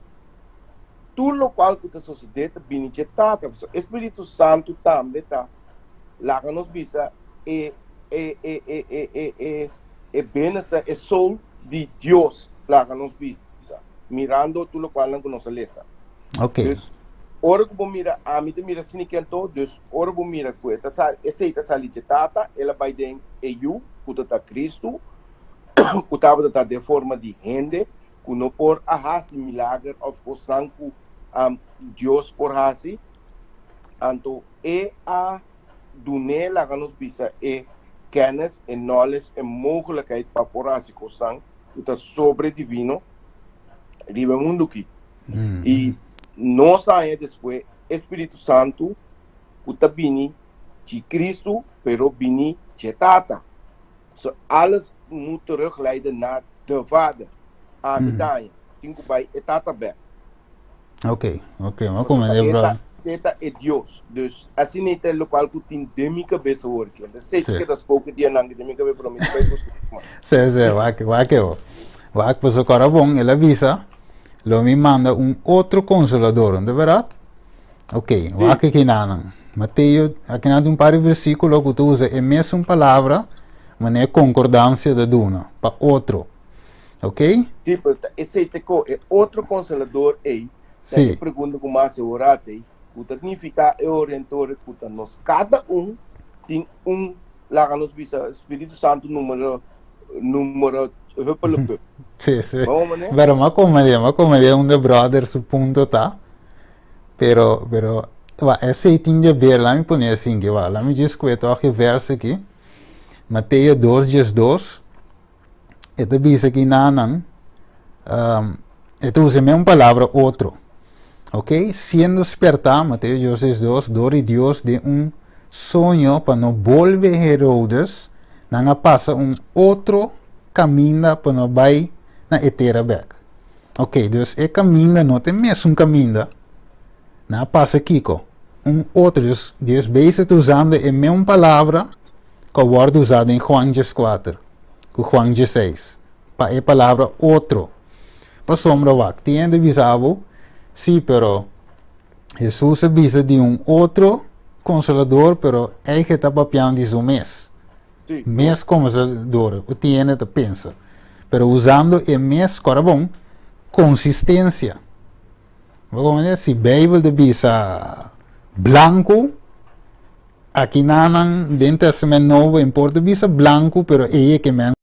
tur lokual ku ta sosodé ta bini dje Tata, pasobra e Spiritu Santu tambe ta laga nos bisa e e e e e e e e binnenste, e soul di Dios, laga nos bisa, mirando tur lokualnan ku nos a lesa. Ok. Dus, ora ku bo mira, ami ta mira asina ki anto, dus ora bo mira ku e ta sali, esei ta sali dje Tata, el a bai den e Yu, ku ta ta Kristu, ku tabata ta den forma di hende, ku no por a hasi milager òf kosnan ku Dios por hasi, anto e a dun'é, laga nos bisa, e kennis, e knowledge, e mogelijkheid pa por hasi kosnan ku ta sobredivino riba e mundu aki. I nos haña despues e Spiritu Santu ku ta bini dje Kristu, pero bini dje Tata. So alles moet terugleiden naar de Vader. Ami ta haña, tin ku bai e Tata bek. Ok, ok, ma come de bro. E ta e Dios. Dus asina ta lokual ku tin den mi kabes awor aki. Anto sei ku ta spoken dia nan den mi kabes, pero mi ta bai buska mas. Sí, sí, wak, wak e Wak, pues ora bon, el a bisa, lo mi manda un otro consolador, no berdat? Ok, wak aki nan. Mateo, aki nan un par di versíkulo ku ta usa e mesun palabra, manera konkordansia ta duna, pa otro. Ok? Sí, pero esei te ko, e otro consolador ei, ta e pregunta ku mas e orate, ku ta significa e orientore ku ta nos kada un tin un, laga nos bisa, Spiritu Santu número número huppelepup. Sí. Pero ma come ma come un de brother su punto ta. Pero, wa, esei tin di ber, laat me pone asina, que wa, laat me just kwe toch e verso aki. Mateo 2, 12. E ta bisa aki nanan, e ta usa mesmo palabra otro. Ok? Siendo spertá, Mateo 2, 2, dor di Dios den un soño pa no bolbe Herodes, nan a pasa un otro kaminda pa no bai na e tera bek. Ok, dus e kaminda no ta e mesun kaminda. Nan a pasa kiko? Un otro. Dus Dios bezig ta usando e mesun palabra ku a wòrdu usá den Juan 14 ku Juan 16 pa e palabra otro. Pasobra wak, tin hende bisa bo, sí, pero Hesus a bisa di un otro konsolador, pero eigen ta papiando di su mes. Mes konsolador, o tin hende ta pensa. Pero usando e mes, kora bon, konsistensia. Bo komprende? Si Beibel ta bisa blanku, aki nan den Testament Nobo e por ta bisa blanku, pero ei e ke men.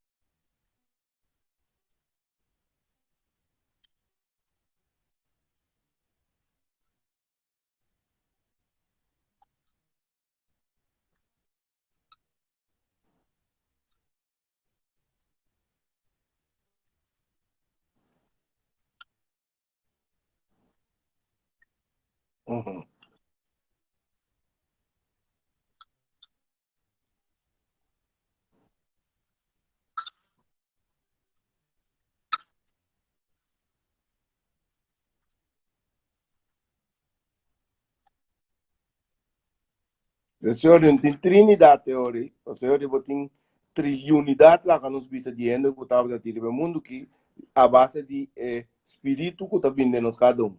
De Señor, no tin Trinidad teori, o Señor, bo tin triunidad laga nos bisa di hende ku tabata tiri pe mundu ki a base di e spiritu ku ta bini den nos kada un.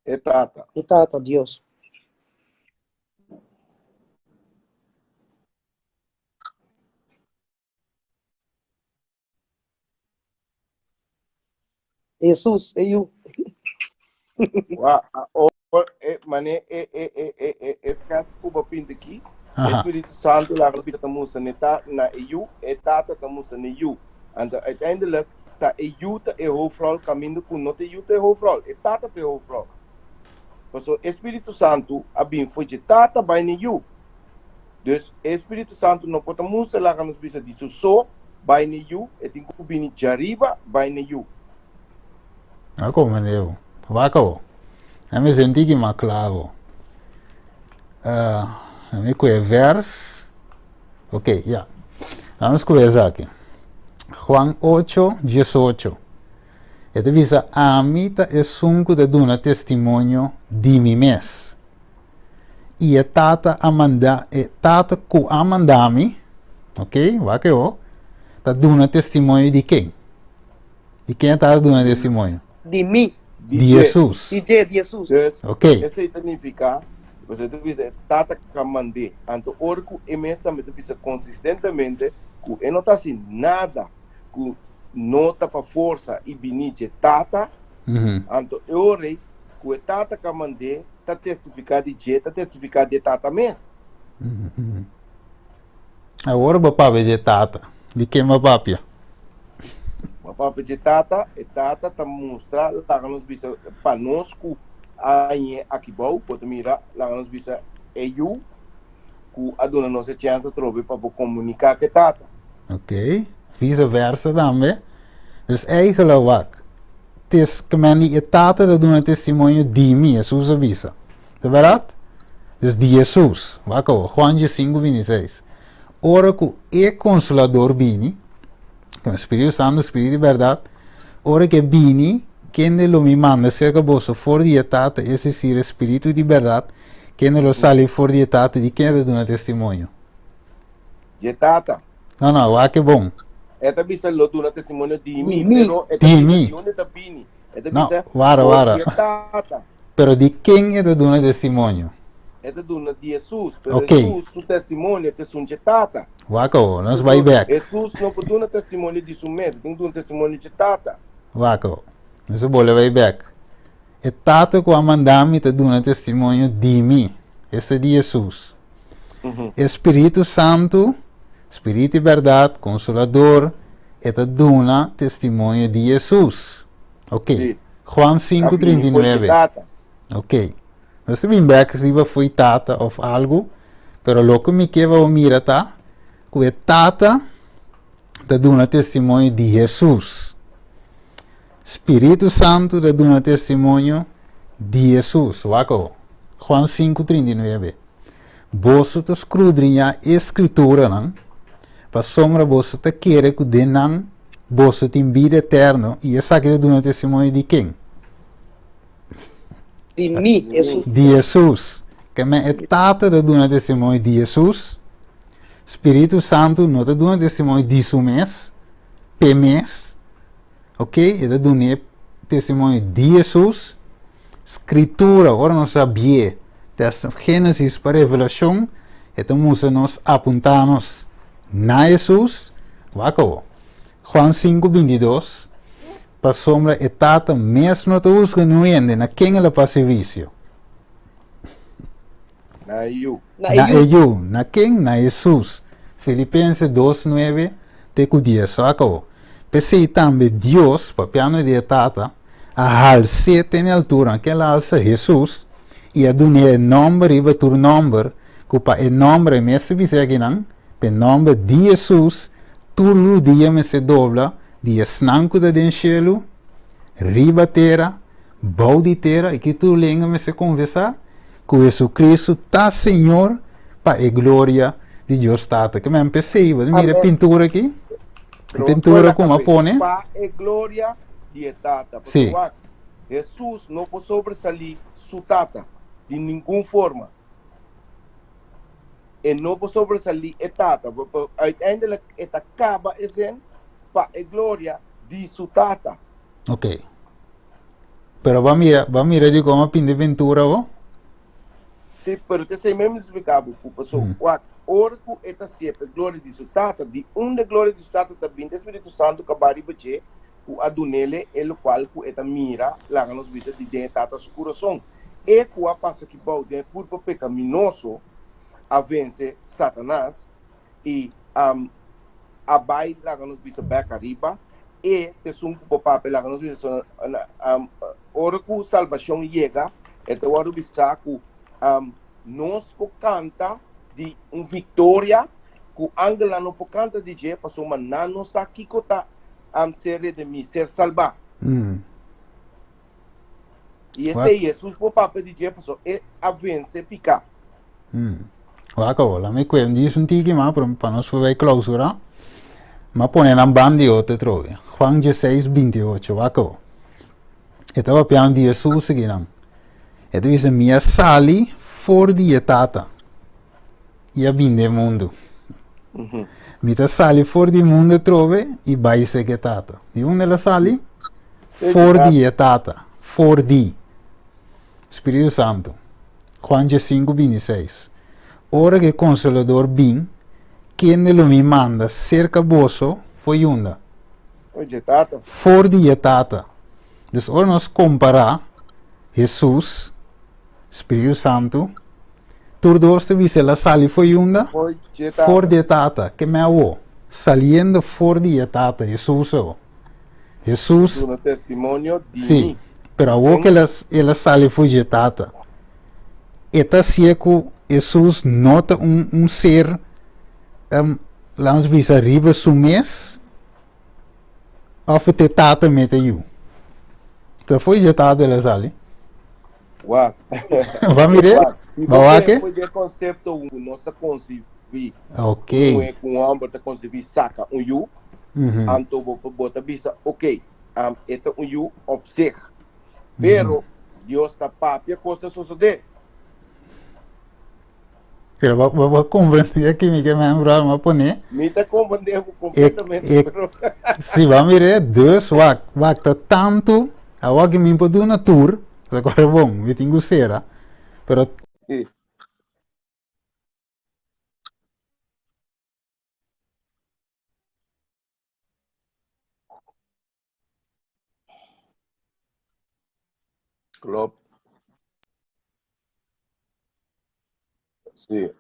E tata. E tata, Dios. Jesus, e yu. Wa, a, o, e, mane, e, e, e, e, e, e skat ku bo pinta aki, e Spiritu Santu laga bisa ta musa ne ta, na e yu, e tata ta musa ne yu. Anto uiteindelijk ta e yu ta e hoofdrol kaminda ku no ta e yu ta e hoofdrol, e tata ta e hoofdrol. Pasobra e Spiritu Santu a bin for dje tata bai ne yu. Dus e Spiritu Santu no por ta mustra laga nos bisa di su so bai ne yu, e tin ku bini djariba bai ne yu. A come deu. Wak awo. A mi senti ki ma kla awo. Uh, mi kue vers. Ok, ya. Vamos kue esaki. Juan 8, 18. E ta bisa, ami ta esun ku ta duna testimonio di mi mes. I e Tata a manda, e Tata ku a manda mi, ok, wak e o, ta duna testimonio di ken? Di ken e Tata duna testimonio? Di mi. Di Jesus. Di dje, di Jesus. Dus, Ok. esei ta nifiká, pasobra e ta bisa e Tata ku a mand'é. Anto ora ku e mes tambe ta bisa konsistentemente ku e no ta hasi nada ku no ta pa forsa i bini dje Tata, anto e ora ei ku e Tata ku a mand'é ta testifiká di dje, ta testifiká di e Tata mes. Awor bo papia dje Tata. Di ken bo papia? Bo papia dje Tata, e Tata ta mustra, laga nos bisa, pa nos ku a hañ'é aki bou, bo ta mira, laga nos bisa, e Yu. ku a duna nos e chèns atrobe pa por komuniká ku e Tata. Ok, vice versa tambe. Dus eigenlijk wak, tes kemen di e Tata ta duna testimonio di mi, Hesus a bisa. Ta bèrdat? Dus di Hesus. Wak awor, Juan diesinku bintiseis. Ora ku e Konsolador bini, ku e Spiritu Santu, Spiritu di bèrdat, ora ku e bini, kende lo mi manda serka boso for di e Tata, es desir, e Spiritu di bèrdat, kende lo sali for di e Tata, di ken e ta duna testimonio? Di e Tata. No, no, wak e bon. E ta bisa lo duna testimonio di mi, Di mi. pero e ta Di bisa mi. di unda e ta bini. E ta No, bisa wara, for wara. di e Tata. Pero di ken e ta duna testimonio? E ta duna di Hesus, pero Ok. Hesus su testimonio ta esun dje Tata. Wak awor, nos bai bek. Hesus no por duna testimonio di su mes, e tin ku duna testimonio dje Tata. Wak awor, nos a bole bai bek. E Tata ku a manda mi ta duna testimonio di mi. Esta di Hesus. E Spiritu Santu, Spiritu di bèrdat, Konsolador, e ta duna testimonio di Hesus. Ok. Sí. Juan 5, A bini foi dje 39. Tata. Ok. Nos ta bin bek riba fo'i tata of algu, pero loke mi ke pa bo mira ta ku e Tata ta duna testimonio di Hesus. Spiritu Santu ta duna testimonio di Hesus. Wak awo. Juan 5, 39. Boso ta skrudriñá e Skrituranan, pasobra boso ta kere ku den nan boso tin bida eterno, i esaki ta duna testimonio di ken? Di mi, Hesus. Di Hesus. Ke men e Tata ta duna testimonio di Hesus, Spiritu Santu no ta duna testimonio di su mes, p'e mes, ok, e ta duna e testimonio di Hesus. Skritura, ora nos a bié tèst Génesis pa Revelashon, e ta mustra nos, apuntá nos na Hesus. Wak awor, Juan sinku bintidos, Pasobra e Tata mes no ta husga niun hende, na ken el a pasa e huisio? Na e Yu. Na e Na e Yu. Yu. Na ken? Na Hesus. Filipense dos nuebe te ku dies. Wak awor. P'esei tambe Dios, papiando di e Tata, a hals'é te n'e altura. Na ken el a halsa? Hesus. I a dun'é e nòmber riba tur nòmber, ku pa e nòmber, e mes ta bisa akinan, p'e nòmber di Hesus, tur rudia mester dobla, di esnan ku ta den shelu, riba tera, bou di tera, i ki tur lenga mester konfesá ku Hesu-Kristu ta Señor pa e gloria di Dios Tata. Ke men p'esei, bo ta mira e Amén. pintura aki? E Pero pintura acuerda ku m'a tambe, pone? pa e gloria di e Tata. Pasobra Sí. wak, Hesus no por sobresalí su Tata di ningun forma. E no por sobresalí e Tata. Uiteindelijk e ta kaba e zin pa e gloria di su Tata. Ok. Pero ba mira, ba mira di como pinta e pintura bo? Sí, pero te esei mesmo explica bo ku paso wak, ora ku e ta siep e gloria di su Tata, di unda e gloria di su Tata ta bin? E Spiritu Santu ka ba riba dje ku a dunele e lokual ku e ta mira, laga nos bisa, di den e Tata su kurason. E ku a pasa ki bou den e kurpo pekaminoso a vense Satanas i a bai laga nos bisa bek ariba, e ta esun ku por papia laga nos bisa ora ku salbashon yega e ta wòrdu bisa ku nos por kanta di un viktoria ku angelnan no por kanta di dje pasobra nan no sa kiko ta ser redemí, ser salbá. I esei Hesus por papia di dje pasobra e a vense piká. Wak awor, laat mi kue un dis un tiki mas pa nos por bai klausura. M'a pone nan ban di otro atrobe. Juan dieseis, binti ocho, wak awor. E ta papiando di Hesus akinan. E ta bisa, Mi a sali for di e Tata i a bin den mundu. Mi ta sali for di mundu atrobe i bai serka e Tata. Di unda el a sali? For di e Tata. For di. Spiritu Santu. Juan diesinku, bintiseis. Ora ku e Konsolador bin, kende lo mi manda serka boso for yunda? For di e Tata. For di e Tata. Dus ora nos kompará Hesus, Spiritu Santu, tur dos ta bisa el a sali for yunda? For di e Tata. For di e Tata. Ke me awo? Saliendo for di e Tata, Hesus awo. Hesus. Duna testimonio di Sí, mi. pero awo ku el a, el a sali for di e Tata, e ta hasié ku. Hesus no ta un un ser um, laat ons bisa riba su mes of te tata mete yu. Ta foi je tata la sali. Wak. Ba mire? Wak. Si Ba bo wak? tempo de concepto un nos ta concibí, Ok. un un homber ta concibí saca un yu, anto bo bo ta bisa, ok, um, e ta un yu op zich. Pero Dios ta papia cos ta sosodé. Pero bo bo bo comprende aki mi ke men bro ma pone. Mi ta comprende bo completamente, E, e, pero si ba mire, dus wak, wak ta tanto, awor ki mi por duna tur, sa kore bon, mi tin ku sera, pero Sí. Klopt. Sí.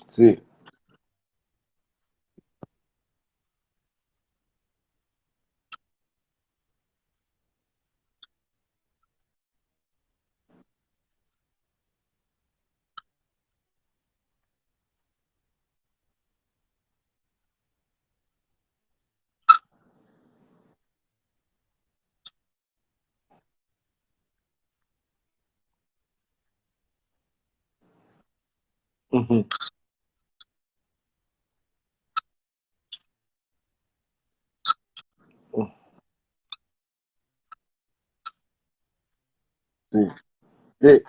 Sí. Sí. Sí.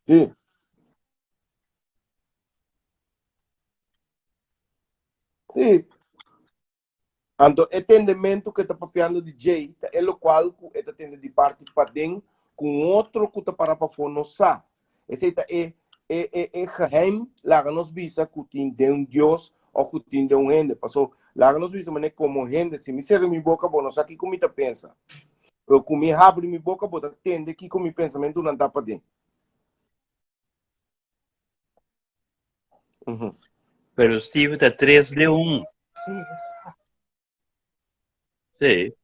Sí. Sí. Anto e tendementu ku e ta papiando di djei ta e lokual ku e ta tende di parti paden ku un otro ku ta para pafó no sa. Esei ta e e e e geheim laga nos bisa ku tin den un Dios òf ku tin den un hende. Paso laga nos bisa manera komo hende si mi sera mi boka bo no sa kiko mi ta pensa. Pero ku mi habri mi boka bo ta tende kiko mi pensamentunan ta paden. Pero Steve ta 3 de 1. Sí, exacto. Sí.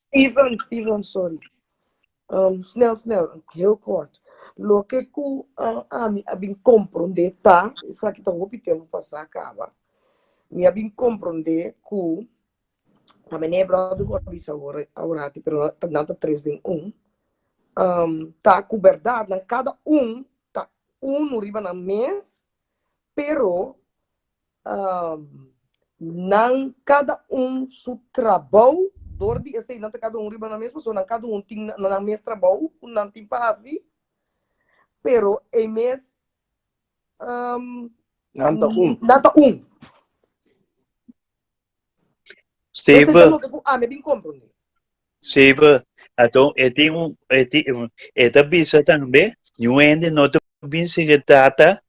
Steven, Steven, sorry. Um, snel, snel, heel kort. Loke ku uh, ami a bin komprondé ta, esaki ta hopi tempu pasá kaba, mi a bin komprondé ku ta meneer brother ku a bisa awor awor pero nan ta tres den un. Um, ta ku bèrdat nan kada un ta unu riba nan mes, pero um, nan kada un su trabou, dor di esei nan ta kada un riba nan mes, pasobra nan kada un tin nan mes trabou ku nan tin pa hasi, pero e mes um, Nan ta un. Nan ta un. Esei ta loke ku ami a bin komprondé. Sebe, anto e tin un, e tin, e ta bisa tambe, niun hende no ta bin sigui Tata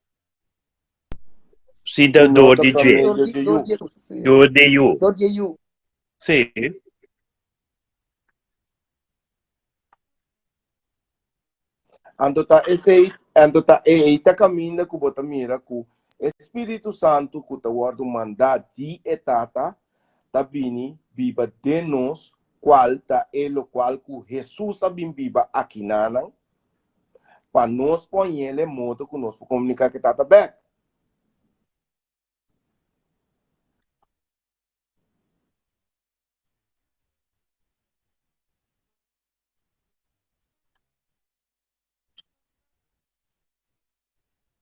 sin ta dor di dje. Dor di Jesus, sí. Dor di yu. Dor di yu. Sí. Anto ta esei, anto ta ei ta kaminda ku bo ta mira ku e Spiritu Santu ku ta wòrdu mandá di e Tata ta bini biba den nos, kual ta e lokual ku Hesus a bin biba akinanan, pa nos pon-el e modo ku nos por komuniká ku e Tata bèk.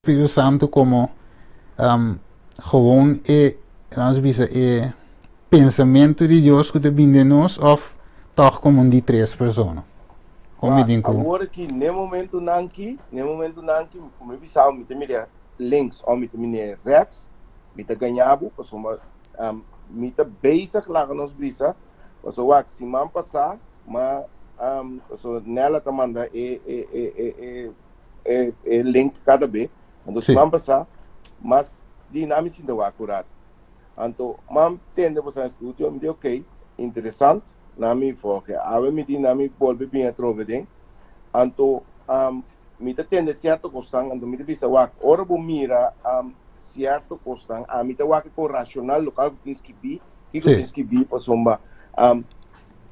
Spiritu Santu komo um, gewoon e, laten we bisa, e pensamentu di Dios ku ta bin den nos of tòg komo un di tres persona? Kon mi tin ku. Awor aki, n'e momentunan ki, n'e momentunan ki, ku mi bisa mi ta mira links of mi ta mira rechts, mi ta gaña bo, pasobra um, mi ta bezig, laga nos bisa, pasobra wak, siman pasá, ma um, pasobra Nella ta manda e, e, e, e, e e, e link kada be. Anto Sí. siman pasá, mas di nami sinta wak un rato. Anto mam tende boso na studio, mi di ok, interesant, nami volge. Awe mi di nami bolbe bin atrobe den. Anto um, mi ta tende cierto cosnan, anto mi ta bisa wak, ora bo mira um, cierto cosnan, ami ta wak con racional local ku tin skibí, kiko Sí. tin skibí pasobra um,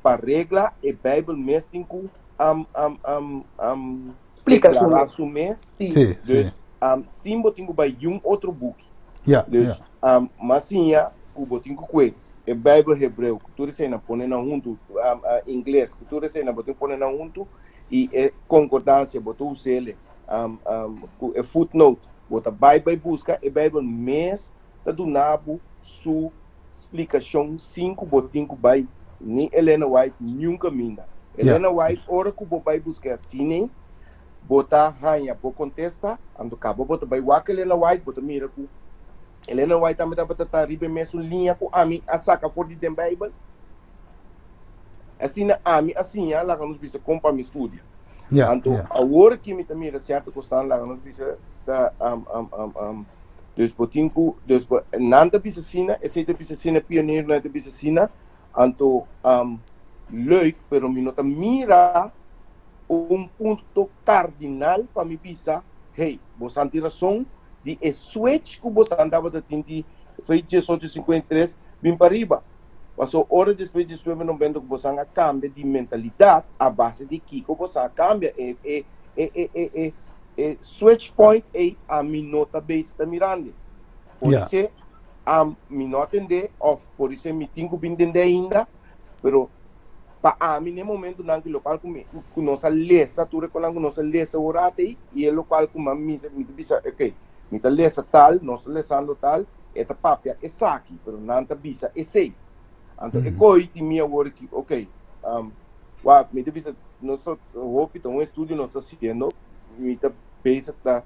pa regla e Bijbel mes tin ku um, um, um, um, Splika su deklará mes. su mes. Sí. Sí, sí. Dus um, sin bo tin ku bai yun otro buki. Ja, Dus ja. um, mas siña ku bo tin ku kue e Bijbel hebreo, ku tur esei nan pone nan huntu, um, uh, ingles, ku tur esei nan bo tin ku pone nan huntu, i e konkordansia bo ta us'ele, um, um, ku e footnote, bo ta bai bai buska e Bijbel mes ta duna bo su splikashon sin ku bo tin ku bai ni Elena White niun kaminda. Elena White ora ku bo bai buska e asina bo ta haña bo kontesta, anto kaba bo ta bai wak Elena White bo ta mira ku Elena White tambe tabata ta riba e mesun liña ku ami a saka for di den Beibel. Asina ami a siña laga nos bisa kon pa mi studia. Anto awor ki mi ta mira sierto kosnan laga nos bisa ta Dus bo tin ku, dus bo, nan ta bisa asina, esei ta bisa asina, pioneronan ta bisa asina, anto um, leuk, pero mi no ta mira un punto kardinal pa mi bisa, hey, bosan tin rason di e switch ku bosan tabata tin di fei 1853 bin pa riba. Paso ora despues 19 noventa ku bosan a kambia di mentalidat, a base di kiko bosan a kambia e, e, e, e, e, e, E switch point ei ami no ta bezig ta mirande. Por Ja. ser am mi no atende of por ser mi tin ku bin tende ainda, pero pa ami n'e momentonan ku lokual ku mi ku nos a lesa tur e konan ku nos a lesa un rato ei i e lokual ku mi misa mi ta bisa ok mi ta lesa tal nos ta lesando tal e ta papia esaki pero nan ta bisa esei. Anto e koi tin mi awor ki ok um, wak mi ta bisa nos ta hopi ta un estudio nos ta haciendo mi ta bezig ta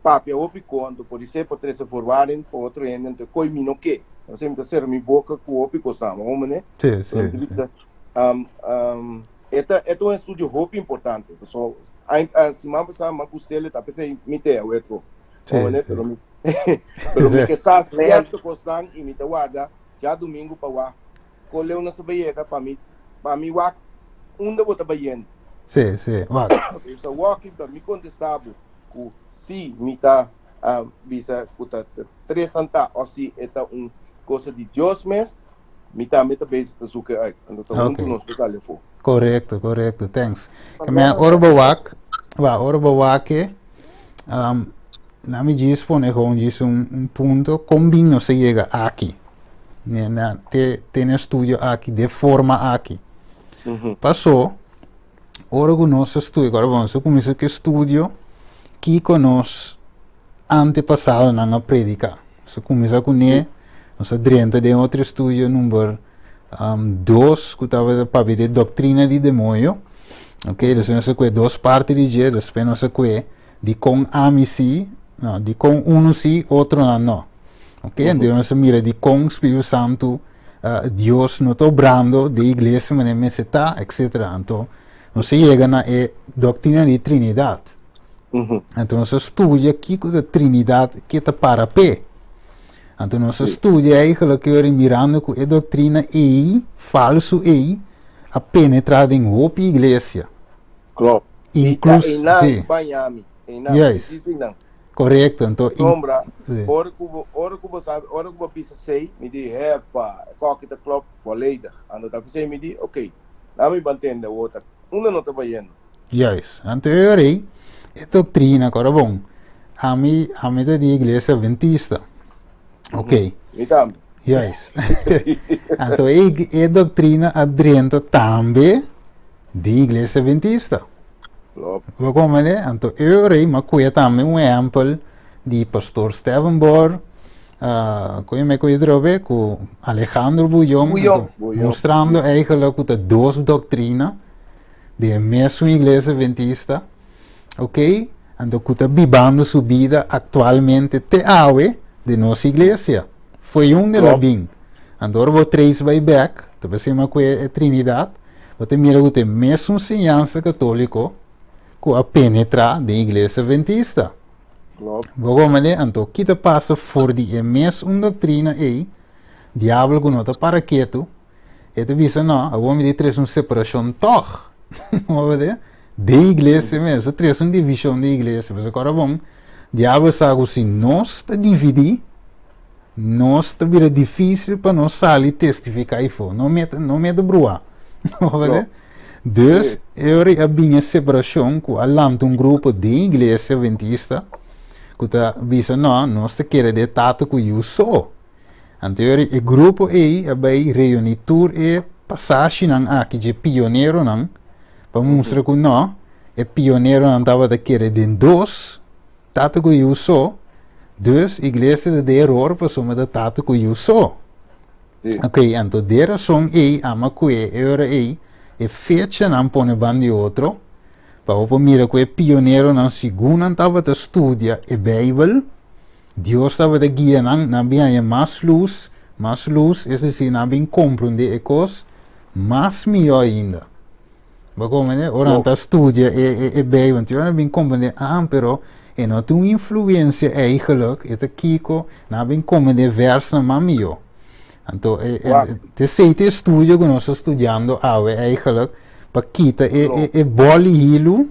papia hopi ko anto por ser por trece voorwaarden pa otro hende anto koi mi no ke asina mi ta cera mi boca ku hopi kos ama homo ne Sí, sí, pero mi ta sí. bisa um, um, e ta e ta un estudio hopi importante so ai uh, siman pasá mi a gust'el ta p'esei mi te awe tro Sí, homo ne sí. pero mi pero mi Sí. ke sa Man. cierto kosnan i mi ta warda djadumingu pa wak Kon leu nos ta bay yega pa mi pa mi wak unda bo ta bayendo. Sí, sí, wak. Bisa wak pa mi kontestá bo ku si mi ta bisa ku ta tres santa o si e ta un cosa di Dios mes. Mi tambe ta bezig ta zoeken uit. Anto ta huntu nos por sali afó. Korekto, korekto. Thanks. Ke men ora bo wak, wa, ora bo wak e, um, na mi djis pone gewoon djis un, un punto, kon bin nos a yega aki? Ne, na, te, te na estudio aki, de forma aki. Paso, ora ku nos a studia, ora bo nos a kuminsa ku estudio, kiko nos antepasadonan a prediká? Nos a kuminsá kuné, nos a drenta den otro estudio number 2 ku tabata papia di doktrina di demoño. Ok, dus nos a kue dos parti di dje, despues nos a kue dikon ami si, no, dikon unu si, otronan no. Ok, anto nos a mira dikon Spiritu Santu, Dios no ta obrando den iglesia manera mester ta, etcetera. Anto nos a yega na e doktrina di Trinidat. Anto nos a studia kiko ta Trinidad ke ta para p'e. Anto nos a studia eigenlijk ke ora mirando ku e doktrina ei, falsu ei, a penetra den hopi iglesia. Klopt. Inclus, I ta einan sí. baña mi. Einan, Juist. precies einan. Korekto. Anto, in, Pasobra, sí. ora ku bo, ora ku bo sabi, ora ku bo bisa sei, mi di, hepa, e koki ta klop volledig. Anto ta p'esei mi di, oké, laat mi ban tende awor ta unda no ta bayendo. Juist. Anto e ora ei, e doktrina ku ora bon, ami, ami ta di iglesia adventista. Ok. Mi tambe. Juist. Anto e, e doktrina a drenta tambe di iglesia adventista. Klopt. Bo komprende? Anto e ora ei, m'a kuya tambe un ehèmpel di pastor Steven Bohr, uh, ku me kuya drobe, ku Alejandro Bullón, Bullón. anto, Bullón, mostrando sí. eigenlijk ku ta dos doktrina di e mesun iglesia adventista, ok, anto ku ta bibando su bida aktualmente te awe den nos iglesia. Foi un de la bin. Anto ora bo trace bai bek, ta besema ku e Trinidad, bo ta mira ku ta e mesun siñansa katoliko ku a penetra den iglesia adventista. Bo komprende? Anto ki ta pasa for di e mesun doktrina ei, diabel ku no ta para ketu, E ta bisa, no, awor mi di trese un separashon tòg. Bo wede? Den iglesia mes, a trese un divishon den iglesia. Pasobra kòrda bon, diabel sa ku si nos ta dividí, nos ta bira difísil pa nos sali testifiká ifó. No mete, no mete bruá. Bo wede? Dus, e ora ei a bini e separashon ku a lanta un grupo den iglesia adventista ku ta bisa, no, nos ta kere den e Tata ku Yu so. Anto e grupo ei a bai reuní tur e pasashinan aki dje pioneronan pa mustra ku nò, e pioneronan tabata kere den dos, tata ku yu so, dus iglesia ta den eror pasobra ta tata ku yu so. Ok, anto de rason ei ama kue e ora ei e fechanan pone ban di otro pa bo por mira ku e pioneronan segun nan tabata studia e Beibel, Dios tabata guia nan, nan bin haña mas lus, mas lus, es desir, nan bin komprondé e kos mas mihó ainda. Bo komprendé? Ora nan ta studia e, e, e Beibel, anto nan bin komprendé, ah, pero e no tin un influensia eigenlijk, e ta kiko, nan bin komprendé vèrsnan mas mihó. Anto, e, e, te esei ta e estudio ku nos ta studiando awe eigenlijk, pa kita e, e, e bòl di hilu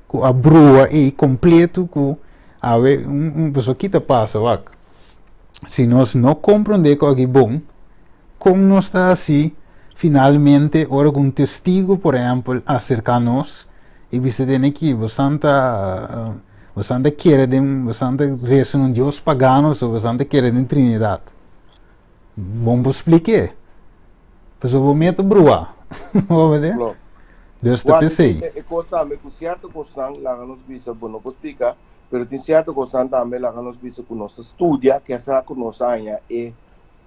ku a brua ei kompleto ku Awe, un, un, pasobra ki ta pasa, wak? Si nos no komprondé ku aki bon, kon nos ta hasi finalmente ora ku un testigu, por ehèmpel, aserká nos i bisa den aki, bosan ta, bosan ta kere den, bosan ta resa na un dios pagano, so bosan ta kere den Trinidat. Bon por splik'é. Pasobra bo meta bruá. Bo wak? Klopt. Dus ta Wak, p'esei. e, e kos tambe ku sierto kosnan laga nos bisa bo no por splika, pero tin sierto kosnan tambe laga nos bisa ku nos ta studia, kesa ku nos haña e,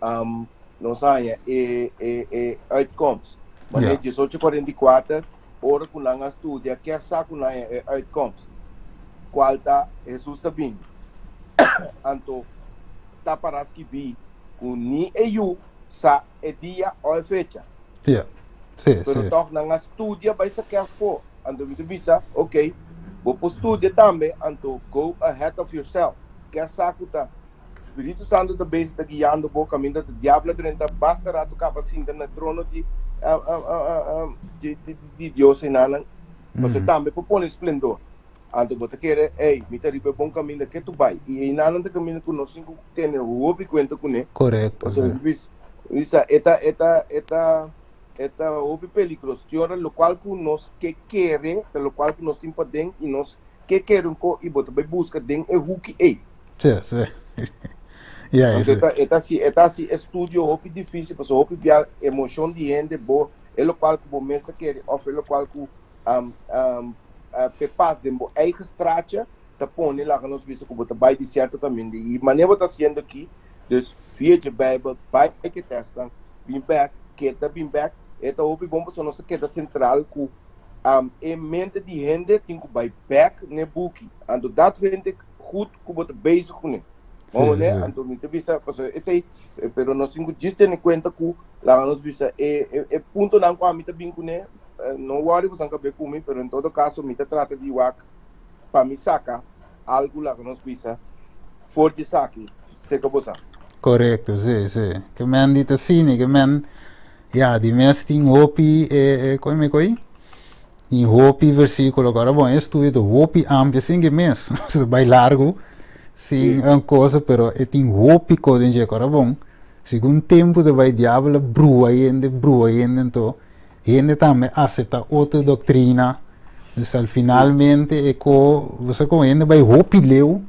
um, nos haña e, e, e uitkomst. Wanneer Ja. 1844, ora ku nan a studia, kesa ku nan haña e uitkomst, kual ta Hesus ta bini. Anto ta para skibí ku ni e yu sa e dia o e fecha. Ja, sí, Pero sí. tòg nan a studia bai sak'é afó. Anto mi ta bisa, ok, bo por studia tambe, anto go ahead of yourself. Ker sa ku ta Spiritu Santu ta bezig ta guiando bo kaminda ta diablo a drenta basta ratu kaba sinta na trono di di di di Dios enanan. Pasobra tambe por pone splendor. Anto bo ta kere, ey, mi ta riba e bon kaminda, ke tu bai? I einan nan ta kaminda ku nos tin ku tene hopi kuenta kuné. Korekto, Pasobra sí. mi bisa, Bisa, e ta, e ta, e ta, e ta hopi peligroso. Tin ora lokual ku nos ke kere, ta lokual ku nos tin paden i nos ke kere un ko i bo ta bai buska den e huki ei. Sí, sí. Ja, Anto e ta, e ta hasi, e ta hasi estudio hopi difísil pasobra hopi bia emoshon di hende bo e lokual ku bo mes ta kere òf e lokual ku um, um, uh, pe pas den bo eigen straatje ta pone laga nos bisa ku bo ta bai di sierto kaminda. I manera bo ta hasiendo aki, Dus via dje Bijbel bai ke testnan, bin bek, keda bin bek, e ta hopi bon pasobra nos ta keda sentral ku um, e mente di hende tin ku bai bek n'e buki. Anto dat vind ik goed ku bo ta bezig kuné. Bon ne? Anto mi ta bisa pasobra esei, pero nos tin ku djis tene kuenta ku laga nos bisa e e e puntonan ku ami ta bin kuné, no wòri boso a kab'é ku mi, pero en todo kaso mi ta trata di wak pa mi saka algu laga nos bisa for di esaki seka bo sa. Korekto, si, si. Ke men di ta sini, ke men, ya, di mes tin hopi, e, e, koi mi koi? Tin hopi versíkulo. Kora bon, e estudio ta hopi amplio, sin ke mes, se bai largu, sin un cosa, pero e tin hopi ko den dje. Kora bon, segun tempu ta bai, diabel a brua hende, brua hende, anto Hende tambe asepta otro doktrina. Dus al finalmente e ko, bo sa kon hende bai hopi leu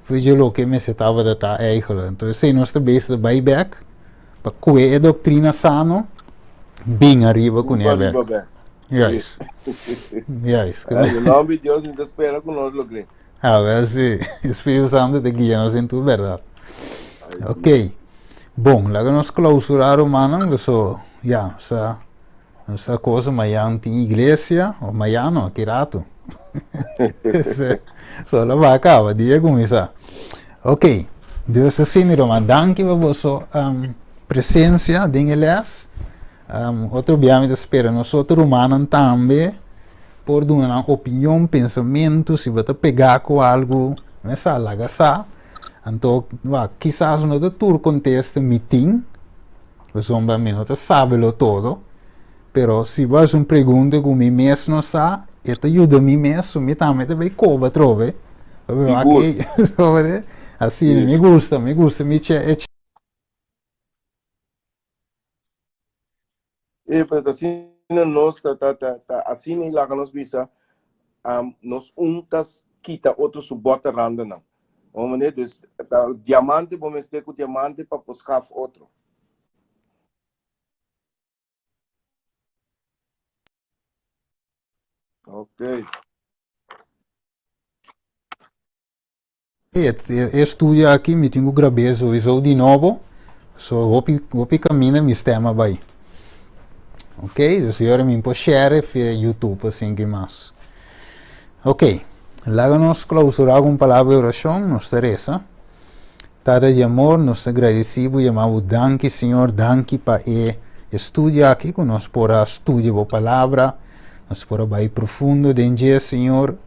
for dje loke mester tabata ta eigenlijk. Entonces esei nos ta bezig ta bai bek pa kue e doktrina sano bin ariba kuné bek. Ariba bek. Juist. Juist. Ay, in nomber di Dios mi ta spera ku nos logr'é. A ver si Spiritu Santo ta guia nos den tur bèrdat. Ok. Bon, laga nos klausurá rumannan, paso ya, sa nos sa cosa mayan tin iglesia, o mayan no, ki rato. So la ba kaba, dia kuminsá. Ok, Dios ta sini ruman, danki pa boso um, presensia den e les. Um, otro bia mi ta spera nos otro rumannan tambe por duna nan opinion, pensamentu, si bo ta pegá ku algu, me sa, laga sa. Anto, wa, kisas no ta tur kontesta mi tin, pasobra mi no ta sabelo todo, pero si bo hasi un pregunta ku mi mes no sa, e ta yuda mi mes, so mi tambe ta bai koba atrobe. Sigur. Asina, mi gusta, mi gusta mi che e E pero ta asina nos ta ta ta ta asina y laga nos bisa um, nos un ta kita otro su bota randanan. Bo manera dus ta diamante bo mester ku diamante pa por schaf otro. Okay. E estudio aki mi tin ku grab'é souiso di nobo, so hopi hopi kaminda mi stem a bai. Ok, dus yora mi por share via YouTube asin ki mas. Ok, laga nos klausurá ku un palabra di orashon, nos ta resa. Tata di amor, nos ta gradisí bo, yama bo danki Señor, danki pa e estudio aki ku nos por a studia bo palabra, nos por a bai profundo den dje Señor.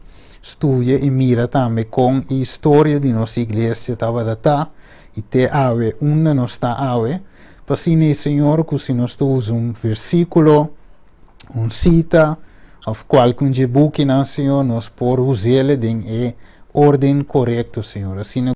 Studia i mira tambe kon e historia di nos iglesia tabata ta i te awe unda nos ta awe, pa asina e Señor ku si nos ta usa un versíkulo, un sita òf kualke un dje bukinan, Señor, nos por us'el den e orden korekto, Señor. Asina.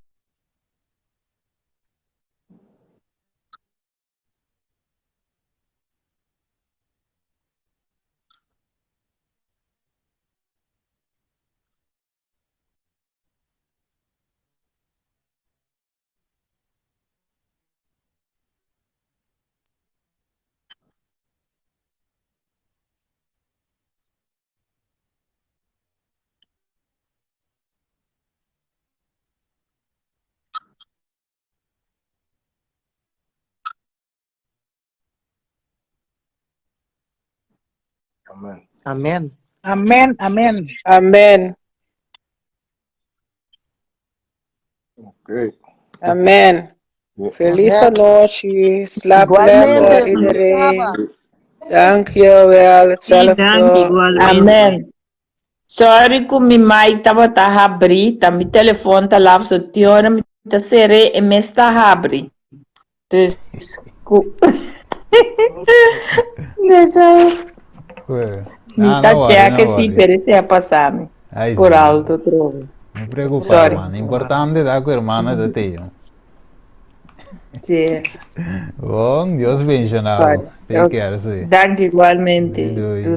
Amen. Amen. Amen, amen. Amen. Ok. Amen. Feliz Amen. anochi. Slaap Igualmente, lekker feliz iedereen. Saba. Dank je wel. Sí, dank Hetzelfde. igualmente. Amen. Sorry ku mi mic tabata habri, ta mi telefon ta laf so tin ora mi ta ser'é e mes ta habri. Dus ku Desa mi Ah, ta no worry, check no si worry. pero esei a pasa mi Ay, por sí. alto trobe. No preocupa, Sorry. hermano. Importante ta ku hermano ta teo. Sí. Bon, Dios bendiciona. Sorry. Take care, sí. Dank igualmente. Doei, doei.